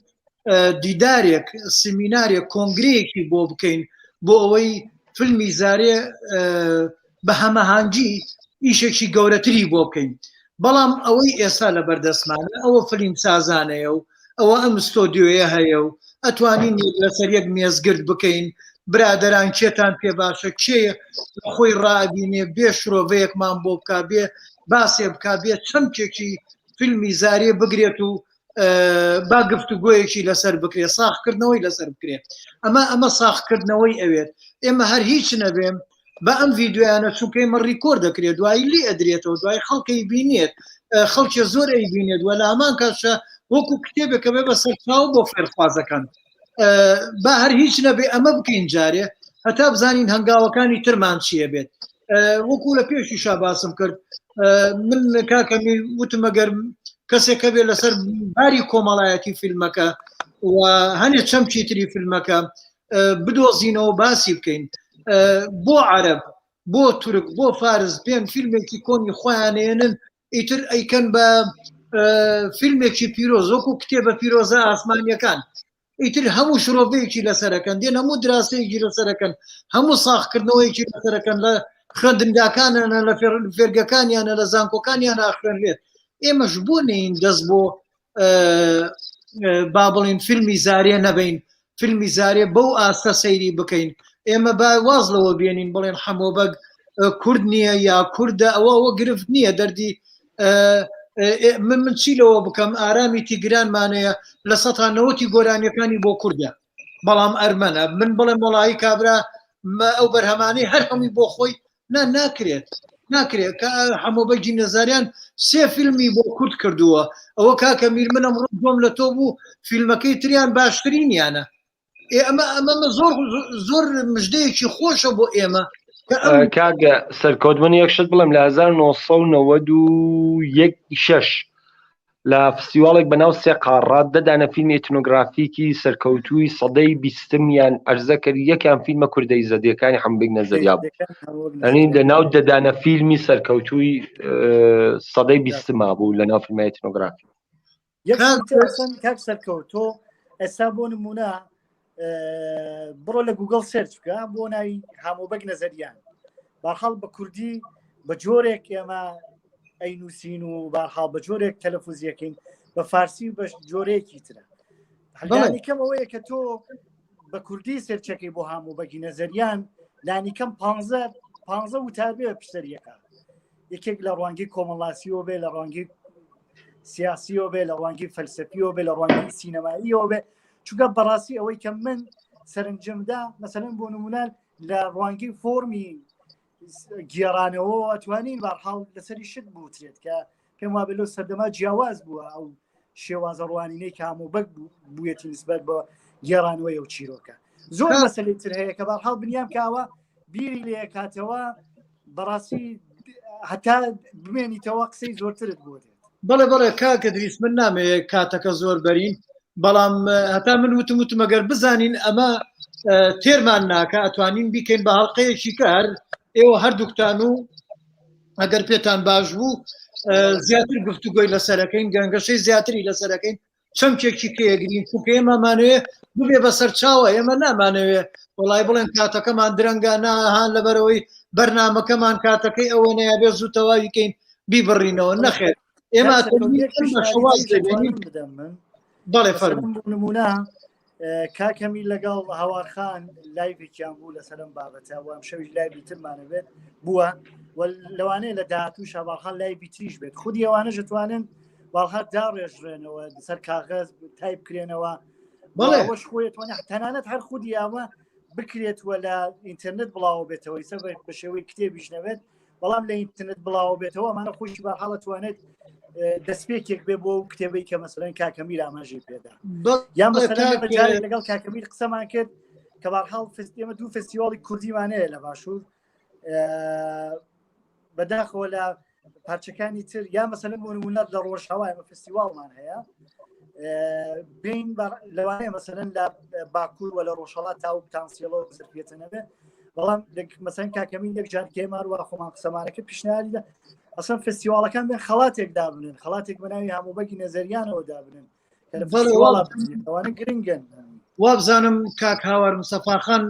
دیدارێک سمینارێک کۆنگرەیەکی بۆ بکەین بۆ ئەوەی فیلمی زارێ بە هەمەهانگی ئیشێکی گەورەتری بۆ بکەین بەڵام ئەوەی ئێستا لە بەردەستمانە ئەوە فلیم سازانەیە و ئەوە ئەم ستۆدیۆیە هەیە و ئەتوانین لەسەر یەک مێزگرد بکەین برادەران کێتان پێ باشە کێ خۆی ڕابینێ بێ شرۆڤەیەکمان بۆ بک بێ باسێ بک بێ چەمکێکی فیلمی زارێ بگرێت و با گفتوگۆیەکی لەسەر بکرێت ساخکردنەوەی لەسەر بکرێت ئەمە ئەمە ساخکردنەوەی ئەوێت ئێمە هەر هیچ نەبێم بە ئەم ڤیددیویانە چونکە ئێمە ڕیکۆر دەکرێت دوایی لێ ئەدرێتەوە دوای خەڵکی بینێت خەڵکی زۆر ئەی بینێت وە لە هەمان کاتشە وەکو کتێبێکە بێ بە سەرچاو بۆ فێرخوازەکان با هەر هیچ نەبێ ئەمە بکەین جارێ هەتا بزانین هەنگاوەکانی ترمان چییە بێت وەکو لە پێشیشا باسم کرد من کاکە وتم ئەگەر کەسێک هەبێ لەسەر باری کۆمەڵایەتی فیلمەکە و هەنێ چەمکی تری فیلمەکە بدۆزینەوە باسی بکەین بۆ عەرەب بۆ تورک بۆ فارس بێن فیلمێکی کۆنی خۆیانێنن ئیتر ئەیکەن بە فیلمێکی پیرۆز وەکو کتێبە پیرۆزە ئاسمانیەکان ئیتر هەموو شرۆڤەیەکی لەسەرەکەن دێن هەموو دراسەیەکی لەسەرەکەن هەموو ساخکردنەوەیەکی لەسەرەکەن لە خوێندنگاکانیانە لە فێرگەکانیانە لە زانکۆکانیان ئاخوێنرێت ئێمەش بۆ نین دەست بۆ با بڵین فیلمی زارێ نەبین فیلمی زارێ بەو ئاستە سەیری بکەین ئێمە با واز لەوە بێنین بڵێن حەمۆبەگ کورد نییە یا کوردە ئەوە ئەوە گرفت نییە دەردی من من چی لەوە بکەم ئارامی تیگرانمانەیە لە سەتا نەوەتی گۆرانیەکانی بۆ کوردە بەڵام ئەرمەنە من بڵێم وەڵایی کابرا ئەو بەرهەمانەی هەر هەمووی بۆ خۆی نا ناکرێت ناکرێت کە حەمۆ بەگی نەزاریان سێ فیلمی بۆ کورد کردووە ئەوە کاکە میر منم ڕۆم لە تۆ بوو فیلمەکەی تریان باشترینیانە ئەمە ئەمە زۆر زۆر مژدەیەکی خۆشە بۆ ئێمە کاگە سەرکەوت من یەک شت بڵێم لە 1991 شش لە فستیواڵێک بە ناو سێ قاڕات دە دانە فیلمی ئیتنۆگرافیکی سەرکەوتووی سەدەی بیستمیان عەرزە کرد یەکیان فیلمە کوردە ئیزەدیەکانی حەمبەگ نەزەریا بوو ئەنی لە ناو دە دانە فیلمی سەرکەوتووی سەدەی بیستما بوو لە ناو فیلمە ئیتنۆگرافی کاک سەرکەوت تۆ ئێستا بۆ نمونە بڕۆ لە گوگل search بکە بۆ ناوی هامۆبەگ نەزەریان بارحاڵ بە کوردی بە جۆرێک ئێمە ئەی نووسین و بارحاڵ بە جۆرێک تەلەفزیەکەین بە فارسی و بە جۆرەیەکی ترە کەم ئەوەیە کە تۆ بە کوردی search ەکەی بۆ هامۆ بەگی نەزەریان لانی کەم پ پ وتار بێ پسەریەکە یەکێک لە ڕوانگەی کۆمەڵاسیەوە بێ لە ڕوانگەی سیاسیەوە بێ لە ڕوانگەی فەلسەفیەوە بێ لە ڕوانگەی سینەماییەوە بێ چونکە بەڕاستی ئەوەی کە من سەرنجمدا مەسەلەن بۆ نمونە لە ڕوانگەی فۆرمی گێڕانەوە ئەتوانین بارحاڵ لەسەری شت بوترێت کە پێم وابێ لەو سەردەما جیاواز بووە ئەو شێوازە ڕوانینەی کامۆبەگ بوویەتی نسبەت بە گێڕانەوەی ئەو چیرۆکە زۆر مەسەلەی تر هەیە کە بارحاڵ بنیام کاوە بیری لێکاتەوە بەڕاستی هەتا بمێنیتەوە قسەی زۆرترت بۆ دێت بەڵێ بەڵێ کاکە دریس من نامەوێ کاتەکە زۆر بەرین بەڵام هەتا من وتم وتم ئەگەر بزانین ئەمە تێرمان ناکە ئەتوانین بیکەین بە هەڵلقەیەکی کە هەر ئێوە هەردووکتان و ئەگەر پێتان باش بوو زیاتر گفتوگۆی لەسەرەکەین گەنگەشەی زیاتری لەسەرەکەین چەمکێکی پێگرین چونکە ئێمەمانەوێ ببێ بە سەرچاوە ئێمە نامانەوێ وڵی بڵێن کاتەکەمان درەنگە ناهان لەبەرەوەی بەرنمەکەمان کاتەکەی ئەوە نەیە بێ زوو تەواوی کەین بیبڕینەوە نەخێر ئێمە بەڵێ فەرموو نمونە کاکەمی لەگەڵ هەوارخان لایڤێکیان بوو لەسەرم بابەتە و ئەم شەویش لایڤی ترمانە بێت بووە و لەوانەیە لە داهاتوو شاباڵخان لایڤی تریش بێت خودی ئەوانە ژتوانن باڵهات داڕێژرێنەوە سەر کاغەز تایپ بکرێنەوە بەڵێ خۆی توانێت تەنانەت هەر خودی ئەوە بکرێت وە لە ئینتەرنێت بڵاوە بێتەوە ئیسە بە شێوەی کتێبیش نەبێت بەڵام لە ئینتەرنێت بڵاوە بێتەوە ئەمانە خۆشی بە حاڵە توانێت دەستپێکێک بێ بۆ کتێبەی کە مەسەرەن کاکەمیر ئاماژەی پێدا یا مەسەرەن لەگەڵ کاکەمیر قسەمان کرد کە بارحاڵ ئێمە دوو فستیواڵی کوردیمانەیە لە باشوور بەداخەوە لە پارچەکانی تر یا مەسەلەن بۆ نمونە لە ڕۆژهەوا ئێمە فستیواڵمان هەیە بین لەوانەیە مەسەلەن لە باکوور و لە ڕۆژهەڵات تا و پتانسیڵەوە زرپێتە نەبێت بەڵام مەسەن کاکەمین یەک جار کێمار وا خۆمان قسەمانەکە پیشنیاری ئەسەن فستیواڵەکان بێن خەڵاتێک دابنن خەڵاتێک بە ناوی هەموو نەزەریانەوە دابنن ئەوانە گرنگن وابزانم کاک هاوار مستەفاخان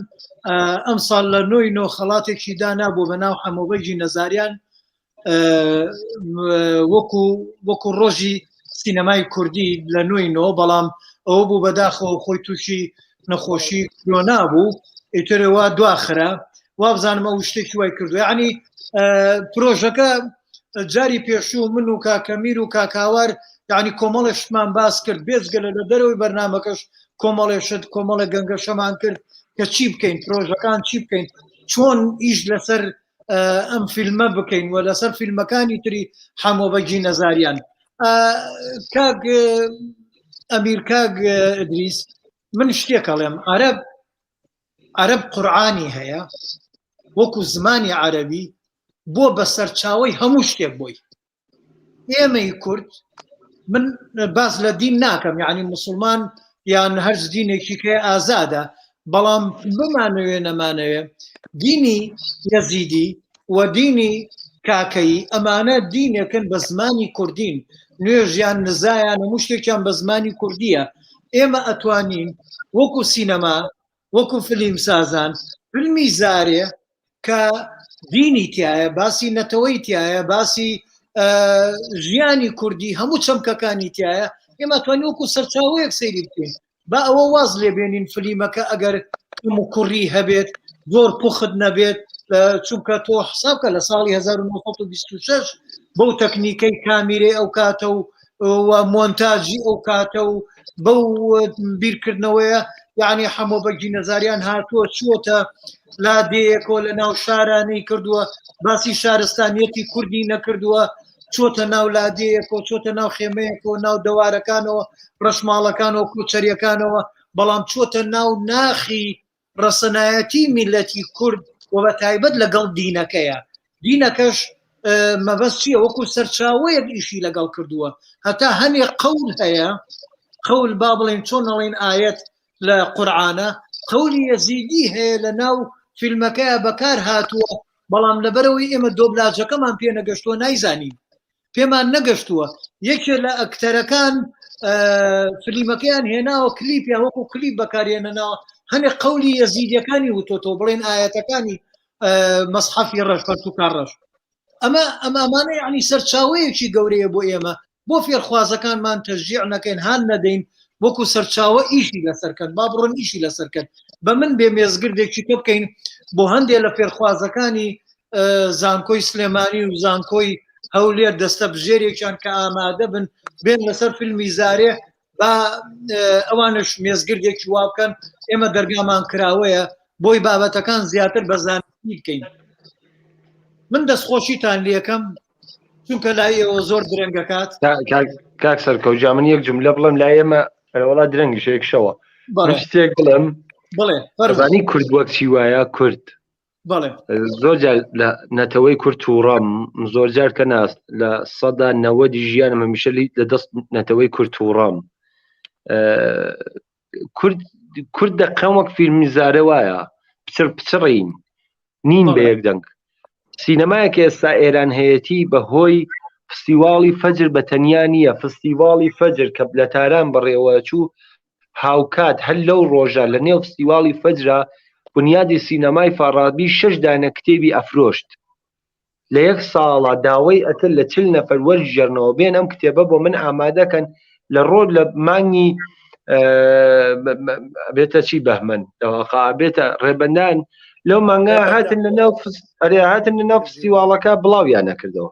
ئەم ساڵ لە نۆی نۆ خەڵاتێکی دانا بۆ بە ناو حەمۆبەگی نەزاریان وەکو وەکو ڕۆژی سینەمای کوردی لە نۆی نۆ بەڵام ئەوە بوو بەداخەوە خۆی تووشی نەخۆشی کرۆنا بوو ئیترەوە دواخرا وابزانم ئەو شتێکی وای کردو یعنی پرۆژەکە جاری پێشوو من و کاکەمیر و کاکاوار یعنی کۆمەڵێ شتمان باس کرد بێجگە لە لە دەرەوەی بەرنمەکەش کۆمەڵێ شت کۆمەڵە گەنگەشەمان کرد کە چی بکەین پرۆژەکان چی بکەین چۆن ئیش لەسەر ئەم فیلمە بکەین و لەسەر فیلمەکانی تری حەمۆبەگی نەزاریان کاک ئەمیر کاک ئیدریس من شتێک ئەڵێم عەرەب عەرەب قورعانی هەیە وەکو زمانی عەرەبی بۆ بە سەرچاوەی هەموو شتێک بۆی ئێمەی کورد من باس لە دین ناکەم یعنی مسلمان یان هەر دینێکی کە ئازادە بەڵام بمانەوێ نەمانەوێ دینی یەزیدی و دینی کاکەیی ئەمانە دینێکن بە زمانی کوردین نوێژیان نزایان هەموو شتێکیان بە زمانی کوردیە ئێمە ئەتوانین وەکو سینەما وەکو فلیم سازان فیلمی زارێ کە دینی تایە باسی نەتەوەی تایە باسی ژیانی کوردی هەموو چەمکەکانی تایە ئێمە توانین وەکو سەرچاوەیەک سەیری بکەین با ئەوە واز لێ بێنین فلیمەکە ئەگەر کەموکوڕی هەبێت زۆر پوخت نەبێت چونکە تۆ حسابکە لە ساڵی 1926 بەو تەکنیکەی کامیرەی ئەو کاتە و و مۆنتاجی ئەو کاتە و بەو بیرکردنەوەیە یعنی حەمۆ بەگی نەزاریان هاتووە چووەتە لادێیەکەوە لە ناو شارانەی کردووە باسی شارستانیەتی کوردی نەکردووە چۆتە ناو لادێیەکەوە چۆتە ناو خێمەیەکەوە ناو دەوارەکانەوە ڕەشماڵەکانەوە کۆچەریەکانەوە بەڵام چۆتە ناو ناخی ڕەسەنایەتی میلەتی کورد و بە تایبەت لەگەڵ دینەکەیە دینەکەش مەبەست چییە وەکو سەرچاوەیەک ئیشی لەگەڵ کردووە هەتا هەنێ قەول هەیە قەول با بڵێن چۆن نەڵێن ئاەت لە قورعانە قەولی یەزیدی هەیە لە ناو فیلمەکەیە بەکار هاتووە بەڵام لەبەرەوەی ئێمە دۆبلاجەکەمان پێ نەگەشتووە نایزانین پێمان نەگەشتووە یەکێ لە ئەکتەرەکان فلیمەکەیان هێناوە کلیپ یا وەکو کلیپ بەکارێنەناوە هەنێ قەولی یەزیدیەکانی وتۆتەوە بڵێن ئاەتەکانی مەسحەفی ڕەش پەرتوکار ڕەش ئەمە ئەمە ئەمانە یعنی سەرچاوەیەکی گەورەیە بۆ ئێمە بۆ فێرخوازەکانمان تەشجیع نەکەین هان نەدەین وەکو سەرچاوە ئیشی لەسەرکەن با بڕۆن ئیشی لەسەرکەن بە من بێ مێزگردێکی کە بکەین بۆ هەندێک لە فێرخوازەکانی زانکۆی سلێمانی و زانکۆی هەولێر دەستە بژێرێکیان کە ئامادە بن بێن لەسەر فیلمی زارێ با ئەوانش مێزگردێکی وا بکەن ئێمە دەرگامان کراوەیە. بۆی بابەتەکان زیاتر بە زانستی بکەین. من دەستخۆشیتان لێکەم چونکە لای ئێوە زۆر درەنگەکات. کاک سەرکەوت جا من یەک جملە بڵێم لای ئێمە وەڵا درەنگیشە یەک شەوە. من شتێک بڵێم. بڵێ زانی کورد وەک چی وایە کورد زۆر جار لە نەتەوەی کورد تووڕەم زۆر جار کە ناس لە سەدا نەوەدی ژیانم هەمیشە لە دەست نەتەوەی کورد تووڕەم کورد کورد دەقەم وەک فیلمی زارە وایە پچڕ پچڕین نین بە یەک دەنگ سینەمایەک ئێستا ئێران هەیەتی بە هۆی فستیواڵی فەجر بە تەنیا نییە فستیواڵی فەجر کە لە تاران بەڕێوە چوو هاوکات هەر لەو ڕۆژە لە نێو فستیواڵی فەجرا بنیادی سینەمای فاڕابی شەش دانە کتێبی ئەفرۆشت. لە یەک ساڵا داوەی ئەکرد لە 40 نەفەر وەرگێڕنەوە بێن ئەم کتێبە بۆ من ئامادەکەن لە ڕۆ لە مانگی بێتە چی بەهمەن دەواقع بێتە ڕێبەندان لەو مانگە هاتن لە ناو ئەرێ هاتن لە ناو فستیواڵەکە بڵاویان نەکردەوە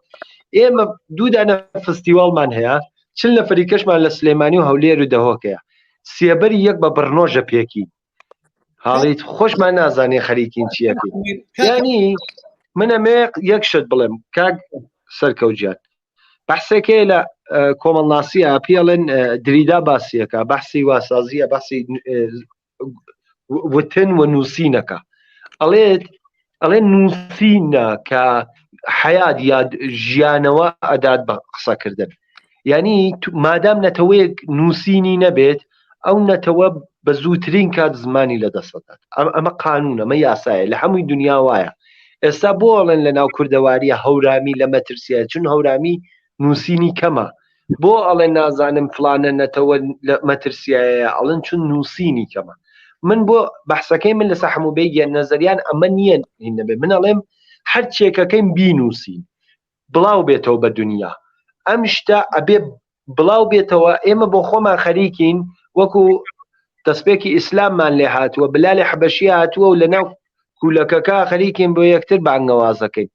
ئێمە دوو دانە فستیواڵمان هەیە 40 نەفەری کەشمان لە سلێمانی و هەولێر و دهۆکەیە سێبەری یەک بە بڕنۆژە پێکی هاڵیت خۆشمان نازانێ خەریکین چیەکەین ینی من ئەمێ یەک شت بڵێم کاک سەرکەوجیان بەحسێکەیە لە کۆمەڵناسیە پێڵێن دریدا باسیەکە بەحسی واسازیە بەحسی وتن و نووسینەکە ئەڵێت ئەڵێ نووسینە کە حیات یا ژیانەوە ئەدات بە قسەکردن یعنی مادام نەتەوەیەک نووسینی نەبێت ئەو نەتەوە بە زووترین کات زمانی لە دەستدات ئەمە قانون ئەمە یاسایە لە هەمووی دنیا وایە ئێستا بۆ ئەڵێن لە ناو کوردەواریە هەورامی لە مەترسیە چون هەورامی نووسینی کەمە بۆ ئەڵێن نازانم فلانە نەتەوە لە مەترسیایە ئەڵێن چون نووسینی کەمە من بۆ بەحسەکەی من لەسە هەموو بێگیان نەزەریان ئەمە نییە هین نەبێ من ئەڵێم هەر چێکەکەیم بینووسین بڵاو بێتەوە بە دنیا ئەم شتە ئەبێ بڵاو بێتەوە ئێمە بۆ خۆمان خەریکین وەکو دەستپێکی ئیسلاممان لێ هاتووە بلالی حەبەشی هاتووە و لەناو کولەکەکە خەریکین بۆ یەکتر بانگەوازەکەین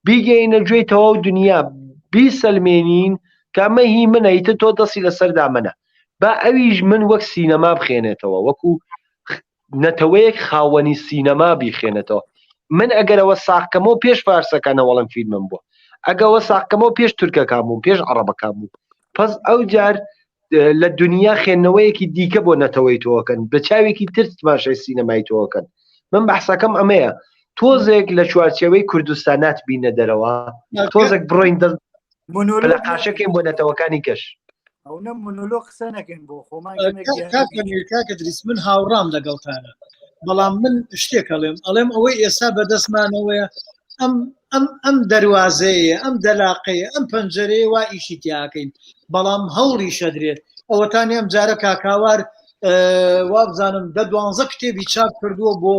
بیگەینە گوێی تەواو دنیا بیسەلمێنین کە ئەمە هی منە ئیتر تۆ دەستی لەسەر دامەنە با ئەویش من وەک سینەما بخێنێتەوە وەکو نەتەوەیەک خاوەنی سینەما بیخێنێتەوە من ئەگەرەوە ساقکەمەوە پێش فارسەکانە وەڵم فیلمم بووە ئەگەوە ساقکەمەوە پێش تورکەکان بووم پێش عەڕەبەکان بووم پس ئەو جار لە دنیا خوێندنەوەیەکی دیکە بۆ نەتەوەی تۆکەن بە چاوێکی تر تماشای سینەمای تۆکەن من بەحسەکەم ئەمەیە تۆزێک لە چوارچێوەی کوردستانات بینە دەرەوە تۆزێک بڕۆین دەست لە قاشەکەین بۆ نەتەوەکانی کەش ئەو نە مونۆلۆ قسە نەکەین بۆ خۆمان کاکە دریس من هاوڕام لەگەڵتانە بەڵام من شتێک ئەڵێم ئەڵێم ئەوەی ئێستا بەدەستمانەوەیە ئەم ئەم ئەم دەروازەیە ئەم دەلاقەیە ئەم پەنجەرەیە وا ئیشی تیاکەین بەڵام هەوڵی شەدرێت ئەوەتانی ئەم جارە کاکاوار وابزانم دە دوانزە کتێبی چاپ کردووە بۆ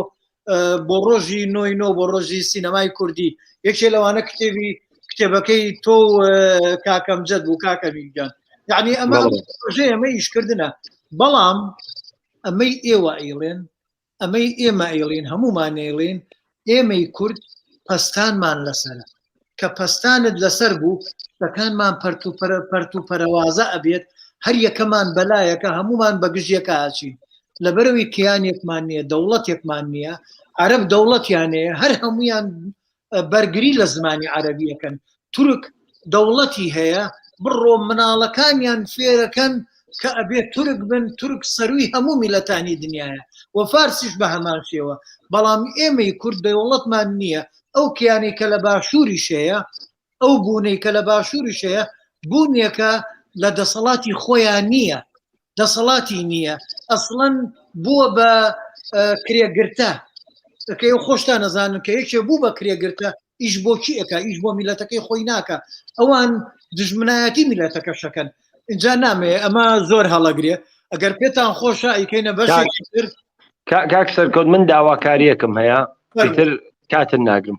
بۆ ڕۆژی نۆی نۆ بۆ ڕۆژی سینەمای کوردی یەکێ لەوانە کتێبی کتێبەکەی تۆ کاکەمجەد بوو کاکەمیگیان یعنی ئەمە ڕۆژەیە ئەمە ئیشکردنە بەڵام ئەمەی ئێوە ئەیڵێن ئەمەی ئێمە ئەیڵێن هەمومان ئەیڵێن ئێمەی کورد پەستانمان لەسەرە کە پەستانت لەسەر بوو شتەکانمان پەرت و پەرت و پەرەوازە ئەبێت هەر یەکەمان بەلایەکە هەمومان بە گژ یەکا ئەچین لەبەرەوەی کیانێکمان نییە دەوڵەتێکمان نییە عەرەب دەوڵەتیان هەیە هەر هەمویان بەرگری لە زمانی عەرەبیەکەن تورک دەوڵەتی هەیە بڕۆ مناڵەکانیان فێرەکەن کە ئەبێ تورک بن تورک سەروی هەموو میلەتانی دنیاە و فارسیش بە هەمان شێوە بەڵام ئێمەی کورد دەوڵەتمان نییە ئەو کیانەی کە لە باشووریش هەیە ئەو بوونەی کە لە باشووریش هەیە بوونێکە لە دەسەڵاتی خۆیان نییە دەسەڵاتی نییە ئەسڵەن بووە بە کرێگرتە کە ئێوە خۆشتان نەزانن کە یەکێ بوو بە کرێگرتە ئیش بۆ کی ئەکا ئیش بۆ میلەتەکەی خۆی ناکە ئەوان دژمنایەتی میلەتەکە شەکەن اینجا نامەیە ئەمە زۆر هەڵەگرێ ئەگەر پێتان خۆشە ئەیکەینە بەشێکی تر کاک سەرکەوت من داواکاریەکم هەیە تر کاتن ناگرم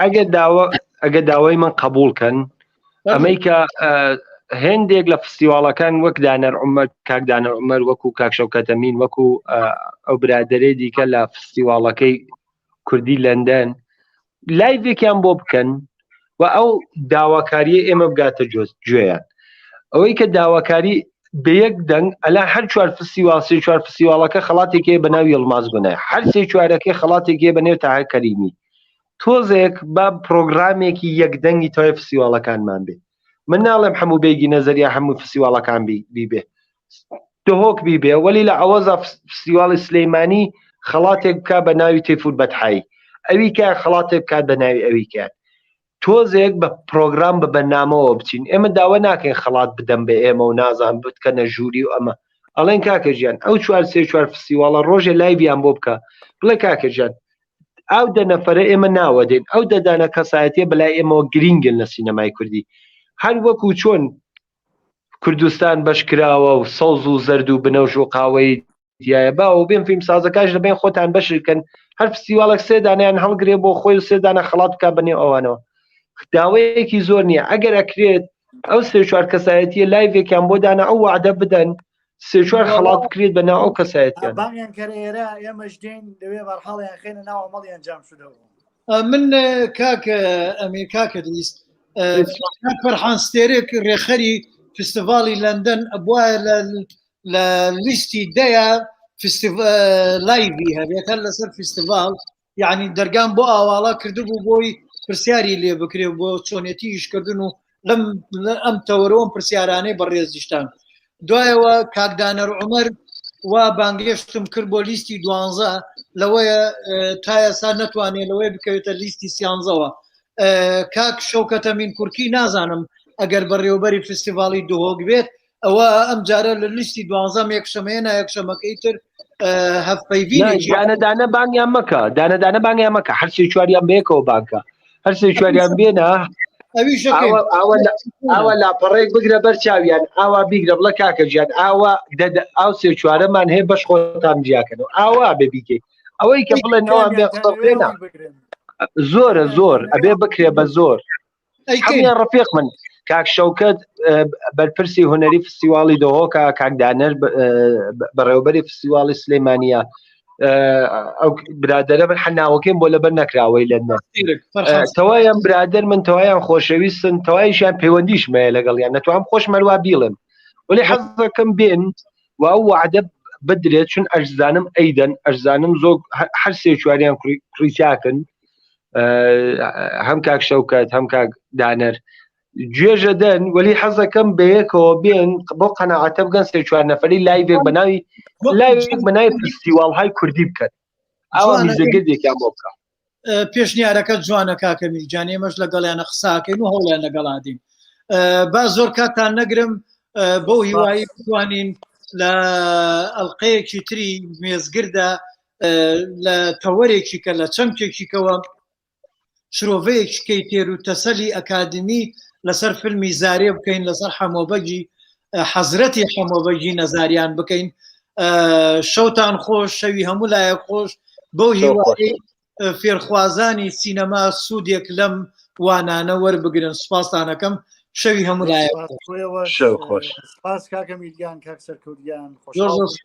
ئەگەر داوا ئەگە داوای من قبول کەن ئەمەی کە هێندێک لە فستیواڵەکان وەک دانەر عمر کاک دانەر عمر وەکو کاک شەوکەتەمین وەکو ئەو برادەرەی دیکە لە فستیواڵەکەی کوردی لەندەن لایڤێکیان بۆ بکەن و ئەو داواکاریە ئێمە بگاتە گوێیان ئەوەی کە داواکاری بە یەک دەنگ ئەلا هەر چوار فستیواڵ سێ چوار فستیواڵەکە خەڵاتێک هەیە بە ناوی یڵماز گونای هەر سێ چوارەکەی خەڵاتێک هەیە بە نێو تاهر کەریمی تۆزێک با پرۆگرامێکی یەک دەنگی تەوای فستیواڵەکانمان بێ من ناڵێم هەموو بێگی نەزەریا هەموو فستیواڵەکان بیبێ دهۆک بیبێ وەلی لە عەوەزا فستیواڵی سلەیمانی خەڵاتێک بکا بە ناوی تەیفور بەتحایی ئەوی کە خەڵاتێک بکات بە ناوی ئەوی کات تۆزێک بە پرۆگرام بە بەرنامەوە بچین ئێمە داوا ناکەین خەڵات بدەم بە ئێمە و نازان بتکەنە ژووری و ئەمە ئەڵێن کاکە ژیان ئەو چوار سێ چوار فستیواڵە ڕۆژێ live یان بۆ بکە بڵێ کاکە ژیان ئەو دە نەفەرە ئێمە ناوە دێن ئەو دەدانە کەسایەتیە بەلای ئێمەوە گرینگن لە سینەمای کوردی هەر وەکو چۆن کوردستان بەش کراوە و سەوز و زەرد و بنەوش و قاوەیی تایە با و بێن فیلم سازەکانش لە بین خۆتان بەش بکەن هەر فستیواڵێک سێ دانیان هەڵگرێ بۆ خۆی و سێ دانە خەڵات بکە بەنێو ئەوانەوە داوەیەکی زۆر نییە ئەگەر ئەکرێت ئەو سێ چوار کەسایەتیە live ێکیان بۆ دانا ئەو وعدە بدەن سێ چوار خەڵات بکرێت بە ناو ئەو کەسایەتیان بانگیان کەرە ئێرە ئێمەش دێن لەوێ بەرحاڵیان خێنە ناو ئەمەڵی ئەنجام شدەوە من کاک ئەمیر کاکە دریست فەرحان ستێرێک ڕێخەری فستیڤاڵی لەندەن ئەبواە لە لە لیستی دەیە live ی هەبێت هەر لەسەر فستیڤاڵ یعنی دەرگام بۆ ئاواڵا کردبوو بۆی پرسیاری لێ بکرێ بۆ چۆنێتی ئیشکردن و لەم ئەم تەوەرەوەم پرسیارانەی بەڕێزیشتان دوایەوە کاکدانەر عمر وا بانگێشتم کرد بۆ لیستی دوانزە لەوەیە تا ئێستا نەتوانێت لەوەی بکەوێتە لیستی سیانزەوە کاک شەوکەتەمین کورکی نازانم ئەگەر بەڕێوبەری فستیڤاڵی دهۆک بێت ئەوە ئەم جارە لە لیستی دوانزەم یەکشەمەیە نایەکشەمەکەی تر هەڤپەیڤینێکی دانە دانە بانگیان مەکە دانە دانە بانگیان مەکە هەر سێ چواریان بەیەکەوە بانکە هەر سێ چواریان بێنە ئەویش ئاوا ئاوا لە- ئاوا لاپەڕێک بگرە بەر چاویان ئاوا بیگرە بڵە کاکە گیان ئاوا دەدە ئاو سێ چوارەمان هەیە بەش خۆتان جیاکەنەوە ئاوا بێ بیکەی ئەوەی کە بڵێن ئەوان بێ قسە بکەنە زۆرە زۆر ئەبێ بکرێ بە زۆر هەموویان ڕفیق من کاک شەوکەت بەرپرسی هونەری فستیواڵی دهۆکە کاک دانەر بەڕێوبەری فستیواڵی سلەیمانە ئەو برادەرە من حەناوەکەیم بۆ لەبەر نەکراوەی لەندەن تەوایان برادەر من تەوایان خۆشەویستن تەوایشیان پەیوەندیشمەیە لەگەڵیان نەتوانم خۆش مەروا بیڵم ولی حەزەکەم بێن و ئەو وعدە بدرێت چون ئەشزانم ئەیدەن ئەشزانم زۆر هەر سێ چواریان کوڕی چاکن هەم کاک شەوکەت هەم کاک دانەر گوێژە دەن وەلی حەزەکەم بەیەکەوە بێن بۆ قەنەعەتە بگەن سێ چوار نەفەری live ێک بەناوی live ێک بەناوی فستیواڵهای کوردی بکەن ئەوە میزەگردێکیان بۆ بکە پێشنیارەکە جوانە کاکە میرجان ئێمەش لەگەڵیانە قساکەین و هەوڵیان لەگەڵادین با زۆر کاتتان نەگرم بەو هیوایی بتوانین لە ئەڵلقەیەکی تری مێزگردا لە تەوەرێکی کە لە چەمکێکی کەوە شرۆڤەیەکی کەی تێر و تەسەلی ئەکادمی لەسەر فیلمی زارێ بکەین لەسەر حەمۆبەگی حەزرەتی حەمۆبەگی نەزاریان بکەین شەوتان خۆش شەوی هەموو لایە خۆش بەو هیوای فێرخوازانی سینەما سوودێک لەم وانانە وەربگرن سوپاستانەکەم شەوی هەموو لایە خۆش سپاس کاکە میرگیان کاک سەرکەوتگیان خۆش.